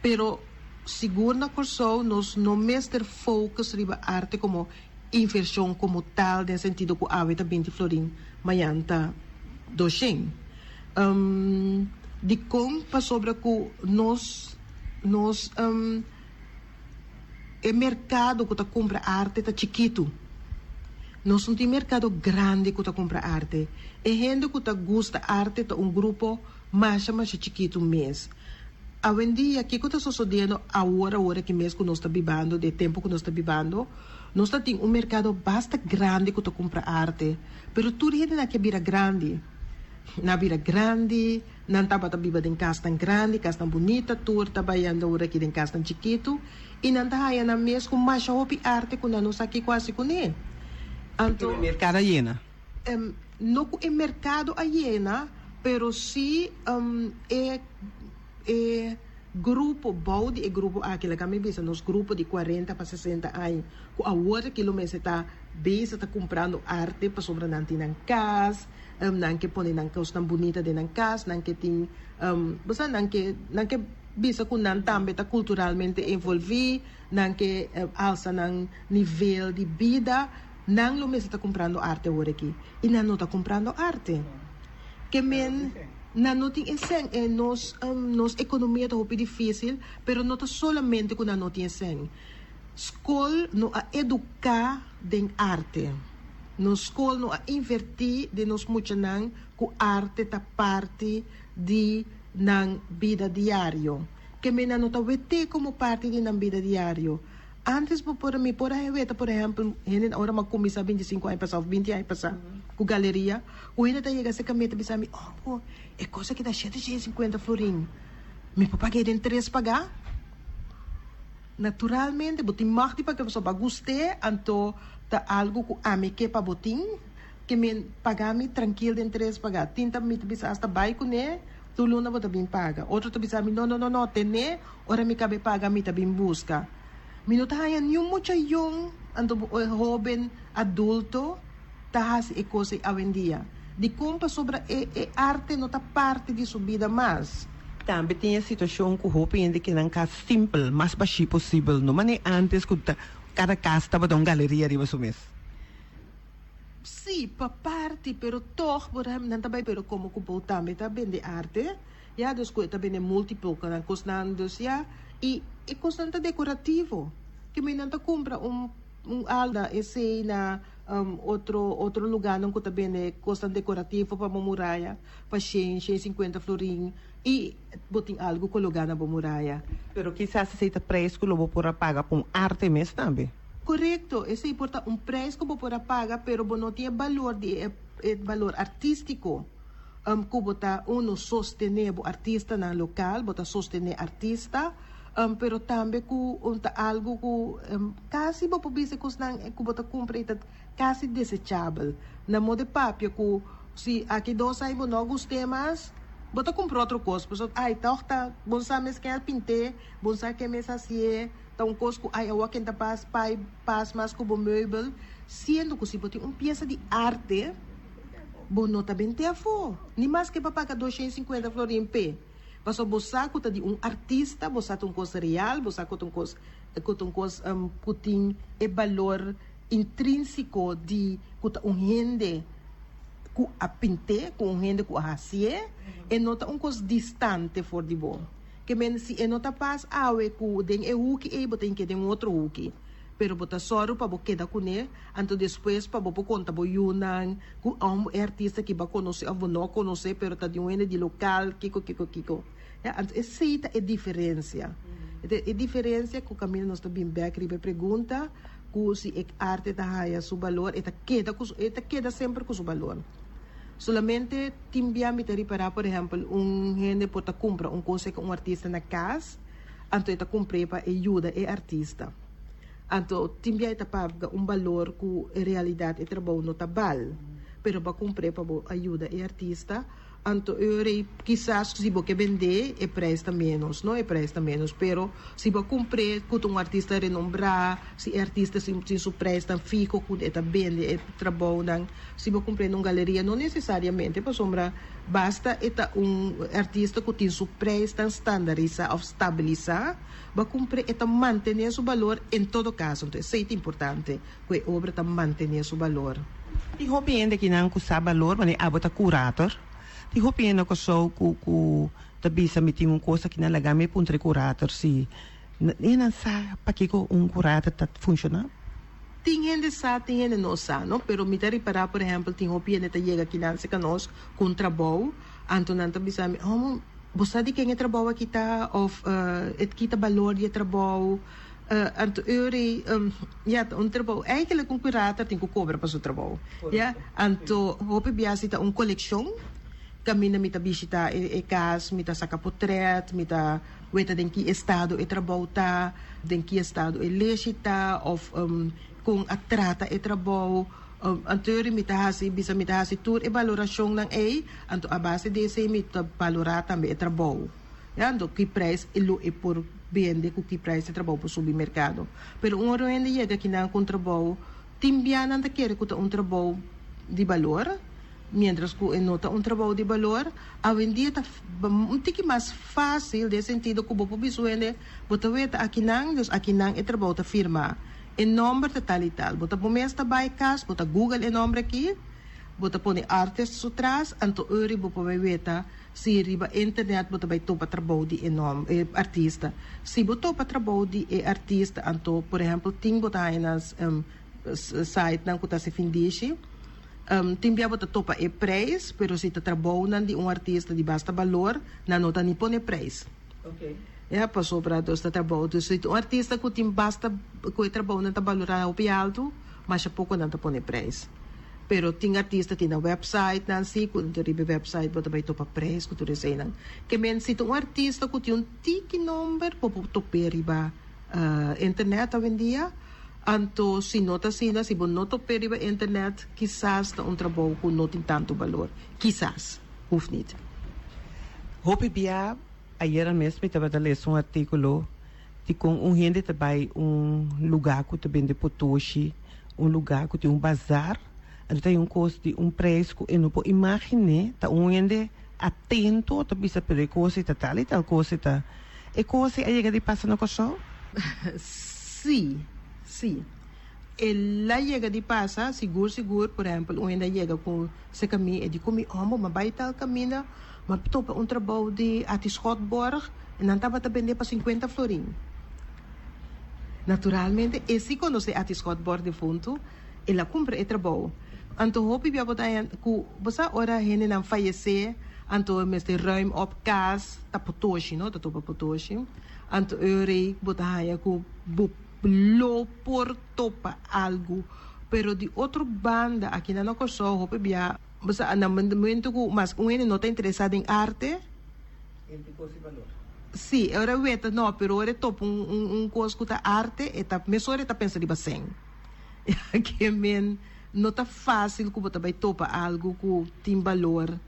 Pero sigur na Kòrsou nos no mester focus riba arte komo invershon komo tal den sentido ku awe ta binti florin, mañan ta doshen. Dikon? Pasobra ku nos nos e merkado ku ta kumpra arte ta chikitu. Nos no tin merkado grandi ku ta kumpra arte. E hende ku ta gusta arte ta un grupo masha masha chikitu mes. Awendia kiko ta sosodiendo awor awor aki mes ku nos ta bibando, di e tempu ku nos ta bibando? Nos ta tin un merkado basta grandi ku ta kumpra arte, pero tur hendenan ke bira grandi. Nan a bira grandi, nan tabata biba den kasnan grandi, kasnan bunita, tur ta bayando awor aki den kasnan chikitu, i nan ta haña nan mes ku masha hopi arte ku nan no sa kiko hasi kuné. Anto. E merkado a yena? No ku e merkado a yena, pero sí e e grupo bou di e grupo aki, laga mi bisa nos grupo di cuarenta pa sesenta aña, ku awor aki lo mester ta bezig ta kumprando arte pasobra nan tin nan kas, nan ke pone nan kosnan bunita den nan kas, nan ke tin, bo sa, nan ke nan ke bisa ku nan tambe ta kulturalmente envolví, nan ke alsa nan nivel di bida, nan lo mester ta kumprando arte awor aki i nan no ta kumprando arte. Ke men nan no tin e sèn e nos nos ekonomia ta hopi difísil pero no ta solamente ku nan no tin e sèn. Skol no a eduká den arte. Nos skol no a invertí den nos muchanan ku arte ta parti di nan bida diario. Ke men nan no ta wet'é komo parti di nan bida diario. Antes bo por mi por a weta por ehèmpel hende ora mi a kuminsá bintisinku aña pasá òf binti aña pasá ku galeria ku hende ta yega serka mi ta bisa mi, oh bo e kos aki ta shete shei sinkuenta florin mi por pag'é den tres pagá? Naturalmente bo tin mag di paga pasobra bo a gust'é anto ta algu ku ami ke pa bo tin ke mi paga mi trankil den tres paga. Tin ta mi ta bisa asta bai kuné tur luna bo ta bin paga. Otro ta bisa mi no no no no ten'é ora mi kabe paga mi ta bin buska. Mi no ta haña niun mucha yong anto hoben adulto ta hasi e kos ei awendia. Dikon? Pasobra e e arte no ta parti di su bida mas. Tambe tin e situashon ku hopi hende ke nan kas simpel, mas bashí posibel, no manera antes ku ta kada kas tabata un galeria riba su mes. Sí, pa parti, pero tog, por ehempel, nan ta bai pero komo ku bo tambe ta bende arte, ya, dus ku e ta bende multiple nan kosnan, dus ya, i e kosnan ta dekorativo, ke men nan ta kumpra un un alda esei na Otro otro lugánan ku ta bende kosnan dekorativo pa bo muraya pa shen, shen sinkuenta florin i bo tin algu kologá na bo muraya. Pero kisas esei ta preis ku lo bo por a paga pa un arte mes tambe. Korekto, esei por ta un preis ku bo por a paga pero bo no tin e balor di e e balor artístiko ku bo ta uno sostené bo artistanan lokal, bo ta sostené artista. Pero tambe ku un ta algu ku kasi bo por bisa kosnan ku bo ta kumpra i ta kasi desechabel. Na modo di papia ku si aki dos aña bo no gust'é mas, bo ta kumpra otro kos pasobra ay tòg ta bon sa mes ken a pint'é, bon sa ken mes hasié, ta un kos ku ay awor ken ta pas pai pas mas ku bo meubel. Siendo ku si bo tin un piesa di arte bo no ta bent'é afó, ni maske bo a paga 250 florin p'e. Pasobra bo sa ku ta di un artista, bo sa ta un kos real, bo sa ku ta un kos ku ta un kos ku tin e balor intrínsiko di ku ta un hende ku a pint'é, ku un hende ku a hasié, e no ta un kos distante for di bo. Ke men si e no ta pas awe ku den e huki ei bo ta hink'é den un otro huki, pero bo ta sòru pa bo keda kuné, anto despues pa bo por konta bo yunan, Ku un e artista ki bo a konosé òf bo no a konosé pero ta di un hende di lokal kiko kiko kiko. Ya, anto esei ta e diferensia. E diferensia ku kaminda nos ta bin bèk riba e pregunta ku si e arte ta haya su balor e ta keda ku su e ta keda semper ku su balor. Solamente tin bia mi ta ripará por ehèmpel un hende por ta kumpra un kos ku un artista na kas anto e ta kumpr'é pa e yuda e artista. Anto tin bia e ta paga un balor ku en realidat e trabou no ta bal, pero bo a kumpr'é pa bo a yuda e artista, anto e ora ei kisas si bo ke bend'é e prijs ta ménos, no e prijs ta ménos, pero si bo a kumpr'é ku ta un artista renombrá, si e artista tin su prijsnan fiho ku e ta bende e trabounan, si bo a kumpr'é na un galeria no nesesariamente pasobra basta e ta un artista ku tin su prijsnan standarisá òf stabilisá. Bo a kumpr'é, e ta mantené su balor en todo kaso. Enton esei ta importante, ku e obra ta mantené su balor. Tin hopi hende akinan ku sa balor, manera abo ta kurator. Tin hopi hende na Kòrsou ku ku ta bisa mi tin un kos akinan laga mi puntra e kurator si e nan sa pakiko un kurator ta funshoná. Tin hende sa, tin hende no sa, no? Pero mi ta ripará, por ehèmpel, tin hopi hende ta yega akinan serka nos ku un trabou, anto nan ta bisa mi, oh, Bo sa di ken e trabou aki ta of e kita balor di e trabou? Anto Uri, Ya, ta un trabou. Eigenlijk un curator tin cu cobra pa su trabou. Ya, anto hopi bia si ta un coleccion caminda mi ta bishita e cas, mi ta saca potret, mi ta weta den ki estado e trabou ta, den ki estado e leshi ta of con a trata e trabou. Anto mi ta hasi bisa mi ta hasi tur e balorashonnan ei, anto a base di esei mi ta balorá tambe e trabou. Ya, anto ki preis e lo e por bende, ku ki preis e trabou por subi merkado. Pero un ora un hende yega akinan ku un trabou, tin bia nan ta kere ku ta un trabou di balor, miéntras ku e no ta un trabou di balor. Awendia ta un tiki mas fásil den sentido ku bo por bisa un hende, bo ta weta akinan, dus akinan e trabou ta firmá. E nomber ta tal i tal. Bo ta bo mes ta bai kas, bo ta google e nomber aki, bo ta pone artist su tras, anto uri bo por bai weta Si riba internet bo ta bai topa trabou di e nom e artista. Si bo topa trabou di e artista anto por ehempel tin bo ta haña na sitenan ku ta hasi findishi tin bia bo ta topa e prijs pero si ta trabounan di un artista di basta balor nan no ta ni pone prijs. Ya pasobra dus ta trabou dus si ta un artista ku tin basta ku e trabounan ta balorá hopi altu masha poko nan ta pone prijs. Pero tin artista tin nan website nan si ku riba e website bo ta bai topa prijs ku tur eseinan. Ke men si ta un artista ku tin un tiki nomber bo por top'é riba internet awendia. Anto si no ta asina si bo no top'é riba internet kisas ta un trabou ku no tin tantu balor. Kisas. Hoeft niet. Hopi bia ayera mes mi tabata lesa un artíkulo di kon un hende ta bai un lugá ku ta bende potoshi, un lugá ku tin un bazar, anto ta hay un kos di un preis ku e no por imaginé, ta un hende atento ta bisa pero e kos ei ta tal i tal kos ei ta. E kos ei a yega di pasa na Kòrsou? Sí, sí. El a yega di pasa, sigur sigur, por ehèmpel un hende a yega ku se kaminda e di ku mi òmber m'a bai tal kaminda, m'a topa un trabou di Ati Schotborg i nan tabata bendé pa sinkuenta florin. Naturalmente e si konosé Ati Schotborg defuntu, el a kumpra e trabou. Anto hopi bia bo ta haña ku bo sa ora hendenan fayesé anto mester ruim op kas ta potoshi no ta topa potoshi anto e rei bo ta haña ku bo lo por topa algu pero di otro banda akinan na Kòrsou hopi bia bo sa na momento ku mas un hende no ta interesá den arte. El tin kos di balor. Sí, e ora weta no, pero ora e topa un un un kos ku ta arte e ta mesora e ta pensa riba sèn. Ke men no ta fásil ku bo ta bai topa algu ku tin balor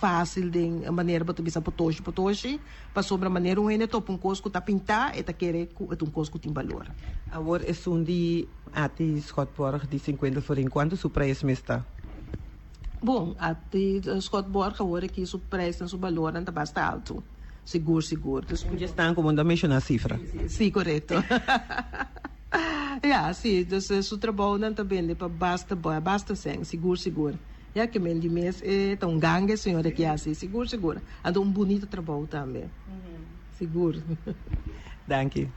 fásil den manera bo ta bisa potoshi potoshi, pasobra manera un hende topa un kos ku ta pintá e ta kere ku e ta un kos ku tin balor. Awor esun di Ati Schotborg di sinkuenta florin kuantu su preis mes ta? Bon, Ati Schotborg awor aki su preisnan su balornan ta basta altu, sigur sigur. Dus un djesnan ku bo no ta menshoná sifra. Sí, korekto. Ya, sí, dus su trabounan ta bende pa basta basta sèn, sigur sigur. Ya ke men di mes e ta un ganga e señor aki hasi, sigur sigur. Anto un bunito trabou tambe, sigur. Danki.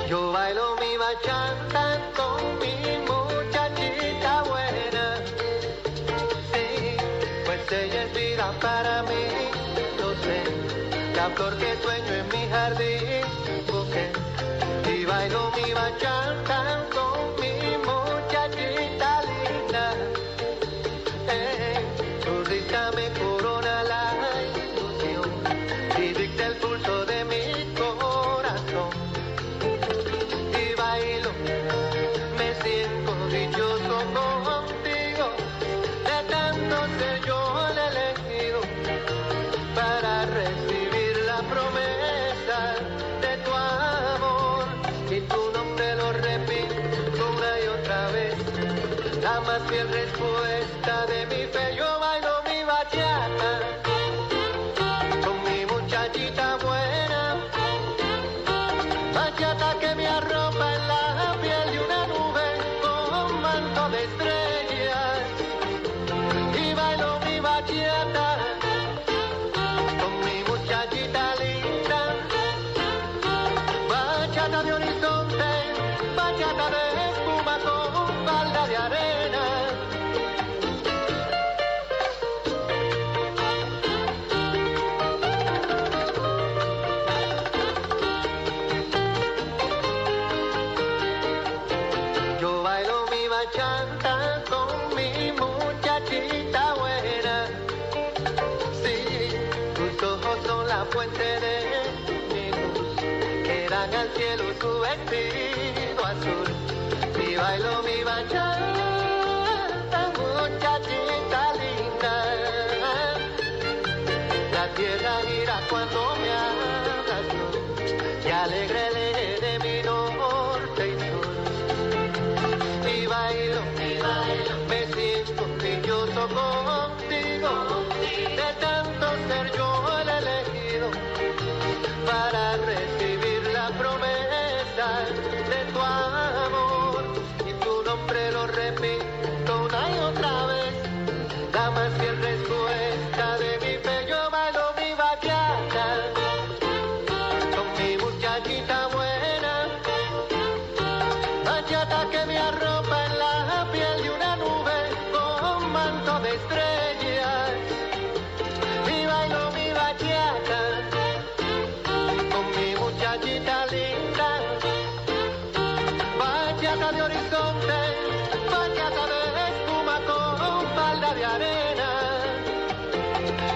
Yo bailo mi bachata con mi muchachita buena Sí, pues ella es vida para mí Lo sé, la flor que sueño en mi jardín Bouquet. Y bailo mi bachata con mi muchachita linda Eh, su risa me corona la ilusión Y dicta el pulso de mi corazón Y bailo, me siento dichoso contigo De tanto ser yo el elegido Para recibir la promesa de tu amor Y tu nombre lo repito una y otra vez La más fiel respuesta de mi fe Yo bailo mi bachata Con mi muchachita buena Bachata que me arropa en la piel de una nube Con manto de estrellas Y bailo mi bachata Con mi muchachita linda Bachata de horizonte Bachata de espuma con falda de arena Yo bailo mi bachata con mi muchachita buena. Sí, tus ojos son la fuente de mi luz, que dan al cielo su vestido azul. Y bailo mi bachata, muchachita linda. La tierra gira cuando me hablas tú, y alegre el eje de mi norte y sur. Y bailo, y bailo, me siento dichoso contigo, de tanto ser yo el elegido para recibir. muchachita buena. Bachata que me arropa en la piel de una nube con manto de estrellas. Y bailo mi bachata con mi muchachita linda. Bachata de horizonte, bachata de espuma con falda de arena.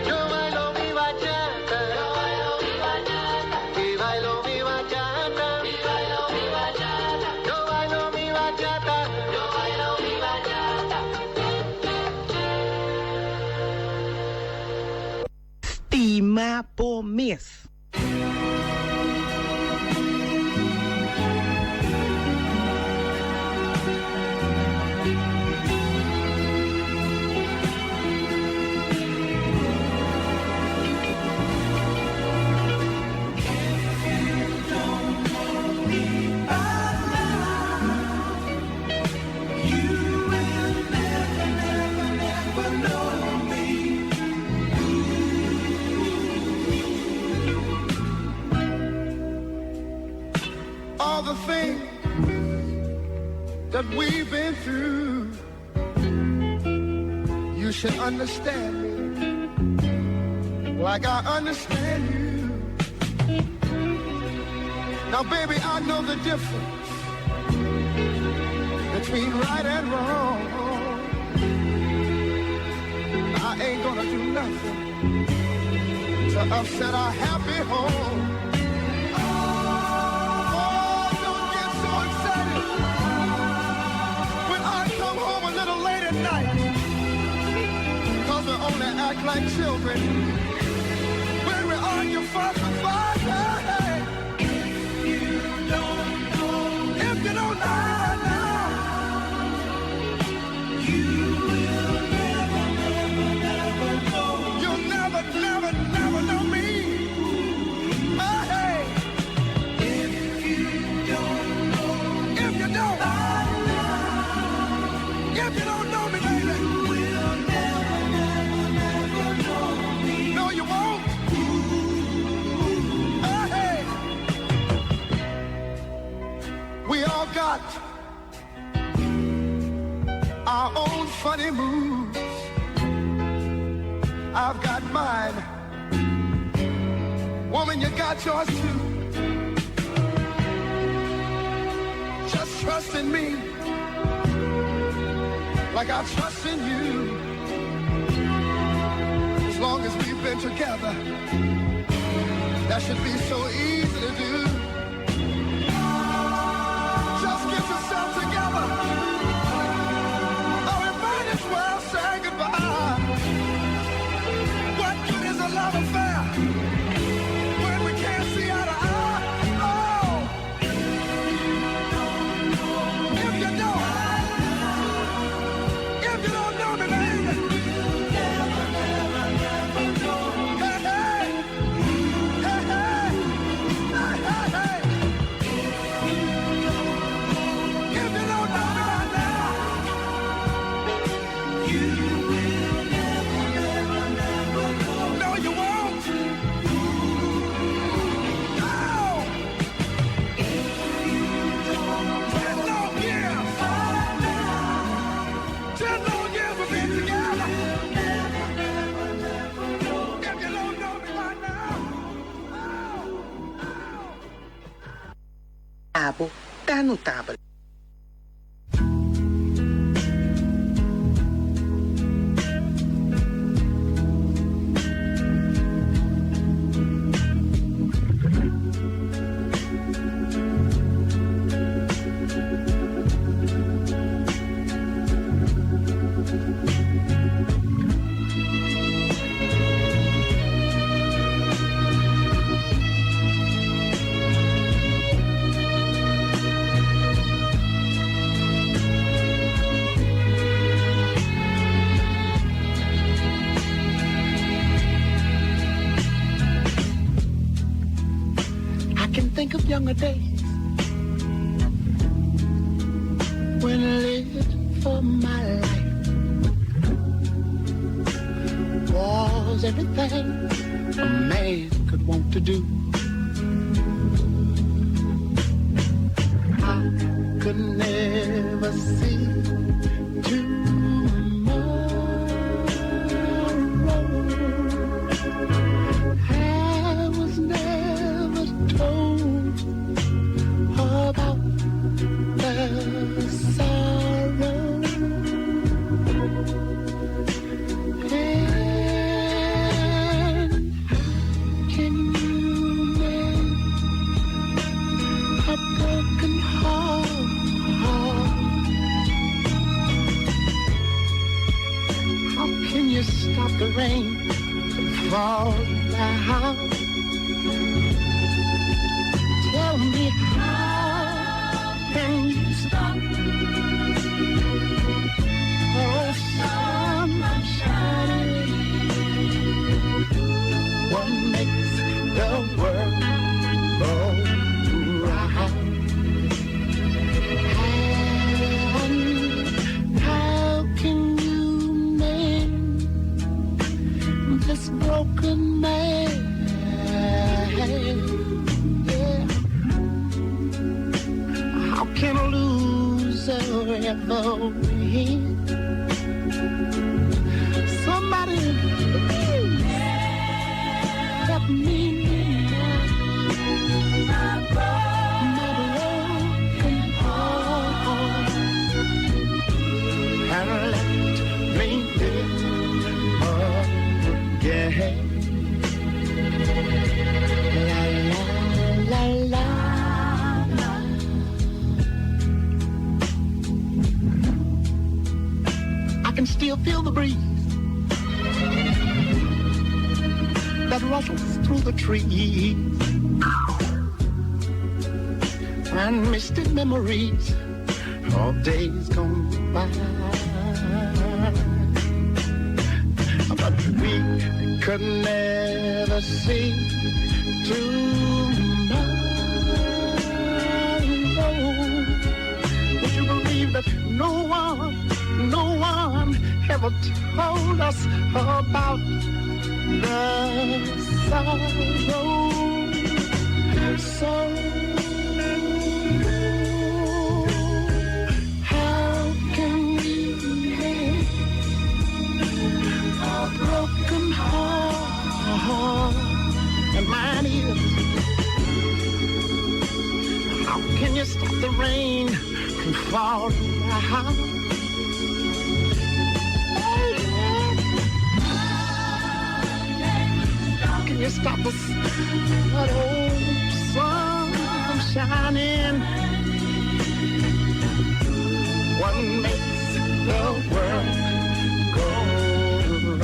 Yo bailo mi bachata, yo bailo mi bachata, y bailo mi bachata, y bailo mi bachata, yo bailo mi bachata, yo bailo mi bachata. Stima bo mes. All the things that we've been through, you should understand me like I understand you. Now, baby, I know the difference between right and wrong. I ain't gonna do nothing to upset our happy home. Oh, don't get so excited when I come home a little late at night. Cause we only act like children when we argue, fuss, and fight. Hey, hey. If you don't know now, you will never, never, never know. You'll never, never, never know me. Oh, hey. If you don't know, if you don't, if you don't know me, baby, you will never, never, never know me. No, you won't. Oh, hey. We all got our own funny moves. I've got mine. Woman, you got yours too. Just trust in me like I trust in you. As long as we've been together, that should be so easy to do. Just get yourself together. Or we might as well say goodbye. What good is a love affair when we can't see eye to eye? Oh, if you don't, if you don't know me, baby, never, never, never know. Hey, hey, hey, hey, hey, hey, hey. If you don't know me by now, you will never, never, never know. No, you won't. No. 10 long years. 10 long years we've been together. If you don't know me by now. Abo ta notabel. I can think of younger days when I lived for my life was everything a man could want to do. see tomorrow. I was never told about the sorrow. And can you mend a broken heart? How can you stop the rain from falling down? Tell me how can you stop the sun from shining? What makes the world go round? And how can you mend this broken man? Yeah. How can a loser ever win? Somebody please help me mend my broken heart and let me live again. La la la la. I can still feel the breeze that rustles through the trees and misty memories of days gone by. But we could never see tomorrow. Would you believe that no one, no one ever told us about the sorrow? So how can we mend a broken heart? And mine is. How can you stop the rain from falling down? How can you stop the that old sun from shining? What makes the world go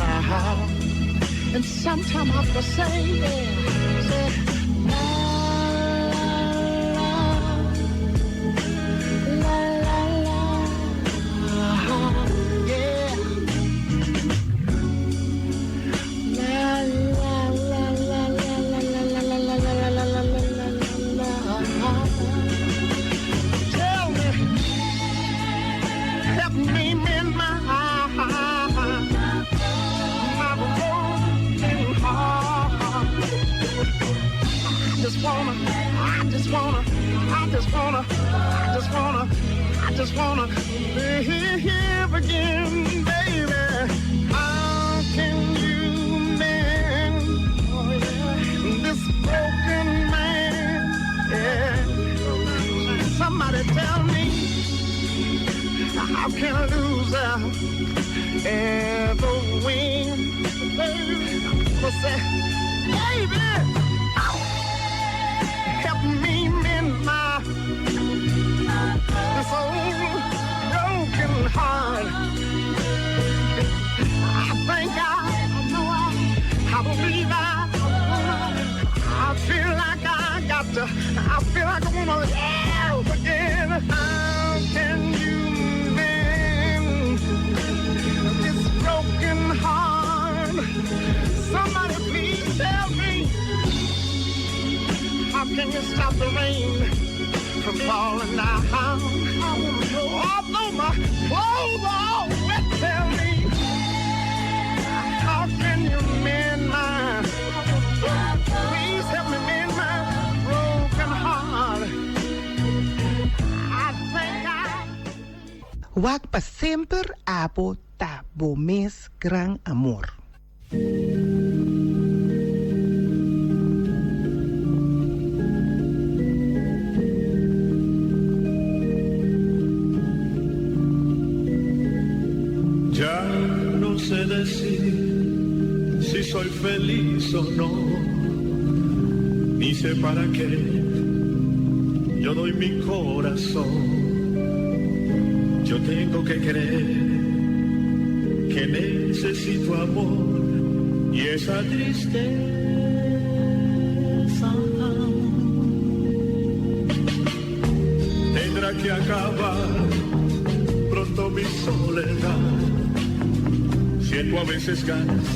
round? And sometimes I have to say, yeah, say, la la la la la, yeah. La la la la la la la la la la la la la la la la. Tell me, help me mend my broken heart. I just wanna, I just wanna, I just wanna, I just wanna, I just wanna live again, baby. How can you mend oh yeah, this broken man? Yeah. Somebody tell me, how can a loser ever win? Baby, I say, baby, help me mend my this old broken heart. I think I know I believe I feel like I got to, I feel like I wanna live again. How can you mend this broken heart? Somebody please tell me. How can you stop the rain from falling down? I wanna know. Although my clothes are all wet, tell me. How can you mend my? Please help me mend my broken heart. I think I. Wak pa semper abo ta bo mes gran amor. Ya no sé decir si soy feliz o no, ni sé para qué yo doy mi corazón. Yo tengo que creer que necesito amor y esa tristeza tendrá que acabar pronto mi soledad. Siento a veces ganas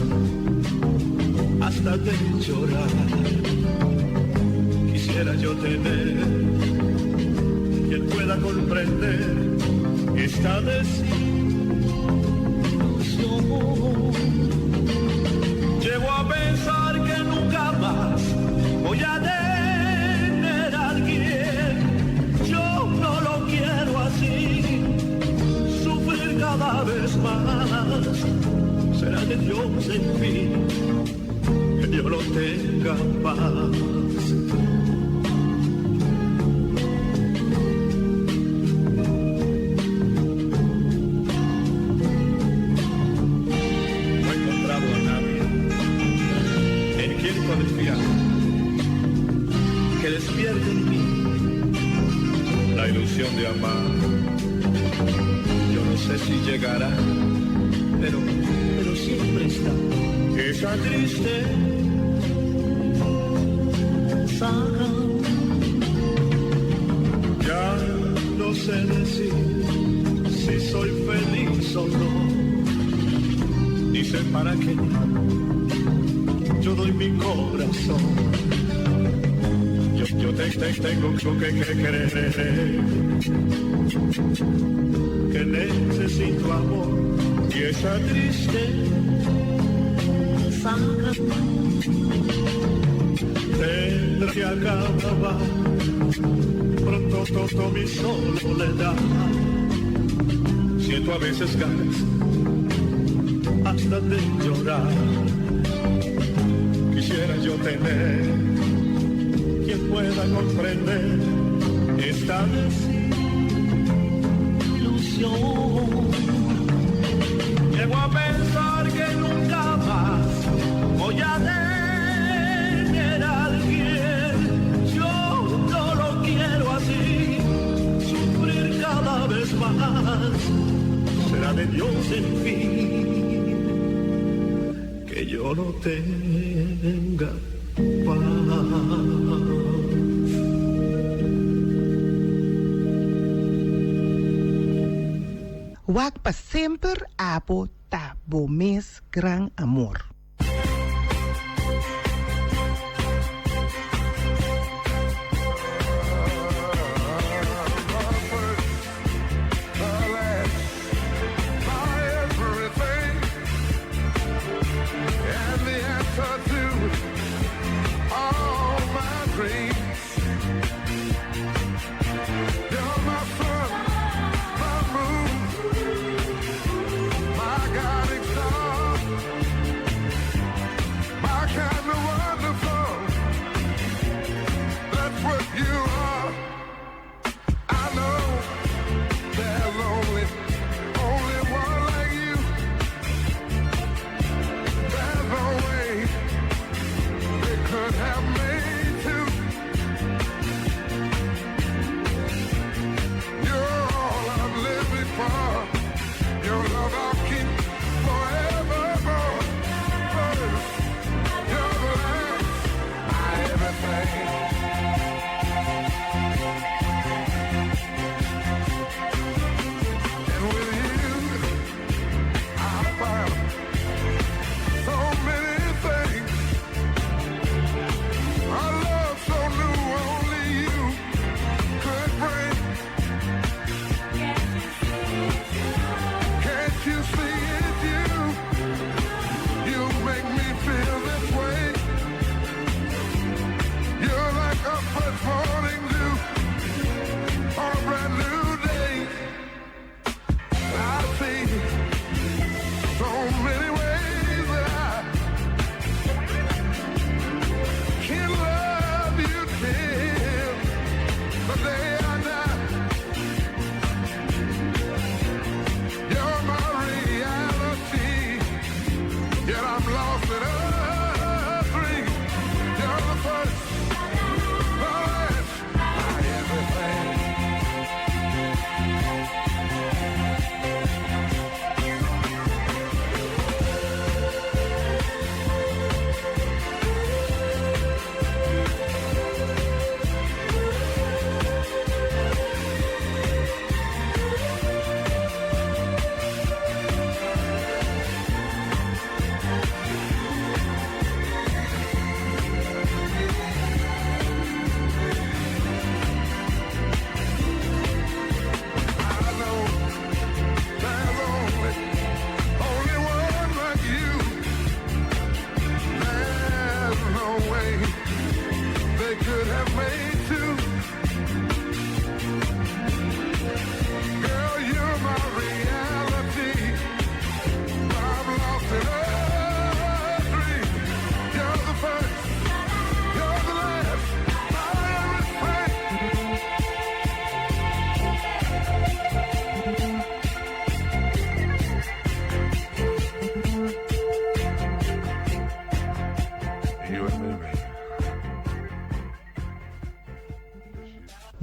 hasta de llorar. Quisiera yo tener quien pueda comprender esta desilusión. Llego a pensar que nunca más voy a tener a alguien. Yo no lo quiero así, sufrir cada vez más. Será de Dios en fin que yo lo tenga paz. No he encontrado a nadie en quien confiar que despierte en mí la ilusión de amar. Yo no sé si llegará, pero, pero siempre está esa tristeza. Ya no sé decir si soy feliz o no, ni sé para qué yo doy mi corazón. Yo, yo te, te- tengo que, que creer que necesito amor y esa tristeza tendrá que acabar pronto todo mi soledad. Siento a veces ganas hasta de llorar. Quisiera yo tener quien pueda comprender esta desilusión. Llego a pensar que nunca más voy a tener a alguien. Yo no lo quiero así, sufrir cada vez más. Será de Dios en fin que yo no tenga paz. Wak pa semper abo ta bo mes gran amor. My guiding star.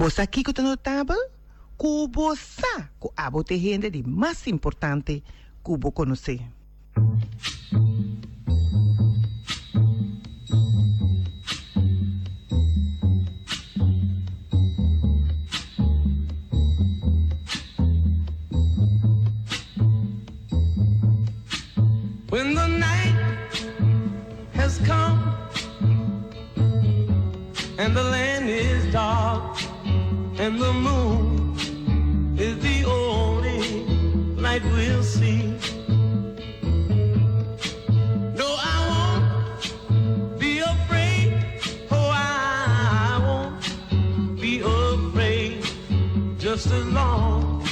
Bo sa kiko ta notabel? Ku bo sa ku abo ta e hende di mas importante ku bo konosé. When the night has come and the land is dark and the moon is the only light we'll see. No, I won't be afraid. Oh, I won't be afraid. Just as long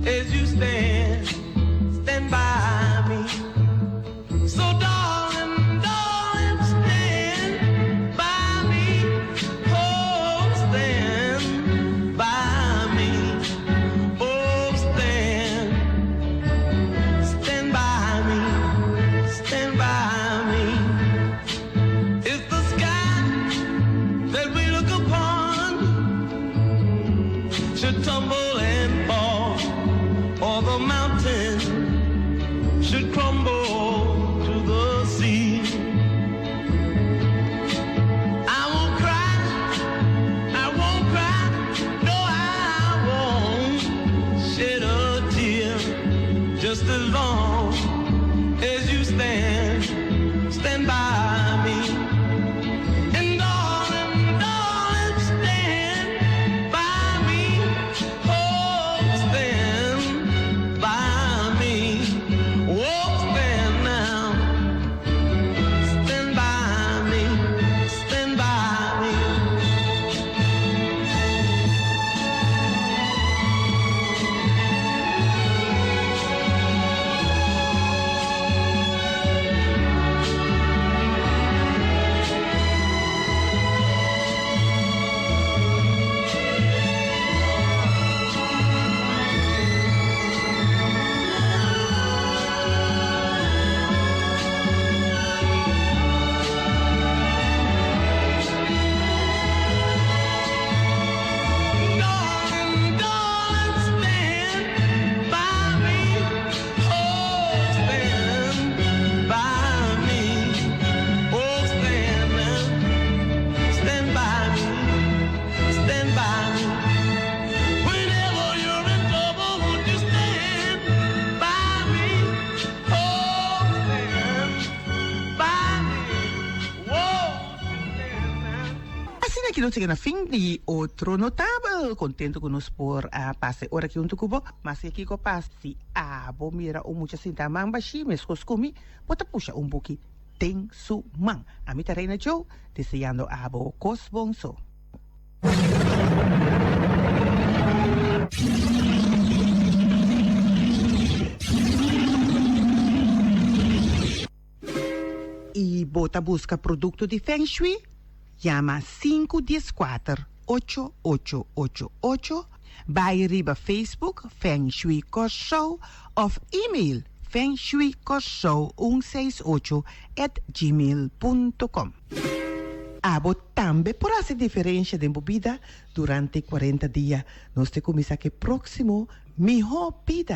as you stand, stand by me. So, darling, darling, stand by me. Oh, stand by me. Oh, stand, stand by me. Stand by me. If the sky that we look upon should tumble and fall, or the mountain should crumble to the sea. I won't cry, I won't cry, no, I won't shed a tear just as long as you stand, stand by me. And darling, darling, stand by me. Oh, stand by me. Oh, stand now. Stand by me. Stand by me. Darling, darling, stand by me. Oh, stand by me. Oh, stand now. Stand by me. Stand by me. Whenever you're in trouble, won't you stand by me? Oh, stand by me. Whoa. Asina aki nos yega na fin di otro notabel. Contento cu nos por a pasa e ora aki hunto cu bo. Maske kico pas, si abo mira un mucha sinta man bashi mescos cu mi, bo ta pusha un buki den su man. Ami ta Reina Joe, deseando abo cos bon so. Y bo ta busca producto di Feng Shui? Yama sinku dieskuater ocho ocho ocho ocho, bai riba Facebook Feng Shui Kòrsou òf email fengshuikòrsou un seis ocho at gmail punto com. Abo tambe por hasi diferensha den bo bida durante kuarenta dia. Nos te kuminsá ku e próksimo Mihó Bida!